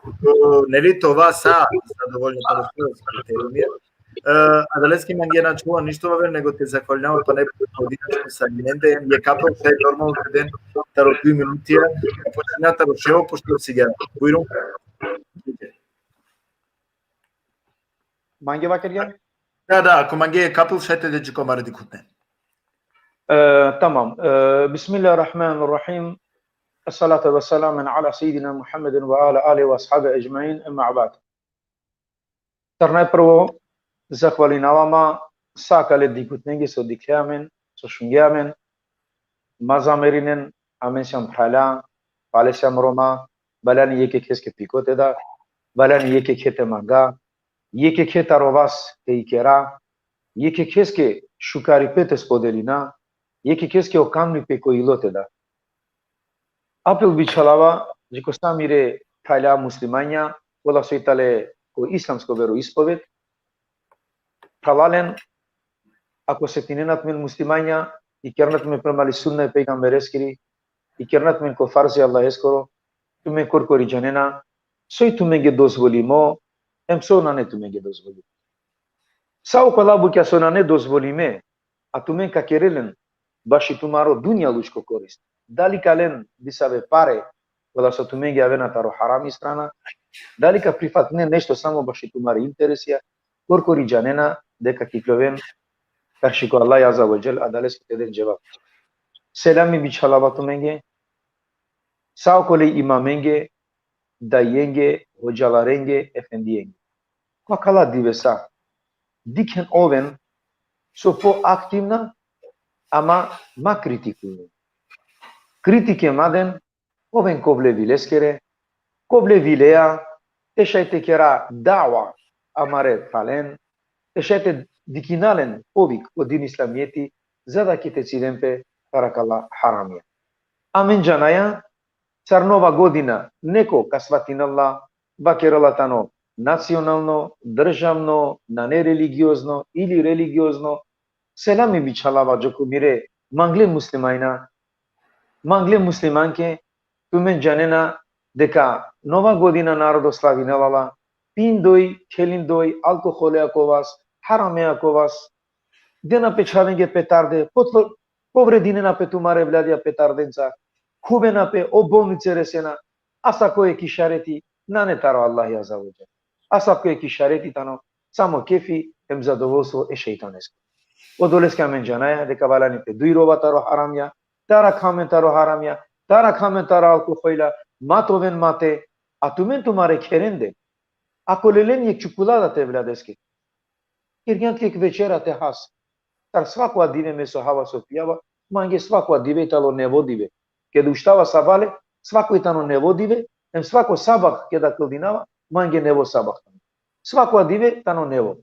e, neli, te ova sa zadovoljno taro svoje kriterijumija. E, adaleske mange na ačhola ništo vaver, nego te zahvalinav pana pojedinačno sa lende, em jekh apel šaj normalno te den taro duj minutija, a počmina taro ševo, pošto sigja. Bujrum. Mange vakergjan? Da, da, ako mange jekh apel šaj te de dži ko amare dikhutne. E, tamam. E, Bismillahirrahmanirrahim. Esselatu vesselamu ala sejjidina Muhammedin ve ala alihi ve ashabihi edžmain, emma ba'd. Sar najprvo, zahvalinava ma sa akale dikhutnenge so dikhle amen, so šungje amen, ma zamerinen, amen siam phrala, pale siam Roma, valjani jekh jekheske piko te da, valjani jekh jekhe te manga, jekh jekhe taro vas te ikera, jekh jekheske šukaripe te spodelina, jekh jekheske o kamlipe ko ilo te da. Apel bičhalava dži ko sa mire phrala muslimanja, kola so i tale ko islamsko veroispoved, phralalen, ako setinena tumen muslimanja, ikerena tumen prema li sunna e pejgambereskiri, ikerena tumen ko farzi Allaheskoro, tumen korkori džanena, soj tumenge dozvolimo, em so nane tumenge dozvolimo. Sa okola bukja so nane dozvolime, a tumen ka kerel len baši tumaro dunjalučko korist. Dali ka len disave pare, kola so tumenge avena taro harami strana, dali ka prifatinen nešto samo baši tumare interesija, korkori džanena deka ka ikloven karši ko Allah azze ve dželle, adaleske te den dževap. Selami bičhalava tumenge, sa okole imamenge, dajenge, hodžalarenge, efendienge. Ko akala divesa, dikhen oven so po aktivna, ama ma kritikujnen. Kritike ma den, oven kovle vileskere, kovle vileja, te šaj te kera dava amare phalen, te šaj te dikina len povik o din islamijeti, za da ki te ciden pe taro akala haramija. Amen džanaja, sar Nova godina, neko ka svatinel la, vakerela tano nacionalno, državno, nane religiozno ili religiozno, selami bičhalava džoko mire mangle muslimanja, mangle muslimanke, tumen džanena deka Nova godina narodo slavinela la, pindoj, khelindoj, alkoholea ko vas, haramea ko vas, dena pe čhavenge petarde, potlo-, povredinena pe tumare evladija petardenca, khuvena pe, o bolnice resena, asavko jekh išareti nane taro Allahi azze ve dželle. Asavko jekh išareti tano samo kefi hem zadovoljstvo e šejtanesko. Odoleske amen džanaja deka valjani te duj rova taro haramija, te arakha amen taro haramija, te arakha amen taro alkohola, ma te oven mate, a tumen tumare kherende, ako lelen jekh čokolada te evladeske, kergjan jekh večera te has. Sar svako adive me so hava so pijava, mange svako adive tano nevo dive. Keda uštava sabale, svako i tano nevo dive, hem svako sabah keda kldinava, mange nevo sabah tano. Svako adive tano nevo.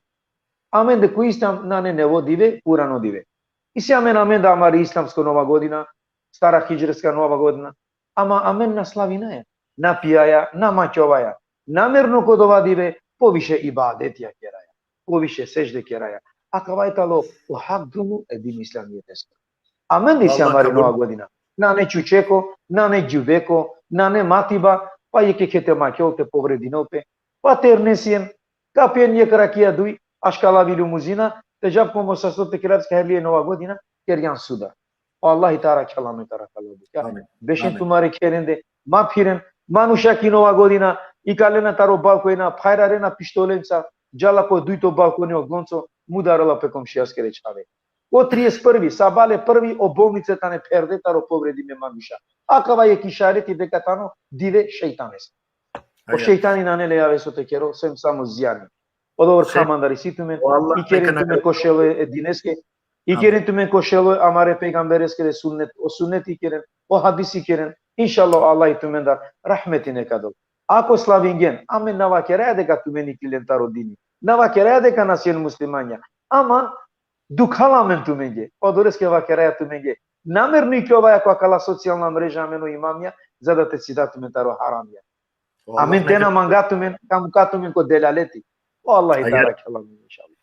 Amende ko islam nane nevo dive, purano dive. Isi amen, amende amari islamsko Nova godina, stara hidžreska Nova godina, ama amen na slavinaja, na pijaja, na maćovaja. Namerno ko dova dive poviše ibadetija keraja, poviše sedžde keraja. Akava i tano o hak drumo e din islamijetesko. Amende isi amari Nova godina. Nane čučeko, nane džuveko, nane matiba, pa jekhe te maćol, te povredinol pe, pa te erne sien, ka pien jekh rakija duj, aškalavi limuzina, te džav ko mo sasto te kerav skaherli e Nova godina, kergjan suda. O Allahi te arakhel amen taro akala bukja. Amin. Bešen tumare kherende, ma phiren, manuša ki Nova godina ikalena taro balkona, phajrarena pištolenca, džala ko dujto balkoni oglonco, mudarela pe komšijaskere čhave. O trideset prvi, sabale prvi, o bolnice tane pherde taro povredime manuša. Akava jekh išareti deka tano dive šejtanesko. O šejtani nane le jave so te kerol, sem samo zijani. Odobor khamandar isi tumen, ikeren tumen ko šelo e dineske, ikeren tumen ko šelo amare pejgambereskere sunnet, o sunnet ikeren, o hadis ikeren, inšallah Allah i tumendar rahmeti neka del. Ako slavingen, amen na vakeraja deka tumen iklilen taro dini. Na vakeraja deka na sien muslimanja. Ama dukhala amen tumenge, odoleske vakeraja tumenge. Namerno iklovaja ko akala socijalna mreža amen o imamija, za da te cida tumen taro haramija. Amen te na manga tumen, ka muka tumen ko delaleti. O Allahi te arakhel amen, inšallah.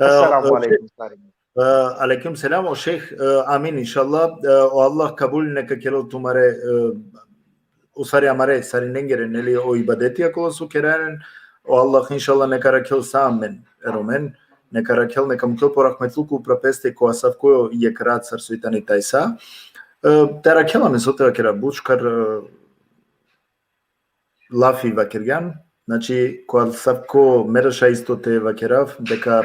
Esselamu alejkum, sarine. E, alejkum selam, o šejh, e, amin, inšallah. E, o Allah kabul neka kerel tumare, e, u stvari amare sarinengere, neli, o ibadetija kola so keraja amen, o Allah inšallah neka arakhel sa amen e Romen, neka arakhel, neka mukel po rahmetluku upra peste ko asavko jekh rat sar so i tani tajsa. E, te arakhel amen, so te vakerav, but šukar, e, lafi vakergjan, znači, ko asavko, me da šaj isto te vakerav, deka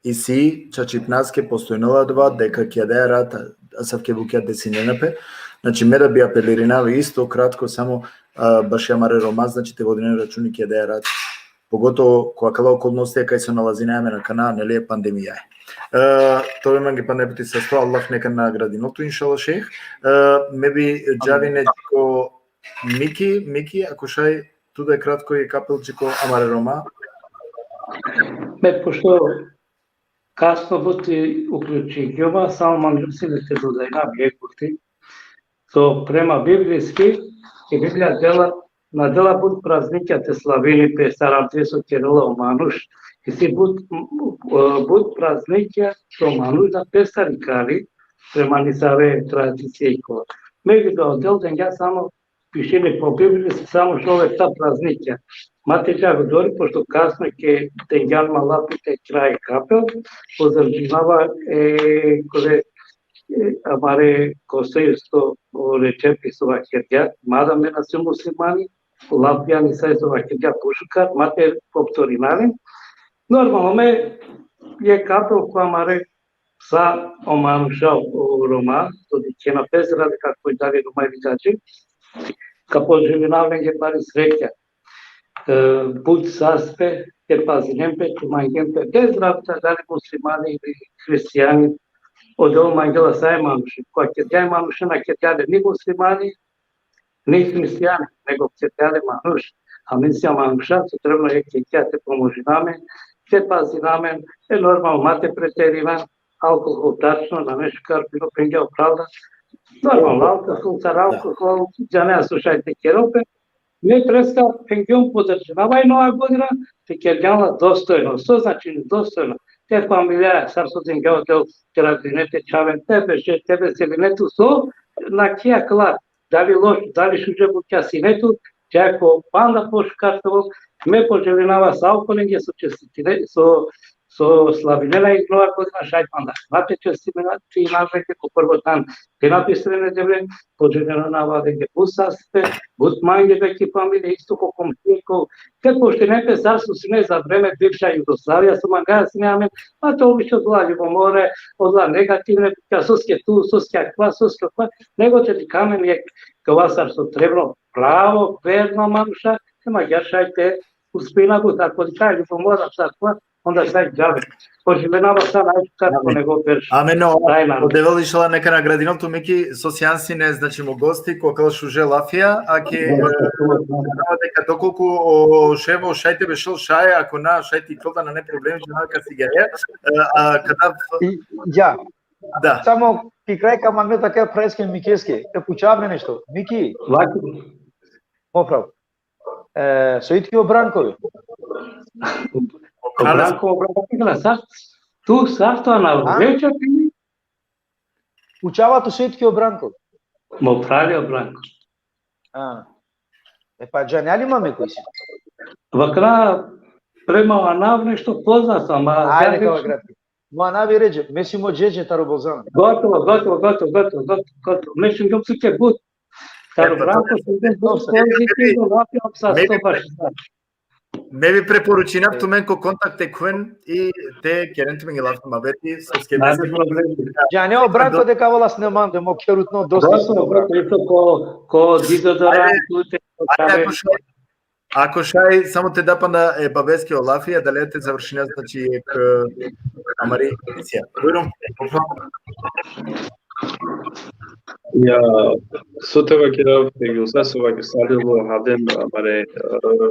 isi čačipnaske postojnela adava, deka ki adaja rat asavke bukja desinena pe. Znači, me da bi apelirinav isto kratko samo, a, baši amare Roma, znači, te vodinen računi ki adaja rat. Pogotovo ko akala okolnostija kaj so nalazinaja amen akana, neli, e pandemijaja. E, te oven mange panda jekh puti sasto, Allah neka nagradinel tu, inšallah, šejh. E, me bi džavine ko Miki, Miki, ako šaj, tu da kratko jekh apel dži ko amare Roma. Me pošto kasno but uključingjum, samo mangljum si da te dodajnav jekh buti. So prema biblijski, i Biblija dela, na dela but praznikja te slavini pe sar avdive so kerela o manuš, isi but, m, m, but praznikja so manuš da pe sar ikali, prema nisave tradicije i kola. Megjutoa, o del dengja samo pišini po Bibliji, samo šov ekta praznikja. Ma te džav odori, pošto kasno ke dengjan ma lafi te kerav jekh apel, pozdravdžinava, e, kole, e, amare Kosta isto o Redžepi so vakergja, mada me na sijum muslimani, o lafija nisave so vakergja but šukar, ma te povtorinav len. Normalno, me jekh apel ko amare sa o manuša o Roma, so dikhena pe, sar deka koj dali Roma ili džači, ka poželinav lenge bari sreća. e, but saspe, te pazinen pe, te mangen pe, bez razlika dali muslimani ili hristijani, odova mangela sa e manuše. Koga kergja e manuše, na kergja le ni muslimani, ni hristijani, nego kergja le manuš. A mi sijam manuša, so trebno jekh jekhe te pomožina amen, te pazina amen, e normalno, ma te preterina, alkohol tačno, nane šukar pino, phengja o phral da. Normalno, alkohol, sar alkohol, džanea so šaj te kerel pe. Me treska phengjon, podržinava i Nova godina, te kergjan la dostojno. So znači dostojno? Te familija, sar so dingja o Del, te radujne te čhaven, te beše, te veseline tu, so na kija klar, dali loš, dali šuže bukja sine tu, džaj ko panda pošukar te ovel. Me poželinava sa okolenge so čestitine, so, so slavinena i Nova godina, šaj panda na te čestitine, ti na lenge ko prvo than, te na bistrine Devle, poželinava lenge but saspe, but mange, ki familija, isto ko komšije, ko, te poštinen pe sar so sine za vreme bivša Jugoslavija, so mangaja sine amen, a to više odla ljubomore, odla negativne, ka soske tu, soske akva, soske akva, nego te dikha amen jekh kova sar so trebno, pravo, verno manuša, te mangja šaj te uspina but, ako dikha ljubomora, sa akva, onda šaj džabe. Poželinava sa najšukar ko nego berš. Amen, o, o Devel inšala neka nagradinel tumen ki so sijan sine, znači, mo gosti, ko akala šuže lafija, a ki, e, deka dokolku o ševo šaj te bešel šaj, ako na, šaj te iklol da, nane problemi, džanav ka sigjaja, e, a, kada... I, ja. Da. Samo ki kraj ka mangav te kerav phraleske Mikeske, te pučav amen nešto. Miki. Laki. Mo phral. E, so i tut o Branko? O Branko, o Branko, sar, tu sar to anav, a? Već ti? Pučava tu so i tut o Branko. Mo phral o Branko. A. E pa džanea li ma me koj si? Vakra, prema anav nešto poznat sam, a... Ajde, ja, kao nešto. Kratko. Mo anav i Redžep, me si mo džedže taro Bozan. Gotovo, gotovo, gotovo, gotovo, gotovo, gotovo. Me šungjum tuke but. Taro Branko, šungjum but pozitivno, lafi sa sto baš. Me bi preporučinav tumen ko kontakt te khuven i te keren tumenge lafi, muhabeti, soske... Nane problemi. Džanea o Branko deka avela sine mande, mo kherutno dost. Gotovo, gotovo, isto ko, ko dizodorant, tu te... Ajde, ako šaj, ako šaj, samo te da panda e babeske o lafi, a dalje te završina, znači, e, amari emisija. Bujrum, po phral. Ja, so te vakerav, te gilsa so vakerav, sa bilo hadem, amare, e,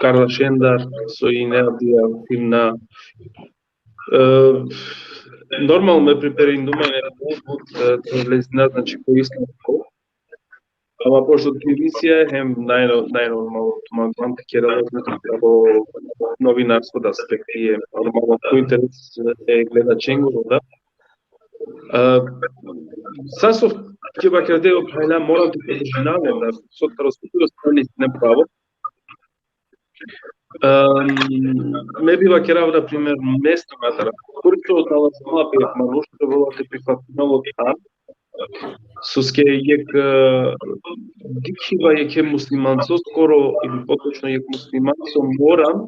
kardašendar, so ine avdive, timna, e, normalno me pripremindum, e, but, but, e, te vlezina, znači, ko islamsko. Ama pošto ki emisija hem naj-, najnormalno tumen te kerava, znači, taro novinarsko da aspekti, e, normalno ko interes e gledačengoro da. E, sa so ki vakerde o phralja, moram te podržinav len, da so taro sukuro strani sine pravo. Em, me bi vakerav, na primer, mesto katara. Kurso da la znala pe manuš, trebela te prihvatinel o than. Soske jekh, e, dikhiba jekhe muslimanco skoro, ili potočno jekh muslimanco, moram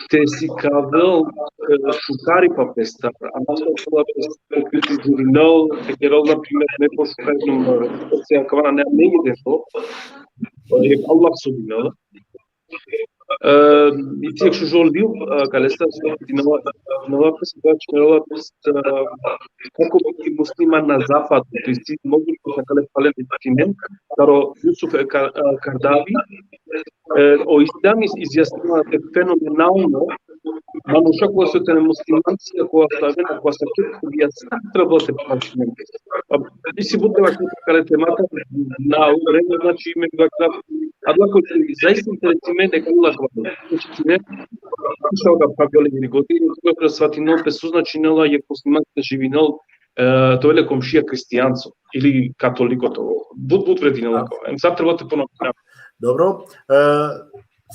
te sikavel, e, šukaripa pestar. A na so tela pestar, te živinel, te kerel, na primer, me pošukar, e, se akava nane amenge dešo, e, Allah so dinela. E, i ti jekh šužo liv, e, kalestar so dinela, dinela pes, da, dinela pes, e, kako biti musliman na zapadu, to jest, mogu te akale pale te čitinen, taro Jusuf, e, Kar-, e, Kardavi, e, o islami izjasnela te fenomenalno, manuša kova so tane muslimancija, kova so avena, kova so ke, kova sa trebela te pazinen. A, isi but te vakerav akale temata, na, o vreme, znači, me vakerav, adala koj zaista interesime, neka ulažba. Znači, ne, slušao ga Fabio Ligrigotti, koj svatinel pe so značinela jekh musliman te živinel, e, te ovel le komšija hristijanco ili katoliko, to but, but vredinela akava. Em, sa trebela te ponovinav. Dobro. E,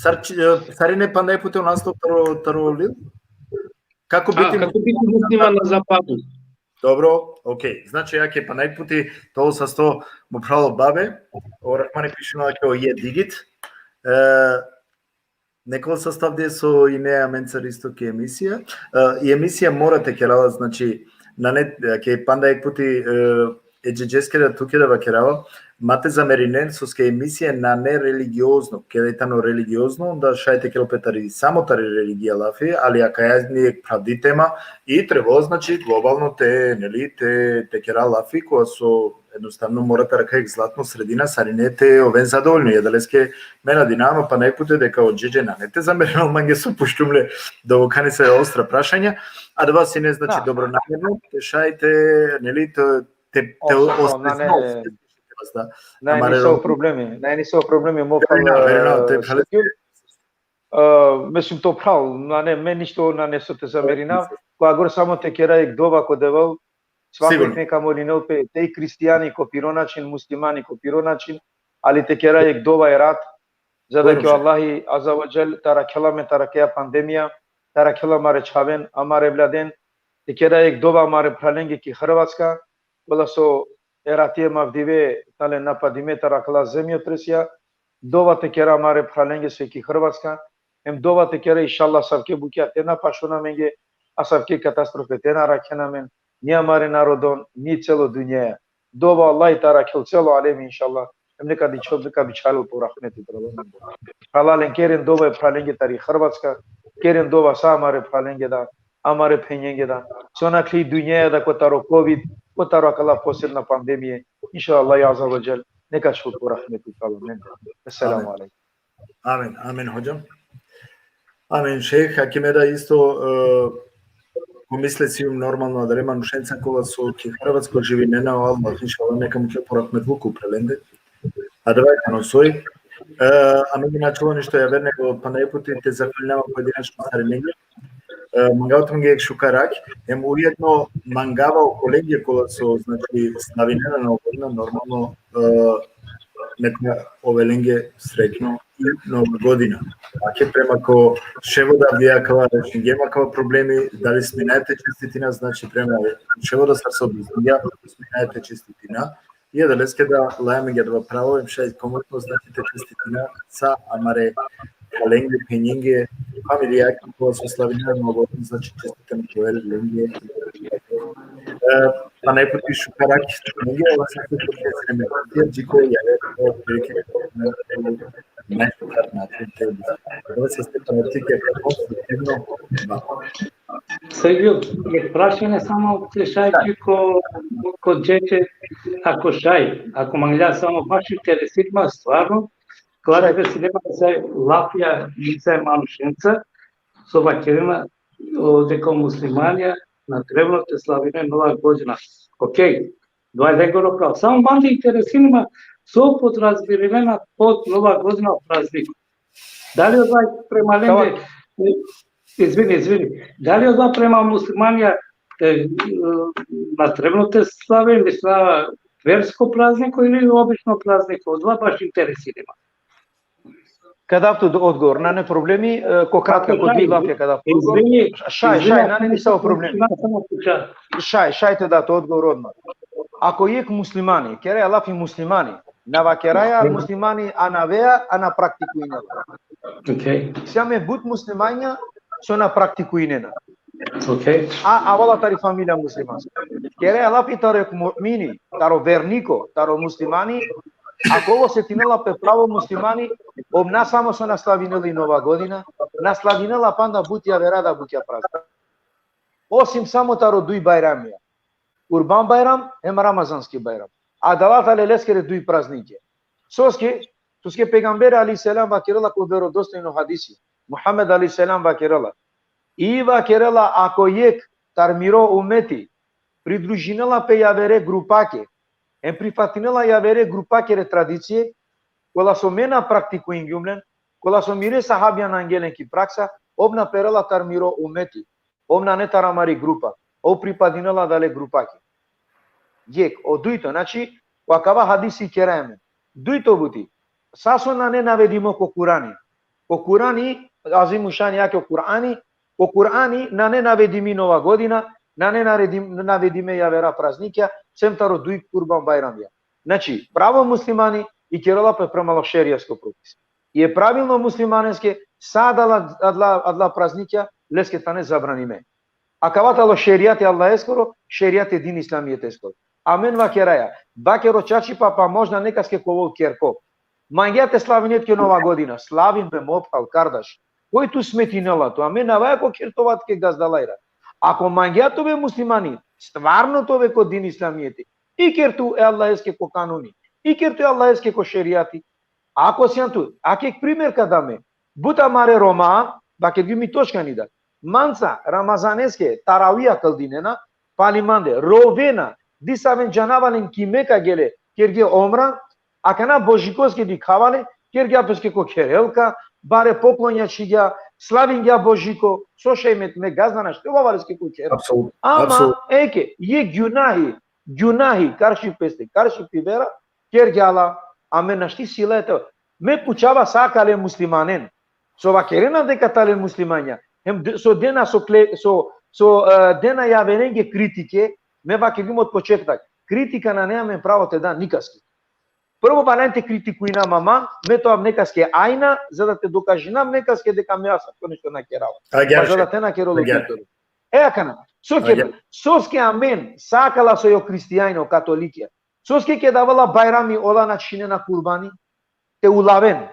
sar či-, e, sarine panda jekh puti o naslov taro, taro lil? Kako biti... A, kako biti musliman na zapadu? Dobro, okej. Znači, jake panda jekh puti, te ovel sasto mo phral o Babe, o Rahmani pišinela ki o je digit. E, neka ovel sasto avdive so ine amencar isto ki emisija. E, i emisija mora te kerela, znači, nane, jake panda jekh puti, e, E džedžeskere tuke da vakerava, ma te zamerinen, soske emisija nane religiozno, keda i tano religiozno, onda šaj te kerel pe tari, samo tari religija lafi, ali akaja ni jekh phravdi tema, i trebela, znači, globalno te, neli, te, te kera lafi, kova so, jednostavno, mora te arakha jekh zlatno sredina, sarine te oven zadovoljno, adaleske me nadinava, pana jekh puti deka o džedže nane te zamerinen mange so pučlum le, da okane sa ostra prašanja, adava sine, znači, dobronamerno, te šaj te, neli, te, te, te osvestinel, nane, nane nisavo problemi, nane nisavo problemi, mo phral, verujna, verujna, te phral. E, me sum to phral, nane, me ništo nane so te zamerinav, ko agor samo te kera jekh dova ko Devel, svako jekh neka molinel pe, te i hristijani ko piro način, muslimani ko piro način, ali te kera jekh dova e rat, za da ki o Allahi Azza wa Jal te arakhel amen tari akaja pandemija, te arakhel amare čhaven, amare evladen, te kera jekh dova amare phralenge ki Hrvatska, kola so e rati em avdive tane napadime tari akala zemjotresija, dova te kera amare phralenge so ki Hrvatska, em dova te kera, inšallah, asavke bukja te na pašon amenge, asavke katastrofe te na arakhen amen, ni amare narodon, ni celo dunjaja. Dova Allahi te arakhel celo alemi, inšallah, em neka dičhol, neka bičhalel po rahmeti taro. Phralalen, keren dova e phralenge tari Hrvatska, keren dova sa amare phralenge da, amare phenjenge da, so nakhli dunjaja da ko taro kovid, ko taro akala posebna pandemije, inšallah, Azza wa Jal, neka čhol po rahmeti taro. Amin. Esselamu alejkum. Amin, amin, hodža. Amin, šejh, ake me da isto, e, pomislesijum normalno, adale manušenca kola so ki Hrvatsko živinena, o Allah, inšallah, neka mukhel po rahmetluku upre lende. Adava tano soj. E, a me inače ništo javer nego pana jekh puti te zahvalinava pojedinačno sarinenge. E, mangava tumenge jekh šukar rakhi, em ujedno mangava okolenge kola so, znači, slavinena Nova godina, normalno, e, neka ovel lenge srećno i Nova godina. Ake prema ko ševo da avdive akava rešingjem akava problemi, dali sminaja te čestitina, znači, prema ševo da sar so objašningja, sminaja te čestitina, i adaleske da laja amenge adava pravo, em šaj komotno, znači, te čestitina sa amare phralenge, phenjenge, familijake, kola so slavinena Nova godina, znači, čestitam ko el lenge. E, pana jekh puti šukar rakhi tumenge, ova sa te, dži ko javer, o, prilike, ne, šukar način te, ova sa te, pana jekh puti konstruktivno, ba. Sergio, jekh prašanje samo te šaj ki ko, ko džedže, ako šaj, ako manglja, samo baš interesira ma stvarno, kala te si nema sa lafija i sa manušenca, so vakerena, o, deka o muslimanja na trebno te slavinen Nova godina. Okej, dvaj lengoro pravo. Samo mande interesira ma so podrazbirinena pod Nova godina, o praznik. Dali odova prema lenge, izvini, izvini, dali odova prema muslimanja, e, e, na trebno te slave, misla, versko prazniko ili obično prazniko, odova baš interesira ma. Ka dav tut odgovor, nane problemi, e, ko kratka, ko dvi lafija ka dav tut odgovor. Izvini, šaj, izvini, šaj, nane nisavo problemi. Šaj, šaj te dav tut odgovor odma. Ako jekh muslimani, keraja lafi muslimani, na vakeraja muslimani, a na avea, a na praktikuinela. Okej. Sijam but muslimanja so na praktikuinena. Okej. A, avela tari familija muslimansko. Keraja lafi taro jekh mu'mini, taro verniko, taro muslimani, ako ov osetinela pe pravo muslimani, ov na samo so na slavinela i Nova godina, na slavinela panda but javera da bukja praznika. Osim samo taro duj bajramija. Kurban bajram, em Ramazanski bajram. Adala tale leskere duj praznikja. Soske, soske pejgamberi alejhi selam vakerela ko verodostojno hadisi. Muhammed alejhi selam vakerela. I vakerela, ako jekh tar miro umeti pridružinela pe javere grupake, em prifatinela javere grupakere tradicije, kola so me na praktikuingjum len, kola so mire sahabija na angje len ki praksa, ov na perela tar miro umeti, ov nane tar amari grupa, ov pripadinela adale grupake. Jekh, o dujto, znači, ko akava hadisi keraja amen. Dujto buti, sa so nane navedimo ko Kurani. Ko Kurani, Azimu Šani jekh o Kurani, ko Kurani nane navedimi Nova godina, nane naredim-, navedime javera praznikja, sem taro duj Kurban bajramja. Znači, pravo muslimani ikerela pe prema o šerijasko propis. I e pravilno muslimaneske sa adala, adala, adala praznikja leske tane zabranime. Akava tano šerijati Allaheskoro, šerijati din islamijeteskoro. Amen vakeraja, vakero čačipa, pa možda nekaske ka ovel kerko. Mangea te slavine tuke Nova godina, slavin be, mo phral, kardaš. Koj tu smetinela tu? Amen na vaja ko kher te ova tuke gazdalajra. Ako mangea te ove muslimani, stvarno te ove ko din islamijeti, iker tu e Allaheske ko kanuni, iker tu e Allaheske ko šerijati. Ako sian tu, ake primer ka da me, but amare Roma, vakergjum i točka nida. Manca Ramazaneske taravija kldinena, pali mande, rovena, disaven džanava len ki Meka gele, kerge omra, akana Božikoske dikhava le, kergja peske ko kher elka, bare poklonja čhigja, slavingja Božiko, so šaj me, me gazda našti ovava leske ko kher. Apsolutno. Ama, Apsolutno. Eke, jek gjunahi, gjunahi, karši peste, karši pi vera, kergja la, amen našti sila e te. Me pučava sa akale muslimanen, so vakerena deka tale muslimanja, hem de-, so dena so kle-, so, so, e, dena javerenge kritike, me vakergjum od početak. Kritika nane amen pravo te da nikaske. Prvo valjani te kritikujina, ama me te ovav nekaske ajna, za da te dokažinav nekaske deka me asavko nešto na kerava. Agjaar Pa za da šaj. te na kerol o Agjaar. Pitor. E akana, so ke, Agjaar. Soske amen, sa akala so jo hristijanjo, katolikja, soske ke davela bajrami, ola na čhinena kurbani, te ulaven,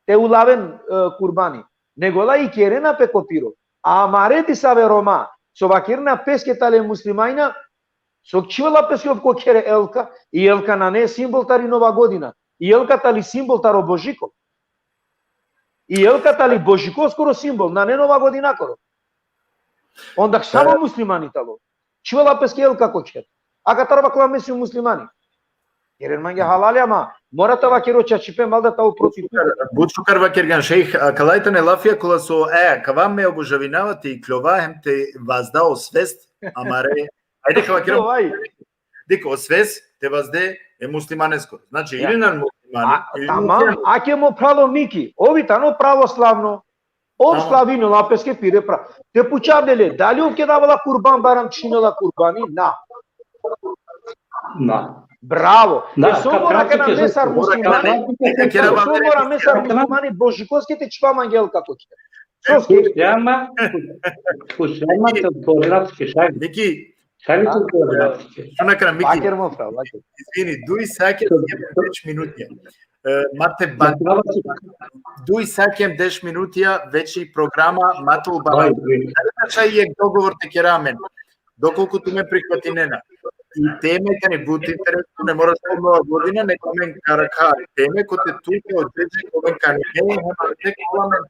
te ulaven, e, kurbani, nego ola ikerena pe ko piro. A amare disave Roma, so vakerena peske tale muslimanja, so čhivela peske ko kher elka, i elka nane simbol tari Nova godina, i elka tali simbol taro Božiko. I elka tali Božikoskoro simbol, nane Nova godinakoro. Onda samo E. muslimani talo. Čhivela peske elka ko kher. Akatar vakla me sium muslimani. Keren mange halali, ama mora te vakero čačipe, mal da te ol protiv. But šukar vakergjan, šejh, a, akala tane lafija kola so, e, akava me obožavinava te ikljova hem te vazda o svest amare. Ajde, ka vakera, Vaj. Dikh, o svest te vazde e muslimanesko. Znači, Ja. ili nan muslimani, A, ili tamam, muslimani. ake mo phral o Miki, ov i tano pravoslavo. Ov Tamam. slavinela peske pire pra. Te pučav le, dali ov ke davela kurban bajram, čhinela kurbani? Na. Na. Bravo. Da, E, so ka mora pratik kana e me sar zot. Mora muslimani, kana, neka kera so vakere mora me sar kana. Muslimani Božikoske te čhivav mange elka ko kher. Soske? Pučama, pučama te odgovorinav tuke, šaj. Miki, Šaj te odgovorinav tuke. Šuna kana, Miki. Vaker, mo phral, vaker. Izvini, duj sake hem deš minutija. E, ma te ban-, Zapravo su duj sake hem deš minutija, veći programa, ma te ol bana. Oj, Dali šaj jek dogovor te kera amen? Dokolku tumen prihvatinena. I teme tane but interesno, ne mora samo Nova godina, nego amen ka rakha teme kote tu ka odžeđe, ka oven kanune, hem te ka ola amen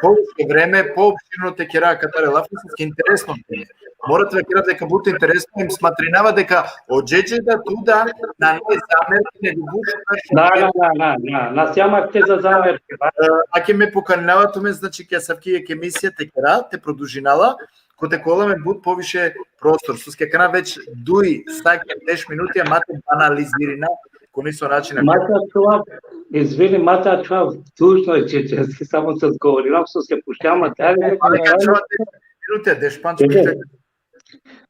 poviše vreme, poopširno te kera katare lafi, soske interesno teme. Mora te kera deka but interesno, hem smatrinava deka odžeđe da tu da nane zamerke, nego but šukar. Da, da, da, da, da, na siam akte za zamerke. E, ake me pokaninava tumen, znači, ki asavki jek emisija te kera, te produžina la, kote ka ola amen but poviše prostor. Soske akana već duj sake deš minuti, a ma te banalizirina ko niso način. Ma te ačhuvav, izvini, ma te ačhuvav, dužno e, če, če, samo te odgovorinav, soske pučama, dali Ma neka ačhova deš minuti, deš pandž Ide. minuti.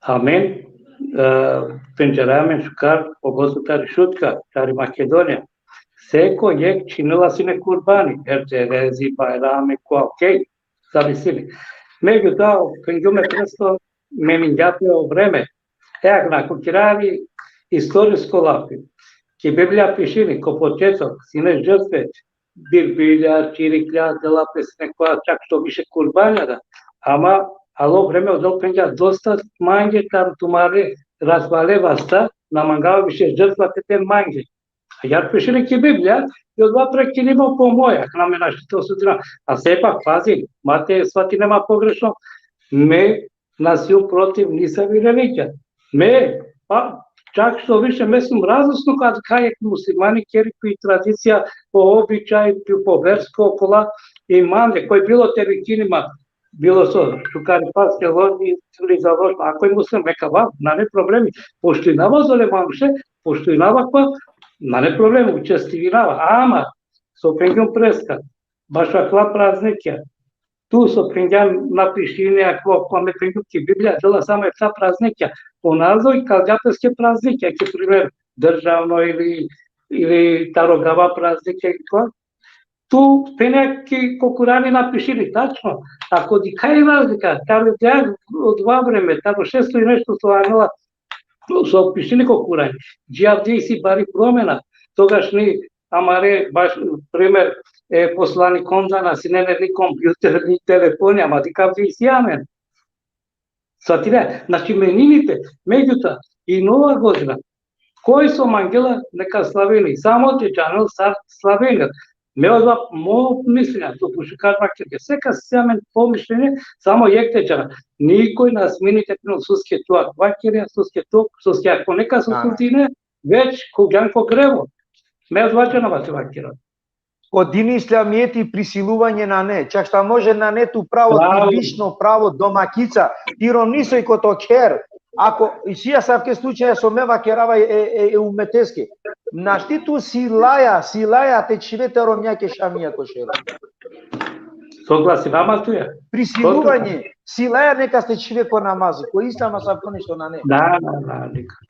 Amen, e, pendžarja amen šukar, pogotovo tari Šutka, tari Makedonija. Seko jek čhinela sine kurbani, erderezi, bajrami, ko, okej, zavisini. Međutim, da, pendžume presto, meningja pe o vreme. E, akana, ako kera i istorisko lafi, ki Biblija pišini, ko početok, sine žrtve, birbilja, čiriklja, dela pe sine kova, čak što više kurbanija da. Ama, alo vreme odol pendža dosta mange taro tumare razvale vasta, na mangava više žrtva te te mange. Agjaar pišini ki Biblija, i odova prekinimo po moja, akana me našti te osudinav. A sepak, pazi, ma te svatinena ma pogrešno, me na sium protiv nisavi religija. Me, pa, čak što više, me sium radosno kad kaj jek muslimani keri pi tradicija, po običaj, pi po versko, okola, i mande, koj bilo te vikinima, bilo so, šukaripaske, ložni, ili za ložno, ako je muslim, neka va, nane problemi, poštujnava zole manuše, poštujnava kova, nane problemi, učestivinava, ama, so pendžum preska, baš akala praznikja, tu so pendžan na pišini, ako, ako me pendžum ki Biblija, dela samo ekta praznikja, po nazov, kalgja peske praznikja, ki primer, državno ili, ili taro gava praznikja, ili kova, tu phenja ki ko Kurani na pišini, tačno. Ako dikha i razlika, taro dea, odova vreme, taro šesto i nešto so anela, so pišini ko Kurani. Dži avdive isi bari promena, togaš ni amare, baš, primer, e, poslanikonda na sine len ni kompjuter, ni telefoni, ama dikh avdive isi amen. Svatine, znači menini pe, megjutoa, i Nova godina, koj so mangela neka slavini, samo te džanel sar slavinel. Me odova mo mišljenje, to po šukar vakirge. Sekas si amen po mišljenje, samo jekh te džana. Nikoj na smini te pinel soske tu akava kergja, soske tu, soske ako neka so Na, na. sudine, već ko gjan ko grevo. Me odova džanava te vakira. Ko dini islamijeti prisiluvanje nane, čak šta može nane tu pravo, Pravo. ti lično pravo domakica, ti romni soj ko to kher, ako, isi asavke slučaja so me vakerava e, e, e umeteske. Našti tu silaja, silaja te čhive te romnjake šamija ko šero. Soglasinav ma tuja. Prisiluvanje, silaja neka te čhive ko namazi, ko islam asavko nešto nane. Na, na, na, nikako.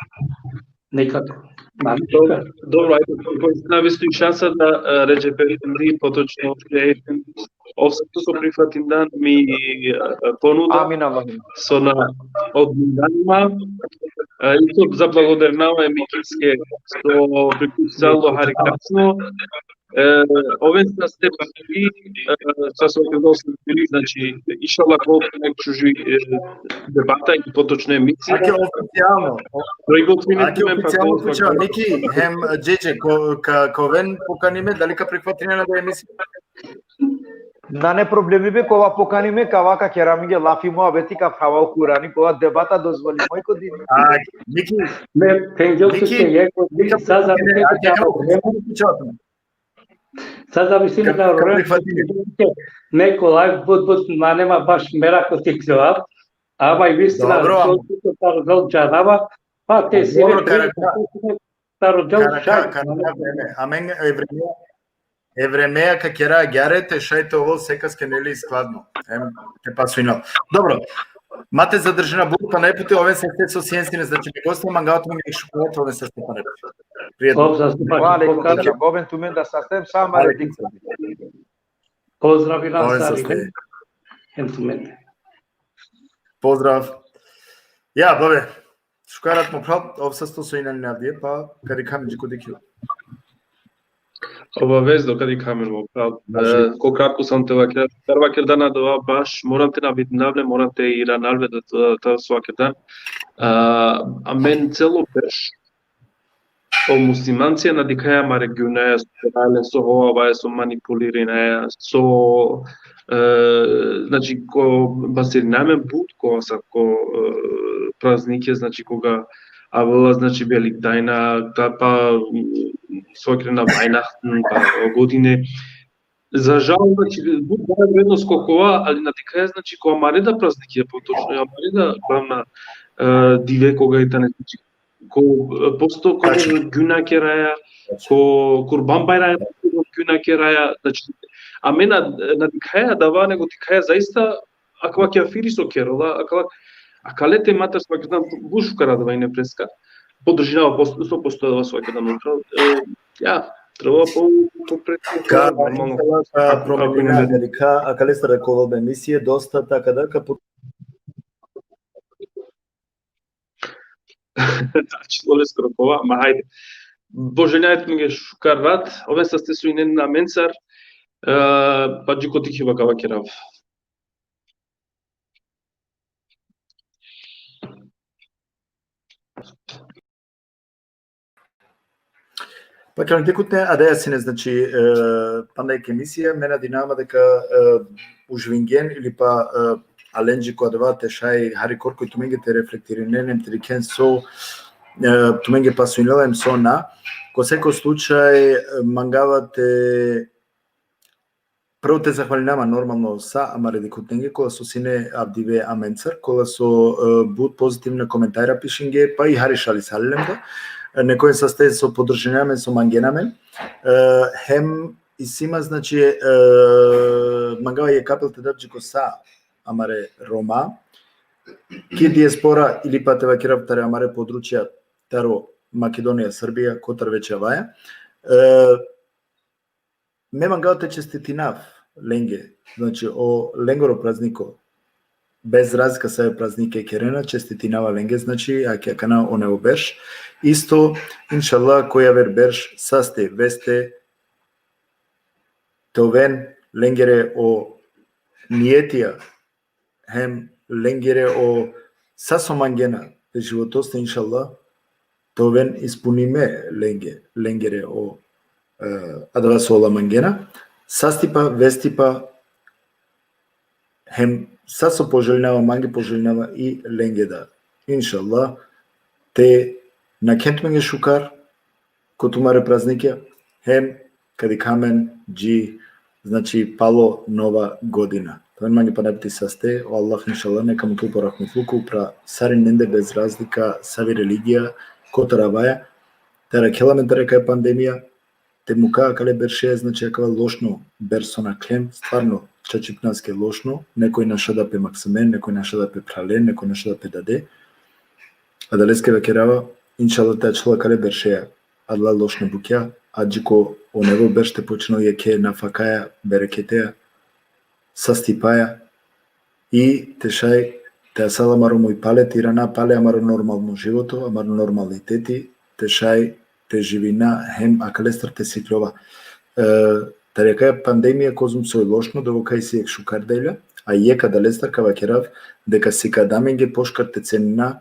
Nikako. Ma, Dobro, dobro, ajde, ko-, ko-, na vistu i šansa da, e, Redžep Efendi, potočno, e, ov sa so prihvatindan mi, e, ponuda, Amin, Allahumma. so na odmindan ma, e, isto zablagodarinava e Mikiske so priključalo hari kasno. E, oven saste, e, sa so, znači, inšallah, ko nek čuži, e, debata i potočna emisija. Ake oficijalno. Prigotvine Ake tumen, pa oficijalno ko pučava, Miki, hem Džedže, ko, ka, ka oven pokanime, dali ka prihvatine na da emisija? Nane problemi be, kova pokanime, kava ka kera amenge lafi muhabeti, ka phrava o Kurani, kova debata dozvolimo i ko dini. A, Miki, Me, tengel Miki, se, jekh, Miki, sa za, ake, ake, Sa zavisi Ka-, da ka ro-, prihvatili. Neko live but, but, nane ma baš merak oti kjova. Ama i vistina, Dobro, so, so, so, so, so, džanava, pa te si Dobro, re, kara-, kara-, taro del kara-, šaj. Kara-, kara-, vreme. Amen, e vreme, e vreme ka kera agjaar te šaj te ovel sekaske, neli, skladno. Em, te pasujnel. Dobro. Ma te zadržina but, pana jekh puti, oven saste so sien sine, znači, mi goste, mangava tumenge šukar rat, oven saste pana jekh puti. Prijetno. Ov saste pana jekh puti. Ve alejkum selam. Oven tumen da saste, sa amare Alejkum dikh. Pozdrav i na Oven sari saste. Hem tumen. Pozdrav. Ja, bave. Šukar rat mo phral, ov sasto so injan avdive, pa ka dikha amen dži ko dikhibe. Obavezno ka dikha amen mo phral. Znači. E, ko kratko samo te vaker-, te vakerdan adava baš, moram te navidinav le, moram te iranav le da, da, da so vakerdan. A, amen celo berš, o muslimancija na dikhaja amare gunaja, so kerajle, so hovavaja, so manipulirinaja, so, e, znači, ko, basirinaja amen but, ko, sa, ko, e, praznikija, znači, koga avela, znači, Velikdajna, ta pa, mm, so kerena Vajnahten, pa o godine. Za žal, znači, but daja vrednost ko kova, ali na dikhaja, znači, ko amare da praznikija, potočno, amare da glavna, e, dive koga i tane, znači, ko, e, posto, ko Tačno. Guna keraja, Tačno. Ko Kurban Bajram, ko Guna keraja, znači, amen na, na dikhaja adava, nego dikhaja zaista akava kjafiri so kerela, akava, akale temata so vakerdan, but šukar adava ine preska. Podržinava posto, sto posto adava so vakerdan, e, ja, treba po, po pre-, Ka, normalno. Ka, ka, Ako, ako promenina, ne, ne, dali ka, akalestar ka ovel be emisije, dosta, taka da, ka pu- Znači, lole skrokova, ma hajde. Poželinav tumenge šukar rat, oven saste so inen amencar, e, pa dži ko dikhiba ka vakerav. Pa, kjane dikhutne, adaja sine, znači, e, panda jekh emisija, me nadinava ma deka, e, uživingen ili pa, e, alen dži ko adava te šaj hari korkori tumenge te reflektirinen, em te dikhen so, e, tumenge pasujnela em so na. Ko seko slučaj, e, mangava te Prvo te zahvalinav ma normalno sa amare dikhutnenge, kola so sine avdive amencar, kola so, e, but pozitivna komentara pišinge, pa i hari šali salilem da. E, nekojen saste so podržinena amen, so mangena amen. E, hem isi ma, znači, e, mangava jekh apel te dav dži ko sa amare Roma, ki dijaspora ili pa te vakerav tari amare područja, taro Makedonija, Srbija, kotar veće avaja. E, Me mangava te čestitinav lenge, znači, o lengoro prazniko, bez razlika save praznike kerena, čestitinava lenge, znači, ake akana o nevo berš. Isto, inšallah, ko javer berš, saste, veste, te oven lengere o nijetija, hem lengere o sa so mangena e životoste, inšallah, te oven ispunime lenge, lengere o, e, adava so ola mangena, sastipa, vestipa, hem sa so poželinava mange, poželinava i lenge da. Inšallah, te nakhen tumenge šukar ko tumare praznikija, hem ka dikha amen dži, znači, palo Nova godina. Te oven mange pana piti saste, o Allah, inšallah, neka mutul po rahmetluku upra sarinende, bez razlika savi religija, kotar avaja, te arakhel amen tari akaja pandemija, te muka akale beršeja, znači, akava lošno berš so naklem, stvarno čačipnaske lošno, nekoj našada pe maksamen, nekoj našada pe phralen, nekoj našada pe dade. Adaleske vakerava, inšallah, te ačhol akale beršeja adala lošna bukja, a dži ko o nevo berš te počinel jekhe nafakaja, bereketeja, sastipaja, i te šaj te asal amaro muj pale, te irana pale amaro normalno životo, amaro normaliteti, te šaj te živina hem akalestar te sikljova. E, tari akaja pandemija, kozom soj lošno, dovo kaj isi jekh šukar delja, a jekh adalestar ka vakerav deka sikada amenge pošukar te cenina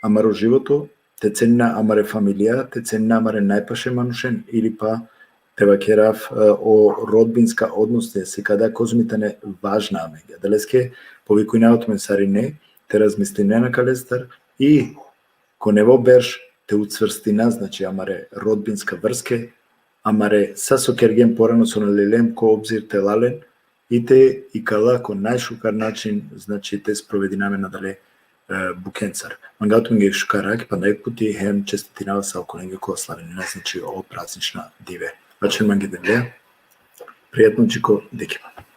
amaro životo, te cenina amare familija, te cenina amare najpaše manušen, ili pa te vakerav, e, o rodbinska odnose, sikada kozom i tane važna amenge. Adaleske povikujnava tumen sarine te razmislinen akalestar i ko nevo berš te ucvrstina, znači, amare rodbinska vrske, amare sa so kergjem porano, so na leljem ko obzir, te la len, i te ikala ko najšukar način, znači, te sprovedina amen adale, e, bukjencar. Mangava tumenge šukar rakhi, panda jekh puti, hem čestitinava sa okolenge ko slavinena, znači, o praznična dive. Ačhen mange Devlea, prijatno dži ko dikhiba.